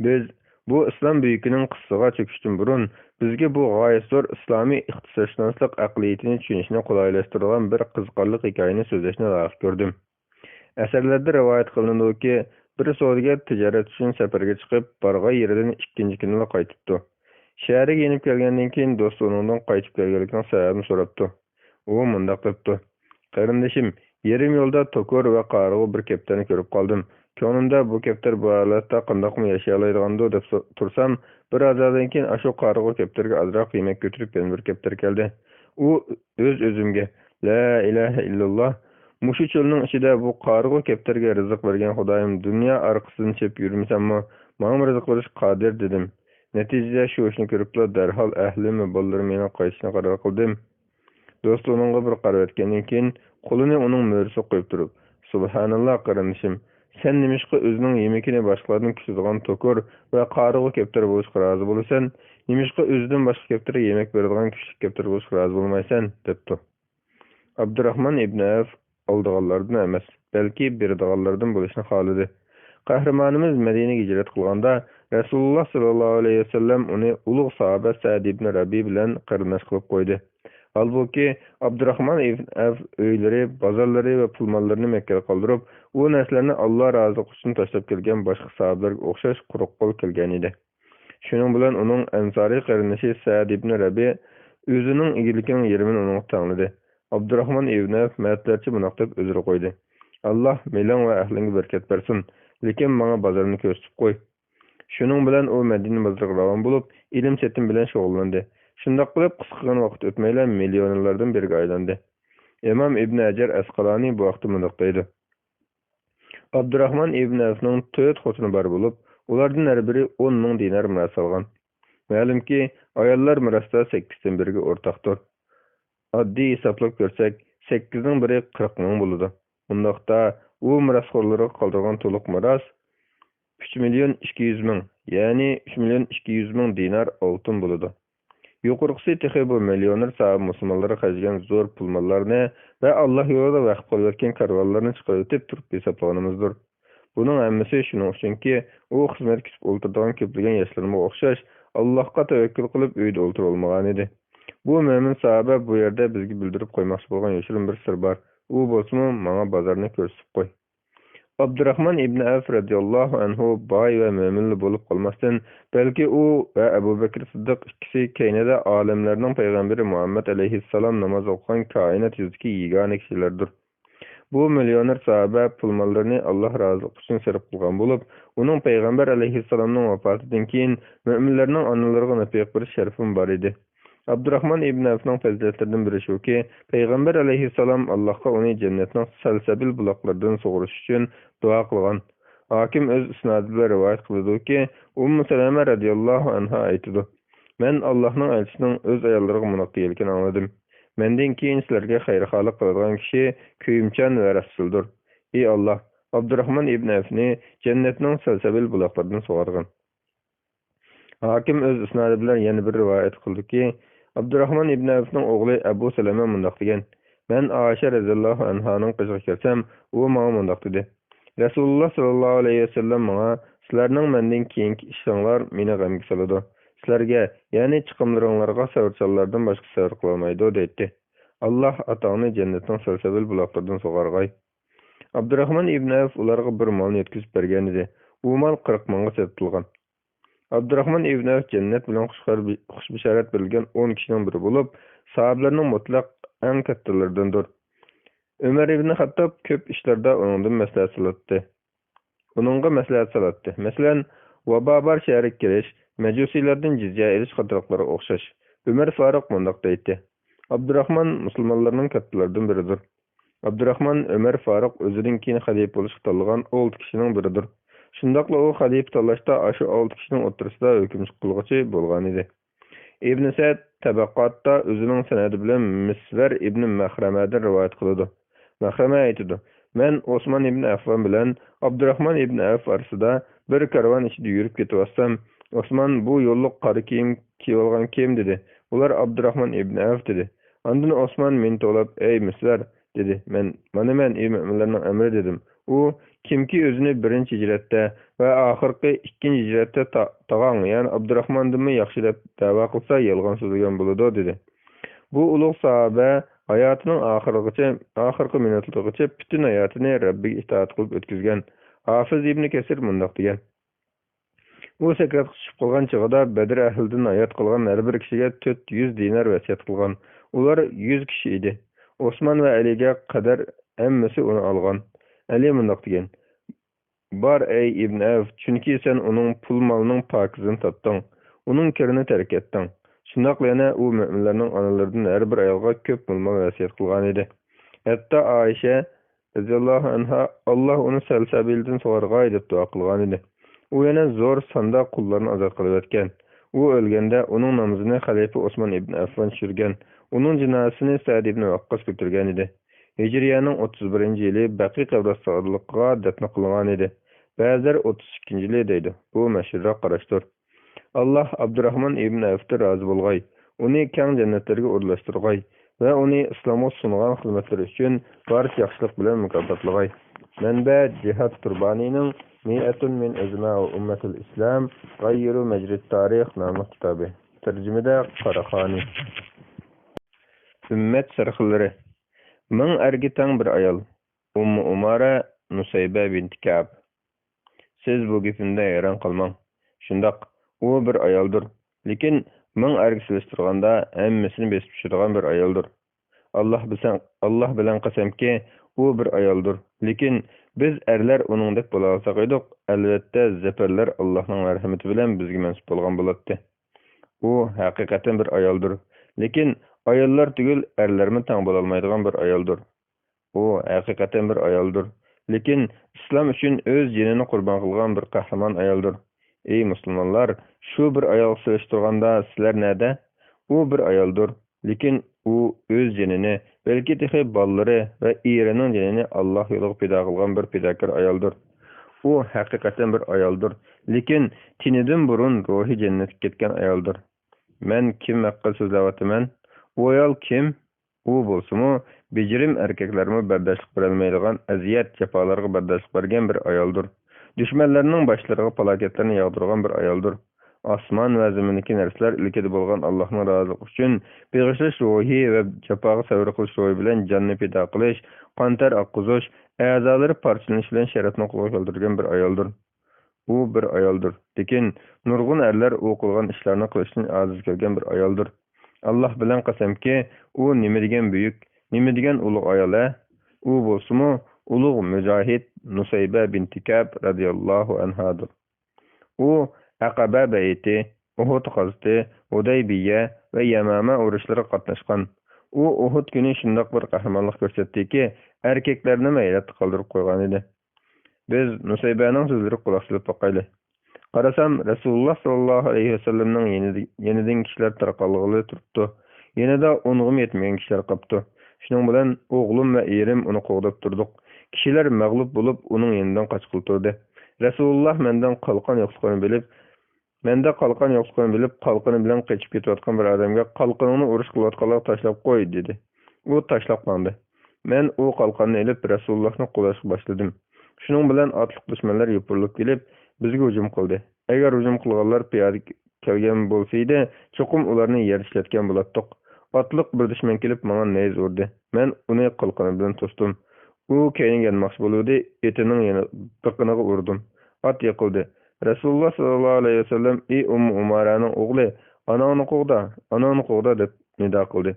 بىز بۇ ئىسلام بۈيۈكىنىڭ قىسسىغا چۆكۈشتىن بۇرۇن، بىزگە بۇ غايەت زور ئىسلامىي ئىقتىسادشۇناسلىق ئەقلىيىتىنى چۈشىنىشنى قولايلاشتۇرىدىغان بىر قىزىقارلىق ھېكايىنى سۆزلەشنى لايىق كۆردۈم. ئەسەرلەردە رىۋايەت قىلىنىدۇكى، بىر سودىگەر تىجارەت ئۈچۈن سەپەرگە چىقىپ، بارغان يېرىدىن ئىككىنچى كۈنىلا قايتىپتۇ. شەھەرگە يېنىپ كەلگەندىن كېيىن، دوستى ئۇنىڭدىن قايتىپ كەلگەنلىكىنىڭ سەۋەبىنى سوراپتۇ. ئۇ مۇنداق دەپتۇ: «قېرىندىشىم، يېرىم يولدا توكۇر ۋە قارىغۇ بىر كەپتەرنى كۆرۈپ قالدىم. كۆڭلۈمدە بۇ كەپتەر بۇ ھالەتتە قانداقمۇ ياشىيالايدىغاندۇ دەپ سو-، تۇرسام، بىر ھازادىن كېيىن ئاشۇ قارىغۇ كەپتەرگە ئازراق يېمەك كۆتۈرۈپ يەنە بىر كەپتەر كەلدى. ئۇ ئۆز-ئۆزۈمگە، لا ئىلاھە ئىللاللا، مۇشۇ چۆلنىڭ ئىچىدە بۇ قارىغۇ كەپتەرگە رىزىق بەرگەن خۇدايىم دۇنيا ئارقىسىدىن چېپىپ يۈرمىسەممۇ، ماڭىمۇ رىزىق بېرىشكە قادىر» دېدىم. نەتىجىدە شۇ ئىشنى كۆرۈپلا دەرھال ئەھلىم ۋە بالىلىرىم يېنىغا قايتىشنى قارار قىلدىم. دوستى ئۇنىڭغا بىر قارىۋەتكەندىن كېيىن، قولىنى ئۇنىڭ مۈرىسىگە قويۇپ تۇرۇپ، «سۇبھاناللا، قېرىندىشىم، سەن نېمىشقا ئۆزىنىڭ يېمىكىنى باشقىلاردىن كۈتىدىغان توكۇر ۋە قارىغۇ كەپتەر بولۇشقا رازى بولىسەن؟ نېمىشقا ئۆزىدىن باشقا كەپتەرگە يېمەك بېرىدىغان كۈچلۈك كەپتەر بولۇشقا رازى بولمايسەن؟» دەپتۇ. ئابدۇراخمان ئىبن ئەۋف ئالىدىغانلاردىن ئەمەس، بەلكى بېرىدىغانلاردىن بولۇشنى خالىدى. قەھرىمانىمىز مەدىنىگە ھىجرەت قىلغاندا، رەسۇلۇللا ساللاللاھۇ ئەلەيھى ۋەسەللەم ئۇنى ئۇلۇغ ساھابە سەئد ئىبن رەبىئە بىلەن قېرىنداش قىلىپ قويدى. ھالبۇكى، ئابدۇراخمان ئىبن ئەۋف ئۆيلىرى، بازارلىرى ۋە پۇل-ماللىرىنى مەككىدە قالدۇرۇپ، ئۇ نەرسىلەرنى ئاللا رازىلىقى ئۈچۈن تاشلاپ كەلگەن باشقا ساھابىلەرگە ئوخشاش قۇرۇق قول كەلگەنىدى. شۇنىڭ بىلەن ئۇنىڭ ئەنسارىي قېرىندىشى سەئد ئىبن رەبىئە ئۆزىنىڭ ئىگىلىكىنىڭ يېرىمىنى ئۇنىڭغا تەڭلىدى. ئابدۇراخمان ئىبن ئەۋف مەدەتلەرچە مۇنداق دەپ ئۆزرە قويدى: «ئاللا مېلىڭ ۋە ئەھلىڭگە بەرىكەت بەرسۇن، لېكىن ماڭا بازارنى كۆرسىتىپ قوي.» شۇنىڭ بىلەن ئۇ مەدىنە بازىرىغا راۋان بولۇپ، ئېلىم-سېتىم بىلەن شۇغۇللاندى. شۇنداق قىلىپ، قىسقىغىنە ۋاقىت ئۆتمەيلا مىليونېرلاردىن بىرىگە ئايلاندى. ئىمام ئىبن ھەجەر ئەسقالانى بۇ ھەقتە مۇنداق دەيدۇ: ئابدۇراخمان ئىبن ئەۋفنىڭ تۆت خوتۇنى بار بولۇپ، ئۇلاردىن ھەر بىرى ئون مىڭ دىنار مىراس ئالغان. مەلۇمكى، ئاياللار مىراستا سەككىزدىن بىرىگە ئورتاقتۇر. ئاددىي ھېسابلاپ كۆرسەك، سەككىزنىڭ بىرى قىرىق مىڭ بولىدۇ. ئۇنداقتا، ئۇ مىراسخورلىرىغا قالدۇرغان تولۇق مىراس ئۈچ مىليون ئىككى يۈز مىڭ، يەنى ئۈچ مىليون ئىككى يۈز مىڭ دىنار ئالتۇن بولىدۇ. يۇقىرىقىسى تېخى بۇ مىليونېر ساھابە مۇسۇلمانلارغا خەجلىگەن زور پۇل-ماللارنى ۋە ئاللا يولىدا ۋەقىپ قىلىۋەتكەن كارۋانلارنى چىقىرىۋېتىپ تۇرۇپ ھېسابلىغىنىمىزدۇر. بۇنىڭ ھەممىسى شۇنىڭ ئۈچۈنكى، ئۇ خىزمەتكە كېتىپ ئولتۇرىدىغان كۆپلىگەن ياشلىرىمىزغا ئوخشاش، ئاللاھقا تەۋەككۈل قىلىپ ئۆيدە ئولتۇرۇۋالمىغانىدى. بۇ مۆمىن ساھابە بۇ يەردە بىزگە بىلدۈرۈپ قويماقچى بولغان يوشۇرۇن بىر سىر بار. ئۇ بولسىمۇ، ماڭا بازارنى كۆرسىتىپ قوي. ئابدۇراخمان ئىبن ئەۋف رەزىياللاھۇ ئەنھۇ باي ۋە مۆمىنلا بولۇپ قالماستىن، بەلكى ئۇ ۋە ئەبۇ بەكرى سىددىق ئىككىسى كەينىدە ئالەملەرنىڭ پەيغەمبىرى مۇھەممەد ئەلەيھىسسالام ناماز ئوقۇغان كائىنات يۈزىدىكى يېگانە كىشىلەردۇر. بۇ مىليونېر ساھابە پۇل-ماللىرىنى ئاللا رازىلىقى ئۈچۈن سەرپ قىلغان بولۇپ، ئۇنىڭ پەيغەمبەر ئەلەيھىسسالامنىڭ ۋاپاتىدىن كېيىن مۆمىنلەرنىڭ ئانىلىرىغا نەپىقە بېرىش شەرىپىمۇ بار ئىدى. ئابدۇراخمان ئىبن ئەۋفنىڭ پەزىلەتلىرىدىن بىرى شۇكى، پەيغەمبەر ئەلەيھىسسالام ئاللاھقا ئۇنى جەننەتنىڭ سەلسەبىل بۇلاقلىرىدىن سۇغىرىش ئۈچۈن دۇئا قىلغان. ھاكىم ئۆز ئىسنادى بىلەن رىۋايەت قىلىدۇكى، ئۇممۇ سەلەمە رەزىياللاھۇ ئەنھا ئېيتىدۇ: مەن ئاللاھنىڭ ئەلچىسىنىڭ ئۆز ئاياللىرىغا مۇنداق دېگەنلىكىنى ئاڭلىدىم: مەندىن كېيىن سىلەرگە خەيرخاھلىق قىلىدىغان كىشى كۆيۈمچان ۋە رەسۇلدۇر. ئى ئاللاھ، ئابدۇراخمان ئىبن ئەۋفنى جەننەتنىڭ سەلسەبىل بۇلاقلىرىدىن سۇغارغىن. ھاكىم ئۆز ئىسنادى بىلەن يەنە بىر رىۋايەت قىلدىكى، ئابدۇراخمان ئىبن ئەۋفنىڭ ئوغلى ئەبۇ سەلەمە مۇنداق دېگەن: مەن ئائىشە رەزىياللاھۇ ئەنھانىڭ قېشىغا كىرسەم، ئۇ ماڭا مۇنداق دېدى: رەسۇلۇللا ساللاللاھۇ ئەلەيھى ۋەسەللەم ماڭا، سىلەرنىڭ مەندىن كېيىنكى ئىشلىرىڭلار مېنى غەمگە سالىدۇ. سىلەرگە، يەنى چىقىملىرىڭلارغا سەۋرچانلاردىن باشقا سەۋر قىلالمايدۇ، دەيتتى. ئاللاھ ئاتاڭنى جەننەتنىڭ سەلسەبىل بۇلاقلىرىدىن سۇغارغاي. ئابدۇراخمان ئىبن ئەۋف ئۇلارغا بىر مالنى يەتكۈزۈپ بەرگەنىدى. ئۇ مال قىرىق مىڭغا سېتىلغان. ئابدۇراخمان ئىبن ئەۋف جەننەت بىلەن خۇش خەۋەر، خۇش بېشارەت بېرىلگەن ئون كىشىنىڭ بىرى بولۇپ، ساھابىلەرنىڭ مۇتلەق ئەڭ كاتتىلىرىدىندۇر. ئۆمەر ئىبن خەتتاب كۆپ ئىشلاردا ئۇنىڭدىن مەسلىھەت سورىدى. ئۇنىڭغا مەسلىھەت سالاتتى. مەسىلەن، ۋابا بار شەھەرگە كىرىش، مەجۇسىيلاردىن جىزيە ئېلىش قاتارلىقلارغا ئوخشاش. ئۆمەر فاروق مۇنداق دەيتتى: ئابدۇراخمان مۇسۇلمانلارنىڭ كاتتىلىرىدىن بىرىدۇر. ئابدۇراخمان ئۆمەر فاروق ئۆزىدىن كېيىن خەلىپە بولۇشقا تاللىغان ئالتە كىشىنىڭ بىرىدۇر. شۇنداقلا ئۇ خەلىپە تاللاشتا ئاشۇ ئالتە كىشىنىڭ ئوتتۇرىسىدا ھۆكۈم قىلغۇچى بولغانىدى. ئىبن سەئد تەبەققاتتا ئۆزىنىڭ سەنەدى بىلەن مىسۋەر ئىبن مەخرەمەدىن رىۋايەت قىلىدۇ. مەخرەمە ئېيتىدۇ، مەن ئوسمان ئىبن ئەففان بىلەن ئابدۇراخمان ئىبن ئەۋف ئارىسىدا بىر كارۋان ئىچىدە يۈرۈپ كېتىۋاتسام، ئوسمان بۇ يوللۇق قارا كىيىم كىيىۋالغان كىم؟ دېدى. ئۇلار ئابدۇراخمان ئىبن ئەۋف دېدى. ئاندىن ئوسمان مېنى توۋلاپ، ئەي مىسۋەر، دېدى. مەن، مانا مەن، ئى مۆمىنلەرنىڭ ئەمىرى، دېدىم. ئۇ، كىمكى ئۆزىنى بىرىنچى ھىجرەتتە ۋە ئاخىرقى ئىككىنچى ھىجرەتتە تا-، تاغاڭ، يەنى ئابدۇراخماندىنمۇ ياخشى دەپ دەۋا قىلسا، يالغان سۆزلىگەن بولىدۇ، دېدى. بۇ ئۇلۇغ ساھابە ھاياتىنىڭ ئاخىرىغىچە، ئاخىرقى مىنۇتلىرىغىچە پۈتۈن ھاياتىنى رەببىگە ئىتائەت قىلىپ ئۆتكۈزگەن. ھافىز ئىبنى كەسىر مۇنداق دېگەن، ئۇ سەكراتقا چۈشۈپ قالغان چېغىدا بەدر ئەھلىدىن ھايات قالغان ھەر بىر كىشىگە تۆت يۈز دىنار ۋەسىيەت قىلغان. ئۇلار يۈز كىشى ئىدى. ئوسمان ۋە ئەلىگە قەدەر ھەممىسى ئۇنى ئالغان. ئەلى مۇنداق دېگەن، بار، ئەي ئىبن ئەۋف، چۈنكى سەن ئۇنىڭ پۇل-مالىنىڭ پاكىزىنى تاپتىڭ، ئۇنىڭ كىرىنى تەرك ئەتتىڭ. شۇنداقلا يەنە ئۇ مۆمىنلەرنىڭ ئانىلىرىدىن ھەر بىر ئايالغا كۆپ مال-مال ۋەسىيەت قىلغانىدى. ھەتتا ئائىشە رەزىياللاھۇ ئەنھا، «ئاللاھ ئۇنى سەلسەبىلدىن سۇغارغاي» دەپ دۇئا قىلغانىدى. ئۇ يەنە زور ساندا قۇللارنى ئازاد قىلىۋەتكەن. ئۇ ئۆلگەندە ئۇنىڭ نامىزىنى خەلىپە ئوسمان ئىبن ئەففان چۈشۈرگەن. ئۇنىڭ جىنازىسىنى سەئد ئىبن ۋەققاس كۆتۈرگەنىدى. ھىجرىيەنىڭ ئوتتۇز بىرىنچى يىلى بەقىي قەبرىستانلىقىغا دەپنە قىلىنغانىدى. بەزىلەر ئوتتۇز ئىككىنچى يىلى دەيدۇ. بۇ مەشھۇرراق قاراشتۇر. ئاللاھ ئابدۇراخمان ئىبن ئەۋفتىن رازى بولغاي، ئۇنى كەڭ جەننەتلەرگە ئورۇنلاشتۇرغاي ۋە ئۇنى ئىسلامغا سۇنغان خىزمەتلىرى ئۈچۈن بارچە ياخشىلىق بىلەن مۇكاپاتلىغاي. مەنبە: جىھاد تۇربانىنىڭ مىئەتۇن مىن ئەزمە ۋە ئۇممەتۇل ئىسلام غەييىرۇ مەجرىت تارىخ ناملىق كىتابى. تەرجىمىدە قاراخانى. ئۈممەت سەرخىللىرى. مىڭ ئەرگە تەڭ بىر ئايال. ئۇممۇ ئۇمارە نۇسەيبە بىنتى كەئب. سىز بۇ گېپىمدىن ھەيران قالماڭ. شۇنداق، ئۇ بىر ئايالدۇر. لېكىن مىڭ ئەرگە سېلىشتۇرغاندا ھەممىسىنى بېسىپ چۈشىدىغان بىر ئايالدۇر. ئاللاھ بىلسەڭ، ئاللاھ بىلەن قەسەمكى، ئۇ بىر ئايالدۇر. لېكىن بىز ئەرلەر ئۇنىڭدەك بولالىساق ئىدۇق، ئەلۋەتتە زەپەرلەر ئاللاھنىڭ مەرھىمىتى بىلەن بىزگە مەنسۇپ بولغان بولاتتى. ئۇ ھەقىقەتەن بىر ئايالدۇر. لېكىن ئاياللار تۈگۈل، ئەرلەرمۇ تەڭ بولالمايدىغان بىر ئايالدۇر. ئۇ ھەقىقەتەن بىر ئايالدۇر. لېكىن ئىسلام ئۈچۈن ئۆز جېنىنى قۇربان قىلغان بىر قەھرىمان ئايالدۇر. ئەي مۇسۇلمانلار، شۇ بىر ئايالغا سېلىشتۇرغاندا سىلەر نەدە؟ ئۇ بىر ئايالدۇر. لېكىن ئۇ ئۆز جېنىنى، بەلكى تېخى بالىلىرى ۋە ئېرىنىڭ جېنىنى ئاللاھ يولىغا پىدا قىلغان بىر پىداكار ئايالدۇر. ئۇ ھەقىقەتەن بىر ئايالدۇر. لېكىن تېنىدىن بۇرۇن روھى جەننەتكە كەتكەن ئايالدۇر. مەن كىم ھەققىدە سۆزلەۋاتىمەن؟ ئۇ ئايال كىم؟ ئۇ بولسىمۇ، بېجىرىم ئەركەكلەرمۇ بەرداشلىق بېرەلمەيدىغان ئەزىيەت، جاپالارغا بەرداشلىق بەرگەن بىر ئايالدۇر. دۈشمەنلەرنىڭ باشلىرىغا پالاكەتلەرنى ياغدۇرغان بىر ئايالدۇر. ئاسمان ۋە زېمىندىكى نەرسىلەر ئىلكىدە بولغان ئاللاھنىڭ رازىلىقى ئۈچۈن بېغىشلاش روھى ۋە جاپاغا سەۋر قىلىش روھى بىلەن جاننى پىدا قىلىش، قان-تەر ئاققۇزۇش، ئەزالىرى پارچىلىنىش بىلەن شەرەپنى قولغا كەلتۈرگەن بىر ئايالدۇر. ئۇ بىر ئايالدۇر. لېكىن نۇرغۇن ئەرلەر ئۇ قىلغان ئىشلارنى قىلىشتىن ئاجىز كەلگەن بىر ئايالدۇر. ئاللاھ بىلەن قەسەمكى، ئۇ نېمە دېگەن بۈيۈك، نېمە دېگەن ئۇلۇغ ئايال-ھە! ئۇ بولسىمۇ ئۇلۇغ مۇجاھىد نۇسەيبە بىنتى كەئب رەزىياللاھۇ ئەنھادۇر. ئۇ ئەقەبە بەيئىتى، ئۇھۇد غازىتى، ھۇدەيبىيە ۋە يەمامە ئۇرۇشلىرىغا قاتناشقان. ئۇ ئۇھۇد كۈنى شۇنداق بىر قەھرىمانلىق كۆرسەتتىكى، ئەركەكلەرنىمۇ ھەيرەتتە قالدۇرۇپ قويغانىدى. بىز نۇسەيبەنىڭ سۆزلىرىگە قۇلاق سېلىپ باقايلى. قارىسام، رەسۇلۇللاھ ساللاللاھۇ ئەلەيھى ۋەسەللەمنىڭ يېنىدىن كىشىلەر تارقالغىلى تۇرۇپتۇ. يېنىدا ئونغىمۇ يەتمىگەن كىشىلەر قاپتۇ. شۇنىڭ بىلەن ئوغلۇم ۋە ئېرىم ئۇنى قوغداپ تۇردۇق. كىشىلەر مەغلۇپ بولۇپ، ئۇنىڭ يېنىدىن قاچقىلى تۇردى. رەسۇلۇللاھ مەندىن قالقان يوقلۇقىنى بىلىپ، مەندە قالقان يوقلۇقىنى بىلىپ، قالقىنى بىلەن قېچىپ كېتىۋاتقان بىر ئادەمگە، «قالقىنىڭنى ئۇرۇش قىلىۋاتقانلارغا تاشلاپ قوي» دېدى. ئۇ تاشلاپ ماڭدى. مەن ئۇ قالقاننى ئېلىپ، رەسۇلۇللاھنى قوغداشقا باشلىدىم. شۇنىڭ بىلەن ئاتلىق دۈشمەنلەر يوپۇرۇلۇپ كېلىپ، بىزگە ھۇجۇم قىلدى. ئەگەر ھۇجۇم قىلغانلار پىيادە كەلگەن بولسىدى، چوقۇم ئۇلارنى يەر ئىشلەتكەن بولاتتۇق. ئاتلىق بىر دۈشمەن كېلىپ، ماڭا نەيزە ئۇردى. مەن ئۇنى قالقىنى بىلەن توستۇم. ئۇ كەينىگە يانماقچى بولۇۋىدى، ئېتىنىڭ يەنە بېقىنىغا ئۇردۇم. ئات يىقىلدى. رەسۇلۇللاھ ساللاللاھۇ ئەلەيھى ۋەسەللەم، «ئى ئۇممۇ ئۇمارانىڭ ئوغلى، ئاناڭنى قوغدا، ئاناڭنى قوغدا» دەپ نىدا قىلدى.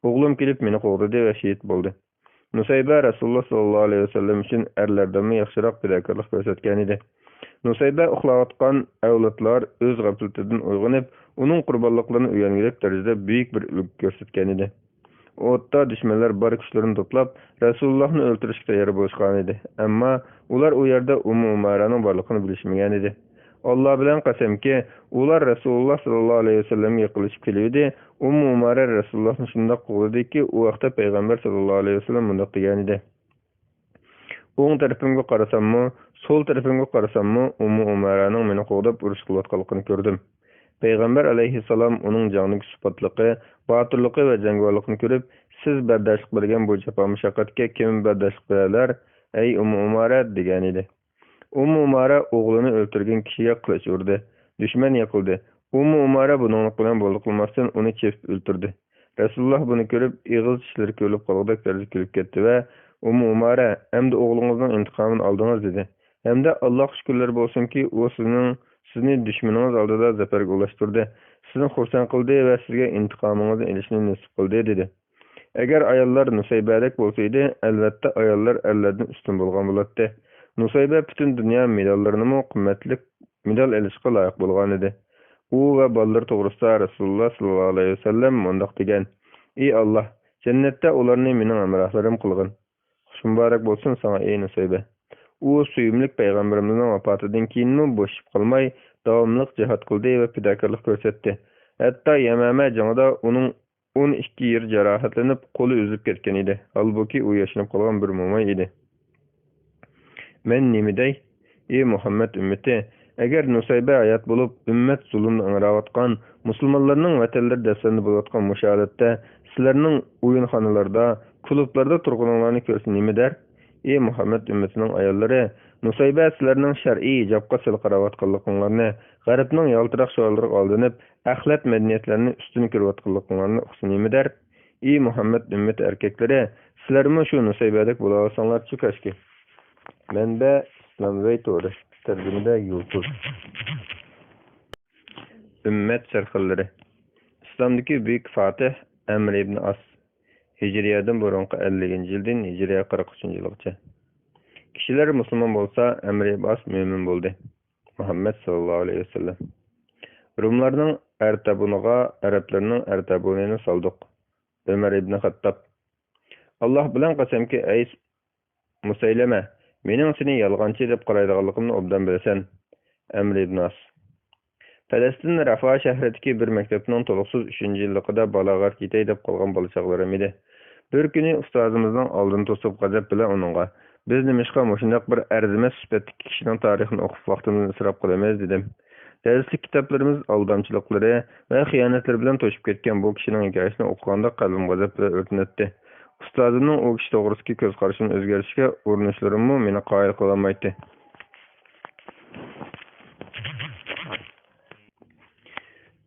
ئوغلۇم كېلىپ مېنى قوغدىدى ۋە شېھىت بولدى. نۇسەيبە رەسۇلۇللاھ ساللاللاھۇ ئەلەيھى ۋەسەللەم ئۈچۈن ئەرلەردىنمۇ ياخشىراق پىداكارلىق كۆرسەتكەنىدى. نۇسەيبە ئۇخلاۋاتقان ئەۋلادلار ئۆز غەپلىتىدىن ئويغىنىپ، ئۇنىڭ قۇربانلىقلىرىنى ئۆگەنگۈدەك دەرىجىدە بۈيۈك بىر ئۈلگە كۆرسەتكەنىدى. ئوتتا دۈشمەنلەر بار كۈچلىرىنى توپلاپ، رەسۇلۇللاھنى ئۆلتۈرۈشكە تەييار بولۇشقانىدى. ئەمما ئۇلار ئۇ يەردە ئۇممۇ ئۇمارەنىڭ بارلىقىنى بىلىشمىگەنىدى. ئاللا بىلەن قەسەمكى، ئۇلار رەسۇلۇللاھ ساللاللاھۇ ئەلەيھى ۋەسەللەمگە يېقىنلىشىپ كېلىۋىدى. ئۇممۇ ئۇمارە رەسۇلۇللاھنى شۇنداق قوغلىدىكى، ئۇ ۋاقىتتا پەيغەمبەر ساللاللاھۇ ئەلەيھى ۋەسەللەم مۇنداق دېگەنىدى: «ئوڭ تەرىپىمگە قارىساممۇ، سول تەرىپىمگە قارىساممۇ، ئۇممۇ ئۇمارەنىڭ مېنى قوغداپ ئۇرۇش قىلىۋاتقانلىقىنى كۆردۈم.» پەيغەمبەر ئەلەيھىسسالام ئۇنىڭ جەڭدىكى سۇپاتلىقى، باتۇرلۇقى ۋە جەڭگىۋارلىقىنى كۆرۈپ، «سىز بەرداشلىق بەرگەن بۇ جاپا-مۇشەققەتكە كىم بەرداشلىق بېرەلەر، ئەي ئۇممۇ ئۇمارە؟» دېگەنىدى. ئۇممۇ ئۇمارە ئوغلىنى ئۆلتۈرگەن كىشىگە قىلىچ ئۇردى. دۈشمەن يىقىلدى. ئۇممۇ ئۇمارە بۇنىڭلىق بىلەن بولدى قىلماستىن، ئۇنى چېپىپ ئۆلتۈردى. رەسۇلۇللاھ بۇنى كۆرۈپ، ئېغىز چىشلىرى كۆرۈلۈپ قالغۇدەك تەرزدە كۈلۈپ كەتتى ۋە، «ئۇممۇ ئۇمارە، ئەمدى ئوغلىڭىزنىڭ ئىنتىقامىنى ئالدىڭىز» دېدى. ھەمدە، «ئاللاھقا شۈكۈرلەر بولسۇنكى، ئۇ سىزنىڭ، سىزنى دۈشمىنىڭىز ئالدىدا زەپەرگە ئۇلاشتۇردى، سىزنى خۇرسەن قىلدى ۋە سىزگە ئىنتىقامىڭىزنى ئېلىشنى نېسىپ قىلدى» دېدى. ئەگەر ئاياللار نۇسەيبەدەك بولسا ئىدى، ئەلۋەتتە ئاياللار ئەرلەردىن ئۈستۈن بولغان بولاتتى. نۇسەيبە پۈتۈن دۇنيا مېداللىرىنىمۇ قىممەتلىك مېدال ئېلىشقا لايىق بولغانىدى. ئۇ ۋە بالىلىرى توغرىسىدا رەسۇلۇللاھ ساللاللاھۇ ئەلەيھى ۋەسەللەم مۇنداق دېگەن: «ئى ئاللاھ، جەننەتتە ئۇلارنى مېنىڭ ھەمراھلىرىم قىلغىن.» خۇش مۇبارەك بولسۇن ساڭا، ئى نۇسەيبە! ئۇ سۆيۈملۈك پەيغەمبىرىمىزنىڭ ۋاپاتىدىن كېيىنمۇ بوشىشىپ قالماي، داۋاملىق جىھاد قىلدى ۋە پىداكارلىق كۆرسەتتى. ھەتتا يەمەمە جېڭىدا ئۇنىڭ ئون ئىككى يېرى جاراھەتلىنىپ، قولى ئۈزۈلۈپ كەتكەن ئىدى. ھالبۇكى، ئۇ ياشىنىپ قالغان بىر موماي ئىدى. مەن نېمە دەي؟ ئى مۇھەممەد ئۈممىتى! ئەگەر نۇسەيبە ھايات بولۇپ، ئۈممەت زۇلۇمدا ئىڭراۋاتقان، مۇسۇلمانلارنىڭ ۋەتەنلىرى دەپسەندە بولۇۋاتقان مۇشۇ ھالەتتە، سىلەرنىڭ ئويۇنخانىلاردا، كۇلۇبلاردا تۇرغىنىڭلارنى كۆرسە نېمە دەر؟ ئى مۇھەممەد ئۈممىتىنىڭ ئاياللىرى، نۇسەيبە سىلەرنىڭ شەرئىي ھىجابقا سەل قاراۋاتقانلىقىڭلارنى، غەربنىڭ يالتىراق شوئارلىرىغا ئالدىنىپ، ئەخلەت مەدەنىيەتلەرنى ئۈستۈن كۆرۈۋاتقانلىقىڭلارنى ئۇقسا نېمە دەر؟ ئى مۇھەممەد ئۈممىتى ئەركەكلىرى، سىلەرمۇ شۇ نۇسەيبەدەك بولالىساڭلارچۇ كاشكى. مەنبە: ئىسلام ۋەي تورى. تەرجىمىدە: يۇلتۇز. ئۈممەت سەرخىللىرى. ئىسلامدىكى بۈيۈك فاتىھ ئەمر ئىبن ئاس. ھىجرىيەدىن بۇرۇنقى ئەللىكىنچى يىلدىن ھىجرىيە قىرىق ئۈچىنچى يىلغىچە. كىشىلەر مۇسۇلمان بولسا، ئەمر ئىبن ئاس مۆمىن بولدى. مۇھەممەد ساللاللاھۇ ئەلەيھى ۋەسەللەم. روملارنىڭ ئەرتەبۇنىغا ئەرەبلەرنىڭ ئەرتەبۇنىنى سالدۇق. ئۆمەر ئىبن خەتتاب. ئاللاھ بىلەن قەسەمكى، ئەي مۇسەيلەمە، مېنىڭ سېنى يالغانچى دەپ قارايدىغانلىقىمنى ئوبدان بىلىسەن. ئەمر ئىبن ئاس. پەلەستىن رافا شەھىرىدىكى بىر مەكتەپنىڭ تولۇقسىز ئۈچىنچى يىللىقىدا بالاغەت يېتەي دەپ قالغان بالا-چاغىلىرىم ئىدى. بىر كۈنى ئۇستازىمىزنىڭ ئالدىنى توسۇپ غەزەپ بىلەن ئۇنىڭغا، «بىز نېمىشقا مۇشۇنداق بىر ئەرزىمەس سۈپەتتىكى كىشىنىڭ تارىخىنى ئوقۇپ ۋاقتىمىزنى ئىسراپ قىلىمىز؟» دېدىم. دەرسلىك كىتابلىرىمىز ئالدامچىلىقلىرى ۋە خىيانەتلىرى بىلەن توشۇپ كەتكەن بۇ كىشىنىڭ ھېكايىسىنى ئوقۇغاندا قەلبىم غەزەپ بىلەن ئۆرتىنەتتى. ئۇستازىمنىڭ ئۇ كىشى توغرىسىدىكى كۆز قارىشىنى ئۆزگەرتىشىگە ئۇرۇنۇشلىرىممۇ مېنى قايىل قىلالمايتتى.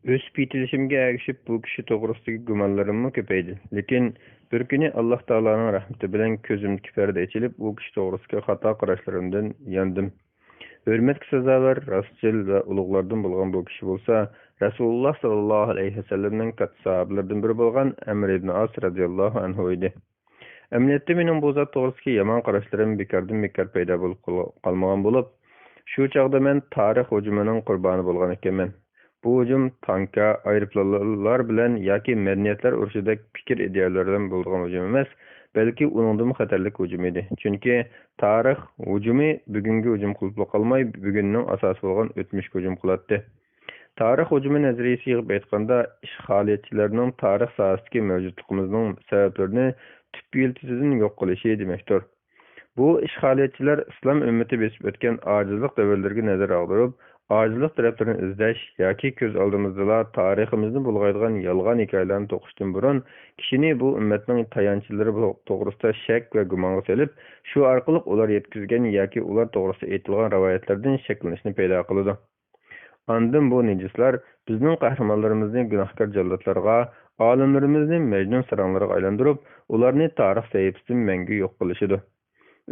ئۆسۈپ يېتىلىشىمگە ئەگىشىپ، بۇ كىشى توغرىسىدىكى گۇمانلىرىممۇ كۆپەيدى. لېكىن بىر كۈنى ئاللاھ تائالانىڭ رەھمىتى بىلەن كۆزۈمدىكى پەردە ئېچىلىپ، ئۇ كىشى توغرىسىدىكى خاتا قاراشلىرىمدىن ياندىم. ھۆرمەتكە سازاۋەر، راستچىل ۋە ئۇلۇغلاردىن بولغان بۇ كىشى بولسا، رەسۇلۇللاھ ساللاللاھۇ ئەلەيھى ۋەسەللەمنىڭ كاتتا ساھابىلىرىدىن بىرى بولغان ئەمر ئىبن ئاس رەزىياللاھۇ ئەنھۇ ئىدى. ئەمەلىيەتتە مېنىڭ بۇ زات توغرىسىدىكى يامان قاراشلىرىم بىكاردىن بىكار پەيدا بولۇپ قال-، قالمىغان بولۇپ، شۇ چاغدا مەن تارىخ ھۇجۇمىنىڭ قۇربانى بولغان ئىكەنمەن. بۇ ھۇجۇم تانكا، ئايروپىلانلار بىلەن ياكى مەدەنىيەتلەر ئۇرۇشىدەك پىكىر ئىدىيەلەر بىلەن بولىدىغان ھۇجۇم ئەمەس، بەلكى ئۇنىڭدىنمۇ خەتەرلىك ھۇجۇم ئىدى. چۈنكى تارىخ ھۇجۇمى بۈگۈنگە ھۇجۇم قىلىپلا قالماي، بۈگۈننىڭ ئاساسى بولغان ئۆتمۈشكە ھۇجۇم قىلاتتى. تارىخ ھۇجۇمى نەزەرىيىسى يىغىپ ئېيتقاندا، ئىشغالىيەتچىلەرنىڭ تارىخ ساھەسىدىكى مەۋجۇتلۇقىمىزنىڭ سەۋەبلىرىنى تۈپ يىلتىزىدىن يوق قىلىشى دېمەكتۇر. بۇ ئىشغالىيەتچىلەر ئىسلام ئۈممىتى بېسىپ ئۆتكەن ئاجىزلىق دەۋرلىرىگە نەزەر ئاغدۇرۇپ، ئاجىزلىق تەرەپلىرىنى ئىزدەش ياكى كۆز ئالدىمىزدىلا تارىخىمىزنى بۇلغايدىغان يالغان ھېكايىلەرنى توقۇشتىن بۇرۇن، كىشىنى بۇ ئۈممەتنىڭ تايانچلىرى توغرىسىدا شەك ۋە گۇمانغا سېلىپ، شۇ ئارقىلىق ئۇلار يەتكۈزگەن ياكى ئۇلار توغرىسىدا ئېيتىلغان رىۋايەتلەردىن شەكلىنىشنى پەيدا قىلىدۇ. ئاندىن بۇ نىجىسلار بىزنىڭ قەھرىمانلىرىمىزنى گۇناھكار جاللاتلارغا، ئالىملىرىمىزنى مەجنۇن ساراڭلىرىغا ئايلاندۇرۇپ، ئۇلارنى تارىخ سەھىپىسىدىن مەڭگۈ يوق قىلىشىدۇ.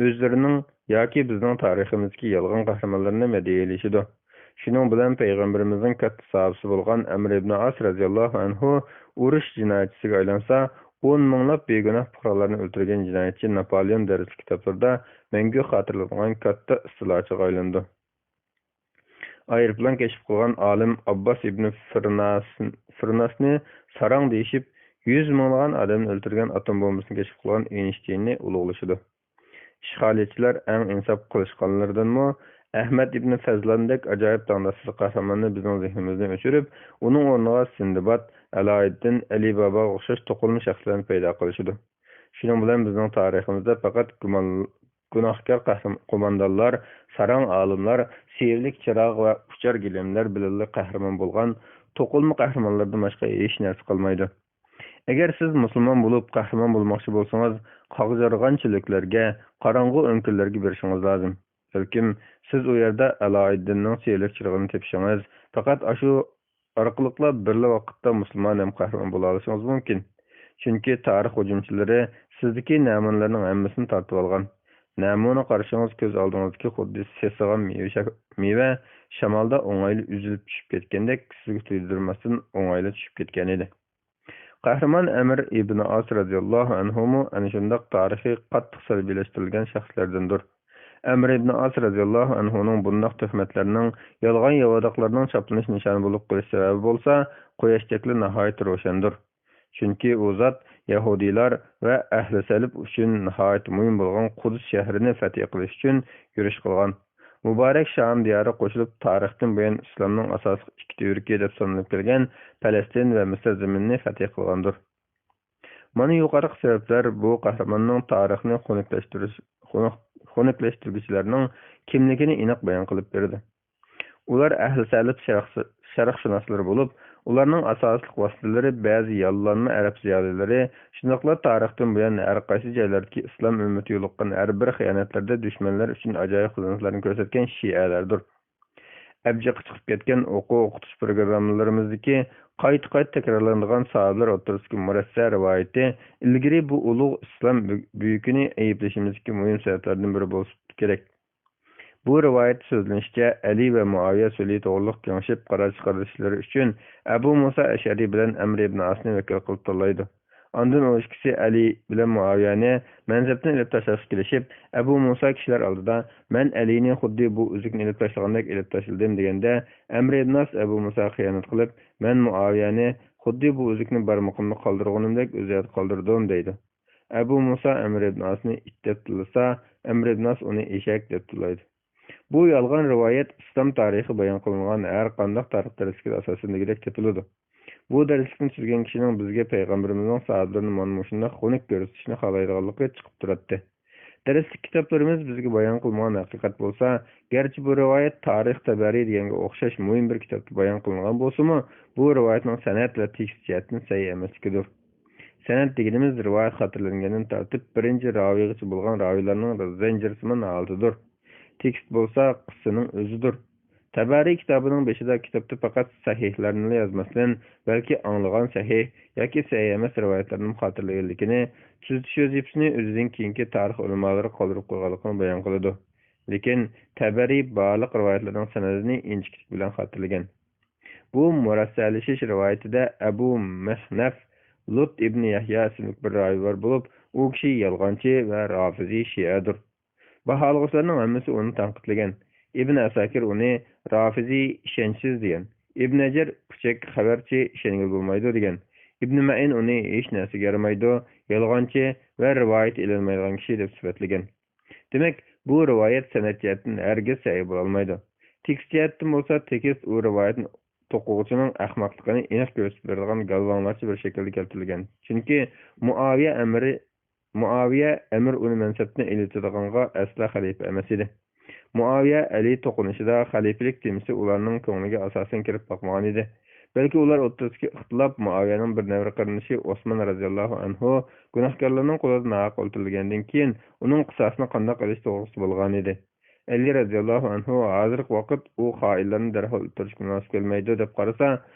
ئۆزلىرىنىڭ ياكى بىزنىڭ تارىخىمىزدىكى يالغان قەھرىمانلىرىنى مەدھىيەلىشىدۇ. شۇنىڭ بىلەن پەيغەمبىرىمىزنىڭ كاتتا ساھابىسى بولغان ئەمر ئىبن ئاس رەزىياللاھۇ ئەنھۇ ئۇرۇش جىنايەتچىسىگە ئايلانسا، ئون مىڭلاپ بىگۇناھ پۇقرالارنى ئۆلتۈرگەن جىنايەتچى ناپالېئون دەرسلىك كىتابلىرىدا مەڭگۈ خاتىرىلىنىدىغان كاتتا ئىستىلاچىغا ئايلىنىدۇ. ئايروپىلان كەشىپ قىلغان ئالىم ئابباس ئىبنى فىرناس-، فىرناسنى ساراڭ دېيىشىپ، يۈز مىڭلىغان ئادەمنى ئۆلتۈرگەن ئاتوم بومبىسىنى كەشىپ قىلغان ئېينشتىيننى ئۇلۇغلىشىدۇ. ئىشغالچىلار ئەڭ ئىنساپ قىلىشقانلىرىدىنمۇ ئەھمەد ئىبنى فەزلاندەك ئاجايىپ تەڭداشسىز قەھرىماننى بىزنىڭ زېھنىمىزدىن ئۆچۈرۈپ، ئۇنىڭ ئورنىغا سىندباد، ئەلايىددىن، ئەلى باباغا ئوخشاش توقۇلما شەخسلەرنى پەيدا قىلىشىدۇ. شۇنىڭ بىلەن بىزنىڭ تارىخىمىزدا پەقەت گۇمان-، گۇناھكار قەھرىم-، قوماندانلار، ساراڭ ئالىملار، سىيرلىك چىراغ ۋە ئۇچار گىلەملەر بىلەنلا قەھرىمان بولغان توقۇلما قەھرىمانلاردىن باشقا ھېچ نەرسە قالمايدۇ. ئەگەر سىز مۇسۇلمان بولۇپ قەھرىمان بولماقچى بولسىڭىز، قاغجىرىغان چۆلەكلەرگە، قاراڭغۇ ئۆڭكۈرلەرگە بېرىشىڭىز لازىم. بەلكىم سىز ئۇ يەردە ئەلايىددىننىڭ سىيرلىك چىرىغىنى تېپىشىڭىز، پەقەت ئاشۇ ئارقىلىقلا بىرلا ۋاقىتتا مۇسۇلمان ھەم قەھرىمان بولالىشىڭىز مۇمكىن. چۈنكى تارىخ ھۇجۇمچىلىرى سىزدىكى نەمۇنىلەرنىڭ ھەممىسىنى تارتىۋالغان. نەمۇنە قارىشىڭىز كۆز ئالدىڭىزدىكى خۇددى سېسىغان مېۋە شا-، مېۋە شامالدا ئوڭايلا ئۈزۈلۈپ چۈشۈپ كەتكەندەك سىزگە تۇيدۇرماستىن ئوڭايلا چۈشۈپ كەتكەن ئىدى. قەھرىمان ئەمىر ئىبن ئاس رەزىياللاھۇ ئەنھۇمۇ ئەنە شۇنداق تارىخى قاتتىق سەلبىيلەشتۈرۈلگەن شەخسلەردىندۇر. ئەمىر ئىبن ئاس رەزىياللاھۇ ئەنھۇنىڭ بۇنداق تۆھمەتلەرنىڭ، يالغان ياۋىداقلارنىڭ چاپلىنىش نىشانى بولۇپ قېلىش سەۋەبى بولسا، قۇياشتەكلا ناھايىتى روشەندۇر. چۈنكى ئۇ زات يەھۇدىيلار ۋە ئەھلى سەلىپ ئۈچۈن ناھايىتى مۇھىم بولغان قۇدس شەھىرىنى فەتھى قىلىش ئۈچۈن يۈرۈش قىلغان. مۇبارەك شام دىيارى قوشۇلۇپ، تارىختىن بۇيان ئىسلامنىڭ ئاساسلىق ئىككى تۈۋرۈكى دەپ سانىلىپ كەلگەن پەلەستىن ۋە مىسىر زېمىنىنى فەتھى قىلغاندۇر. مانا يۇقىرىقى سەۋەبلەر بۇ قەھرىماننىڭ تارىخنى خۇنۈكلەشتۈرۈش-، خۇنۈك-، خۇنۈكلەشتۈرگۈچىلەرنىڭ كىملىكىنى ئېنىق بايان قىلىپ بېرىدۇ. ئۇلار ئەھلى سەلەف شەرق-، شەرقشۇناسلىرى بولۇپ، ئۇلارنىڭ ئاساسلىق ۋاسىتىلىرى بەزى ياللانما ئەرەب زىيالىيلىرى، شۇنداقلا تارىختىن بۇيان ھەر قايسى جايلاردىكى ئىسلام ئۈممىتى يولۇققان ھەر بىر خىيانەتلەردە دۈشمەنلەر ئۈچۈن ئاجايىپ خىزمەتلەرنى كۆرسەتكەن شىئەلەردۇر. ئەبجىقى چىقىپ كەتكەن ئوقۇ-ئوقۇتۇش پروگراممىلىرىمىزدىكى قايتا-قايتا تەكرارلىنىدىغان ساھابىلەر ئوتتۇرىسىدىكى مۇرەسسە رىۋايىتى ئىلگىرى بۇ ئۇلۇغ ئىسلام بۈ-، بۈيۈكىنى ئەيىبلىشىمىزدىكى مۇھىم سەۋەبلەردىن بىرى بولسا كېرەك. بۇ رىۋايەتتە سۆزلىنىشىچە، ئەلى ۋە مۇئاۋىيە سۈلھى توغرىلىق كېڭىشىپ، قارار چىقىرىشلىرى ئۈچۈن ئەبۇ مۇسا ئەشئەرى بىلەن ئەمر ئىبن ئاسنى ۋەكىل قىلىپ تاللايدۇ. ئاندىن ئۇ ئىككىسى ئەلى بىلەن مۇئاۋىيەنى مەنسەپتىن ئېلىپ تاشلاشقا كېلىشىپ، ئەبۇ مۇسا كىشىلەر ئالدىدا، «مەن ئەلىنى خۇددى بۇ ئۈزۈكنى ئېلىپ تاشلىغاندەك ئېلىپ تاشلىدىم» دېگەندە، ئەمر ئىبن ئاس ئەبۇ مۇساغا خىيانەت قىلىپ، «مەن مۇئاۋىيەنى خۇددى بۇ ئۈزۈكنى بارمىقىمدا قالدۇرغىنىمدەك ئۆز يەردە قالدۇردۇم» دەيدۇ. ئەبۇ مۇسا ئەمر ئىبن ئاسنى ئىت دەپ تىللىسا، ئەمر ئىبن ئاس ئۇنى ئېشەك دەپ تىللايدۇ. بۇ يالغان رىۋايەت ئىسلام تارىخى بايان قىلىنغان ھەر قانداق تارىخ دەرسلىكىدە ئاساسەن دېگۈدەك تېپىلىدۇ. بۇ دەرسلىكنى تۈزگەن كىشىنىڭ بىزگە پەيغەمبىرىمىزنىڭ ساھابىلىرىنى مانا مۇشۇنداق خۇنۈك كۆرسىتىشنى خالايدىغانلىقى چىقىپ تۇراتتى. دەرسلىك كىتابلىرىمىز بىزگە بايان قىلمىغان ھەقىقەت بولسا، گەرچە بۇ رىۋايەت تارىخ تەبەرى دېگەنگە ئوخشاش مۇھىم بىر كىتابتا بايان قىلىنغان بولسىمۇ، بۇ رىۋايەتنىڭ سەنەد ۋە تېكىست جەھەتتىن سەھىھ ئەمەسلىكىدۇر. سەنەد دېگىنىمىز رىۋايەت خاتىرىلەنگەندىن تارتىپ بىرىنچى راۋىيغىچە بولغان راۋىيلارنىڭ زەنجىرسىمان ھالىتىدۇر. تېكىست بولسا قىسسىنىڭ ئۆزىدۇر. تەبەرى كىتابىنىڭ بېشىدا كىتابتا پەقەت سەھىھلەرنىلا يازماستىن، بەلكى ئاڭلىغان سەھىھ ياكى سەھىھ ئەمەس رىۋايەتلەرنىمۇ خاتىرىلىگەنلىكىنى، تۈزىتىش ۋەزىپىسىنى ئۆزىدىن كېيىنكى تارىخ ئۆلىمالىرىغا قالدۇرۇپ قويغانلىقىنى بايان قىلىدۇ. لېكىن تەبەرى بارلىق رىۋايەتلەرنىڭ سەنەدىنى ئىنچىكىلىك بىلەن خاتىرىلىگەن. بۇ مۇرەسسەلىشىش رىۋايىتىدە ئەبۇ مىخنەف لۇت ئىبنى يەھيا ئىسىملىك بىر راۋى بار بولۇپ، ئۇ كىشى يالغانچى ۋە رافىزىي شىئەدۇر. باھالىغۇچىلارنىڭ ھەممىسى ئۇنى تەنقىدلىگەن. ئىبن ئەساكىر ئۇنى رافىزىي ئىشەنچسىز دېگەن. ئىبن ھەجەر پۇچەك خەۋەرچى، ئىشەنگىلى بولمايدۇ دېگەن. ئىبن مەئىن ئۇنى ھېچ نەرسىگە يارىمايدۇ، يالغانچى ۋە رىۋايىتى ئېلىنمايدىغان كىشى دەپ سۈپەتلىگەن. دېمەك، بۇ رىۋايەت سەنەد جەھەتتىن ھەرگىز سەھىھ بولالمايدۇ. تېكىست جەھەتتىن بولسا، تېكىست ئۇ رىۋايەتنى توقۇغۇچىنىڭ ئەخمەقلىقىنى ئېنىق كۆرسىتىپ بېرىدىغان گالۋاڭلارچە بىر شەكىلدە كەلتۈرۈلگەن. چۈنكى مۇئاۋىيە ئەمىرى، مۇئاۋىيە ئەمىر ئۇنى مەنسەپتىن ئېلىۋېتىدىغانغا ئەسلا خەلىپە ئەمەس ئىدى. مۇئاۋىيە ئەلى توقۇنۇشىدا خەلىپىلىك تېمىسى ئۇلارنىڭ كۆڭلىگە ئاساسەن كىرىپ باقمىغان ئىدى. بەلكى ئۇلار ئوتتۇرىسىدىكى ئىختىلاپ مۇئاۋىيەنىڭ بىر نەۋرە قېرىندىشى ئوسمان رەزىياللاھۇ ئەنھۇ گۇناھكارلارنىڭ قولىدا ناھەق ئۆلتۈرۈلگەندىن كېيىن ئۇنىڭ قىساسىنى قانداق ئېلىش توغرىسىدا بولغان ئىدى. ئەلى رەزىياللاھۇ ئەنھۇ ھازىرقى ۋاقىت ئۇ خائىنلارنى دەرھال ئۆلتۈرۈشكە مۇناسىپ كەلمەيدۇ دەپ قارىسا،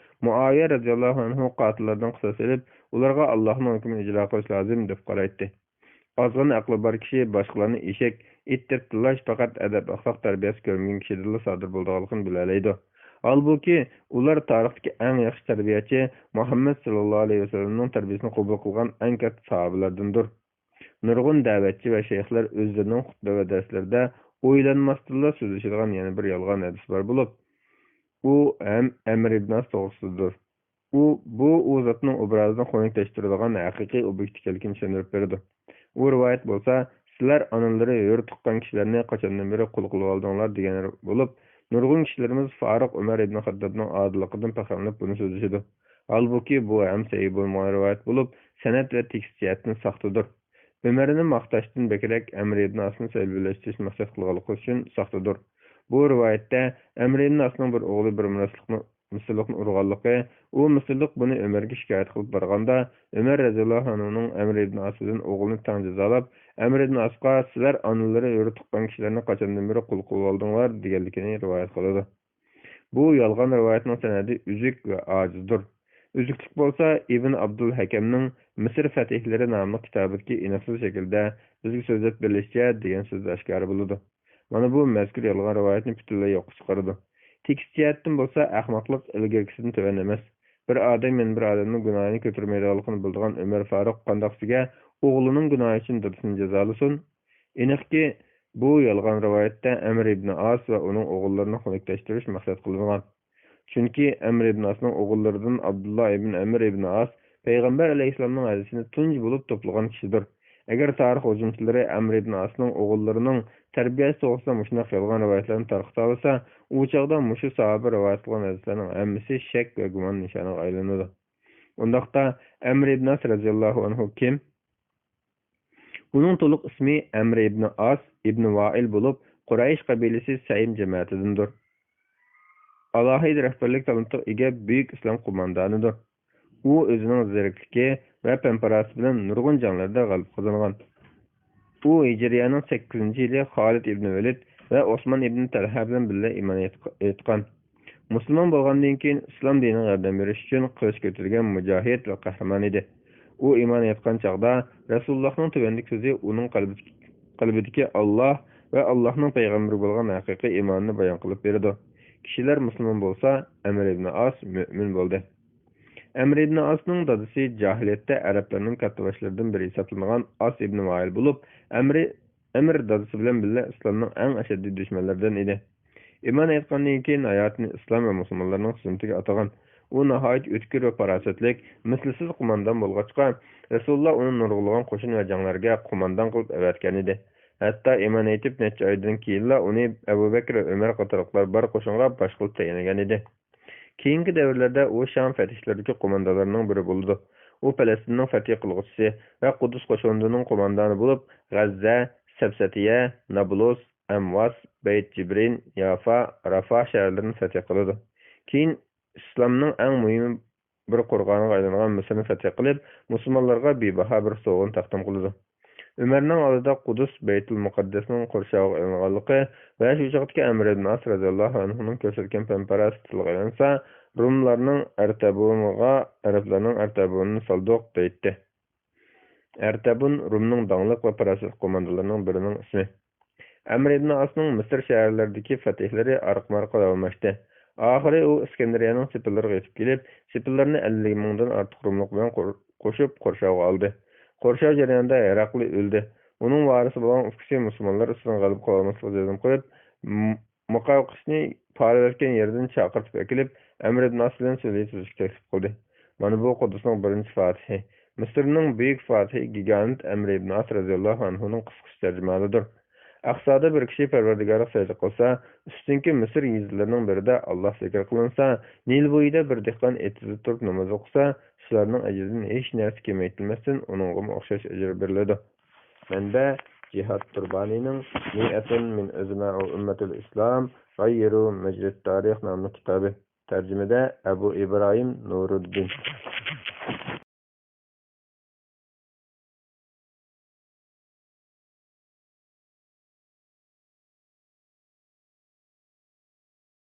مۇئاۋىيە رەزىياللاھۇ ئەنھۇ قاتىللاردىن قىساس ئېلىپ، ئۇلارغا ئاللاھنىڭ ھۆكمىنى ئىجرا قىلىش لازىم دەپ قارايتتى. ئازغىنە ئەقلى بار كىشى باشقىلارنى ئېشەك، ئىت دەپ تىللاش پەقەت ئەدەپ-ئەخلاق تەربىيەسى كۆرمىگەن كىشىدىلا سادىر بولىدىغانلىقىنى بىلەلەيدۇ. ھالبۇكى، ئۇلار تارىختىكى ئەڭ ياخشى تەربىيەچى مۇھەممەد ساللاللاھۇ ئەلەيھى ۋەسەللەمنىڭ تەربىيەسىنى قوبۇل قىلغان ئەڭ كاتتا ساھابىلاردىندۇر. نۇرغۇن دەۋەتچى ۋە شەيخلەر ئۆزلىرىنىڭ خۇتبە ۋە دەرسلىرىدە ئويلانماستىنلا سۆزلىشىدىغان يەنە بىر يالغان ھەدىس بار بولۇپ، ئۇ ھەم ئەمر ئىبن ئاس توغرىسىدىدۇر. ئۇ بۇ، ئۇ زاتنىڭ ئوبرازىنى خۇنۈكلەشتۈرىدىغان ھەقىقىي ئوبيېكت ئىكەنلىكىنى چۈشەندۈرۈپ بېرىدۇ. ئۇ رىۋايەت بولسا، «سىلەر ئانىلىرى ھۆر تۇغقان كىشىلەرنى قاچاندىن بېرى قۇل قىلىۋالدىڭلار» دېگەن بولۇپ، نۇرغۇن كىشىلىرىمىز فاروق ئۆمەر ئىبن خەتتابنىڭ ئادىللىقىدىن پەخىرلىنىپ بۇنى سۆزلىشىدۇ. ھالبۇكى، بۇ ھەم سەھىھ بولمىغان رىۋايەت بولۇپ، سەنەد ۋە تېكىست جەھەتتىن ساختىدۇر. ئۆمەرنى ماختاشتىن بەكرەك ئەمر ئىبن ئاسنى سەۋەبلەشتۈرۈشنى مەقسەت قىلغانلىقى ئۈچۈن ساختىدۇر. بۇ رىۋايەتتە ئەمر ئىبن ئاسنىڭ بىر ئوغلى بىر مىسىرلىقنى، مىسىرلىقنى ئۇرغانلىقى، ئۇ مىسىرلىق بۇنى ئۆمەرگە شىكايەت قىلىپ بارغاندا، ئۆمەر رەزىياللاھۇ ئەنھۇنىڭ ئەمر ئىبن ئاس بىلەن ئوغلىنى تەڭ جازالاپ، ئەمر ئىبن ئاسقا، «سىلەر ئانىلىرى ھۆر تۇغقان كىشىلەرنى قاچاندىن بېرى قۇل قىلىۋالدىڭلار» دېگەنلىكىنى رىۋايەت قىلىدۇ. بۇ يالغان رىۋايەتنىڭ سەنەدى ئۈزۈك ۋە ئاجىزدۇر. ئۈزۈكلۈك بولسا ئىبن ئابدۇلھەكەمنىڭ مىسىر فەتىھلىرى ناملىق كىتابىدىكى ئېنىقسىز شەكىلدە «بىزگە سۆزلەپ بېرىلىشىچە» دېگەن سۆزدە ئاشكارا بولىدۇ. مانا بۇ مەزكۇر يالغان رىۋايەتنى پۈتۈنلەي يوققا چىقىرىدۇ. تېكىست جەھەتتىن بولسا ئەخمەقلىق ئىلگىرىكىسىدىن تۆۋەن ئەمەس. بىر ئادەم يەنە بىر ئادەمنىڭ گۇناھىنى كۆتۈرمەيدىغانلىقىنى بىلىدىغان ئۆمەر فاروق قانداقسىگە ئوغلىنىڭ گۇناھى ئۈچۈن دادىسىنى جازالىسۇن؟ ئېنىقكى، بۇ يالغان رىۋايەتتە ئەمر ئىبنى ئاس ۋە ئۇنىڭ ئوغۇللىرىنى خۇنۈكلەشتۈرۈش مەقسەت قىلىنغان. چۈنكى ئەمر ئىبنى ئاسنىڭ ئوغۇللىرىدىن ئابدۇللا ئىبن ئەمر ئىبنى ئاس پەيغەمبەر ئەلەيھىسسالامنىڭ ھەدىسىنى تۇنجى بولۇپ توپلىغان كىشىدۇر. ئەگەر تارىخ ھۇجۇمچىلىرى ئەمر ئىبنى ئاسنىڭ ئوغۇللىرىنىڭ تەربىيەسى توغرىسىدا مۇشۇنداق يالغان رىۋايەتلەرنى تارقىتالىسا، ئۇ چاغدا مۇشۇ ساھابە رىۋايەت قىلغان ھەدىسلەرنىڭ ھەممىسى شەك ۋە گۇمان نىشانىغا ئايلىنىدۇ. ئۇنداقتا ئەمر ئىبن ئاس رەزىياللاھۇ ئەنھۇ كىم؟ ئۇنىڭ تولۇق ئىسمى ئەمر ئىبن ئاس ئىبن ۋائىل بولۇپ، قۇرەيش قەبىلىسى سەيم جەمەتىدىندۇر. ئالاھىدە رەھبەرلىك تالانتىغا ئىگە بۈيۈك ئىسلام قوماندانىدۇر. ئۇ ئۆزىنىڭ زېرەكلىكى ۋە پەمپاراسى بىلەن نۇرغۇن جەڭلەردە غەلىبە قازانغان. ئۇ ھىجرىيەنىڭ سەككىزىنچى يىلى خالىد ئىبن ۋەلىد ۋە ئوسمان ئىبن تەلھە بىلەن بىللە ئىمان ئېيتقان. مۇسۇلمان بولغاندىن كېيىن ئىسلام دىنىغا ياردەم بېرىش ئۈچۈن قىلىچ كۆتۈرگەن مۇجاھىد ۋە قەھرىمان ئىدى. ئۇ ئىمان ئېيتقان چاغدا رەسۇلۇللاھنىڭ تۆۋەندىكى سۆزى ئۇنىڭ قەلبىدىكى، قەلبىدىكى ئاللاھ ۋە ئاللاھنىڭ پەيغەمبىرى بولغان ھەقىقىي ئىمانىنى بايان قىلىپ بېرىدۇ. كىشىلەر مۇسۇلمان بولسا، ئەمر ئىبنى ئاس مۆمىن بولدى. ئەمر ئىبنى ئاسنىڭ دادىسى جاھىلىيەتتە ئەرەبلەرنىڭ كاتتىباشلىرىدىن بىرى ھېسابلانغان ئاس ئىبنى ۋائىل بولۇپ، ئەمرى ئەمر دادىسى بىلەن بىللە ئىسلامنىڭ ئەڭ ئەشەددىي دۈشمەنلىرىدىن ئىدى. ئىمان ئېيتقاندىن كېيىن ھاياتىنى ئىسلام ۋە مۇسۇلمانلارنىڭ خىزمىتىگە ئاتىغان. ئۇ ناھايىتى ئۆتكۈر ۋە پاراسەتلىك، مىسلىسىز قوماندان بولغاچقا، رەسۇلۇللا ئۇنى نۇرغۇنلىغان قوشۇن ۋە جەڭلەرگە قوماندان قىلىپ ئەۋەتكەن ئىدى. ھەتتا ئىمان ئېيتىپ نەچچە ئايدىن كېيىنلا ئۇنى ئەبۇ بەكرى ۋە ئۆمەر قاتارلىقلار بار قوشۇنغا باشقا قىلىپ تەيىنلىگەن ئىدى. كېيىنكى دەۋرلەردە ئۇ شام فەتھچىلىرىدىكى قوماندانلارنىڭ بىرى بولىدۇ. ئۇ پەلەستىننىڭ فەتھى قىلغۇچىسى ۋە قۇدۇس قوشۇنىنىڭ قوماندانى بولۇپ، غەززە، سەپسەتىيە، نابلۇس، ئەمۋاس، بەيت جىبرىن، يافا، رافاھ شەھەرلىرىنى فەتھى قىلىدۇ. كېيىن ئىسلامنىڭ ئەڭ مۇھىم بىر قورغانىغا ئايلانغان مىسىرنى فەتھى قىلىپ، مۇسۇلمانلارغا بىباھا بىر سوۋغىنى تەقدىم قىلىدۇ. ئۆمەرنىڭ ئالدىدا قۇدۇس بەيتۇل مۇقەددەسنىڭ قورشاۋىغا ئېلىنغانلىقى ۋە شۇ چاغدىكى ئەمر ئىبن ئاس رەزىياللاھۇ ئەنھۇنىڭ كۆرسەتكەن پەمپاراسى تىلغا ئېلىنسا، روملارنىڭ ئەرتەبۇنغا، ئەرەبلەرنىڭ ئەرتەبۇنىنى سالدۇق دەيتتى. ئەرتەبۇن رومنىڭ داڭلىق ۋە پاراسەتلىك قوماندانلىرىنىڭ بىرىنىڭ ئىسمى. ئەمر ئىبن ئاسنىڭ مىسىر شەھەرلىرىدىكى فەتھلىرى ئارقىمۇ-ئارقا داۋاملاشتى. ئاخىرى ئۇ ئىسكەندەرىيەنىڭ سېپىللىرىغا يېتىپ كېلىپ، سېپىللىرىنى ئەللىك مىڭدىن ئارتۇق روملۇق بىلەن قور-، قوشۇپ قورشاۋغا ئالدى. قورشاۋ جەريانىدا ھېراقلى ئۆلدى. ئۇنىڭ ۋارىسى بولغان ئۇكىسى مۇسۇلمانلار ئۈستىدىن غەلىبە قىلالماسلىققا جەزم قىلىپ، م-، مۇقاۋقىسنى پارىۋەتكەن يېرىدىن چاقىرتىپ ئەكېلىپ، ئەمر ئىبن ئاس بىلەن سۆزلىشىپ تۇرۇشقا تەكلىپ قىلدى. مانا بۇ قۇدۇسنىڭ بىرىنچى فاتىھى، مىسىرنىڭ بۈيۈك فاتىھى گىگانت ئەمر ئىبن ئاس رەزىياللاھۇ ئەنھۇنىڭ قىسقىچە تەرجىمىھالىدۇر. ئەقسادا بىر كىشى پەرۋەردىگارىغا سەجدە قىلسا، ئۈستۈنكى مىسىر يېزىلىرىنىڭ بىرىدە ئاللاھ زىكرى قىلىنسا، نىل بويىدا بىر دېھقان ئېتىزدا تۇرۇپ ناماز ئوقۇسا، شۇلارنىڭ ئەجرىدىن ھېچ نەرسە كېمەيتىلمەستىن ئۇنىڭغىمۇ ئوخشاش ئەجىر بېرىلىدۇ. مەنبە: جىھاد تۇربانىنىڭ مىئەتۇن مىن ئۇزەمائۇ ئۇممەتۇل ئىسلام غەييىرۇ مەجرىت تارىخ ناملىق كىتابى. تەرجىمىدە ئەبۇ ئىبراھىم نۇرۇددىن.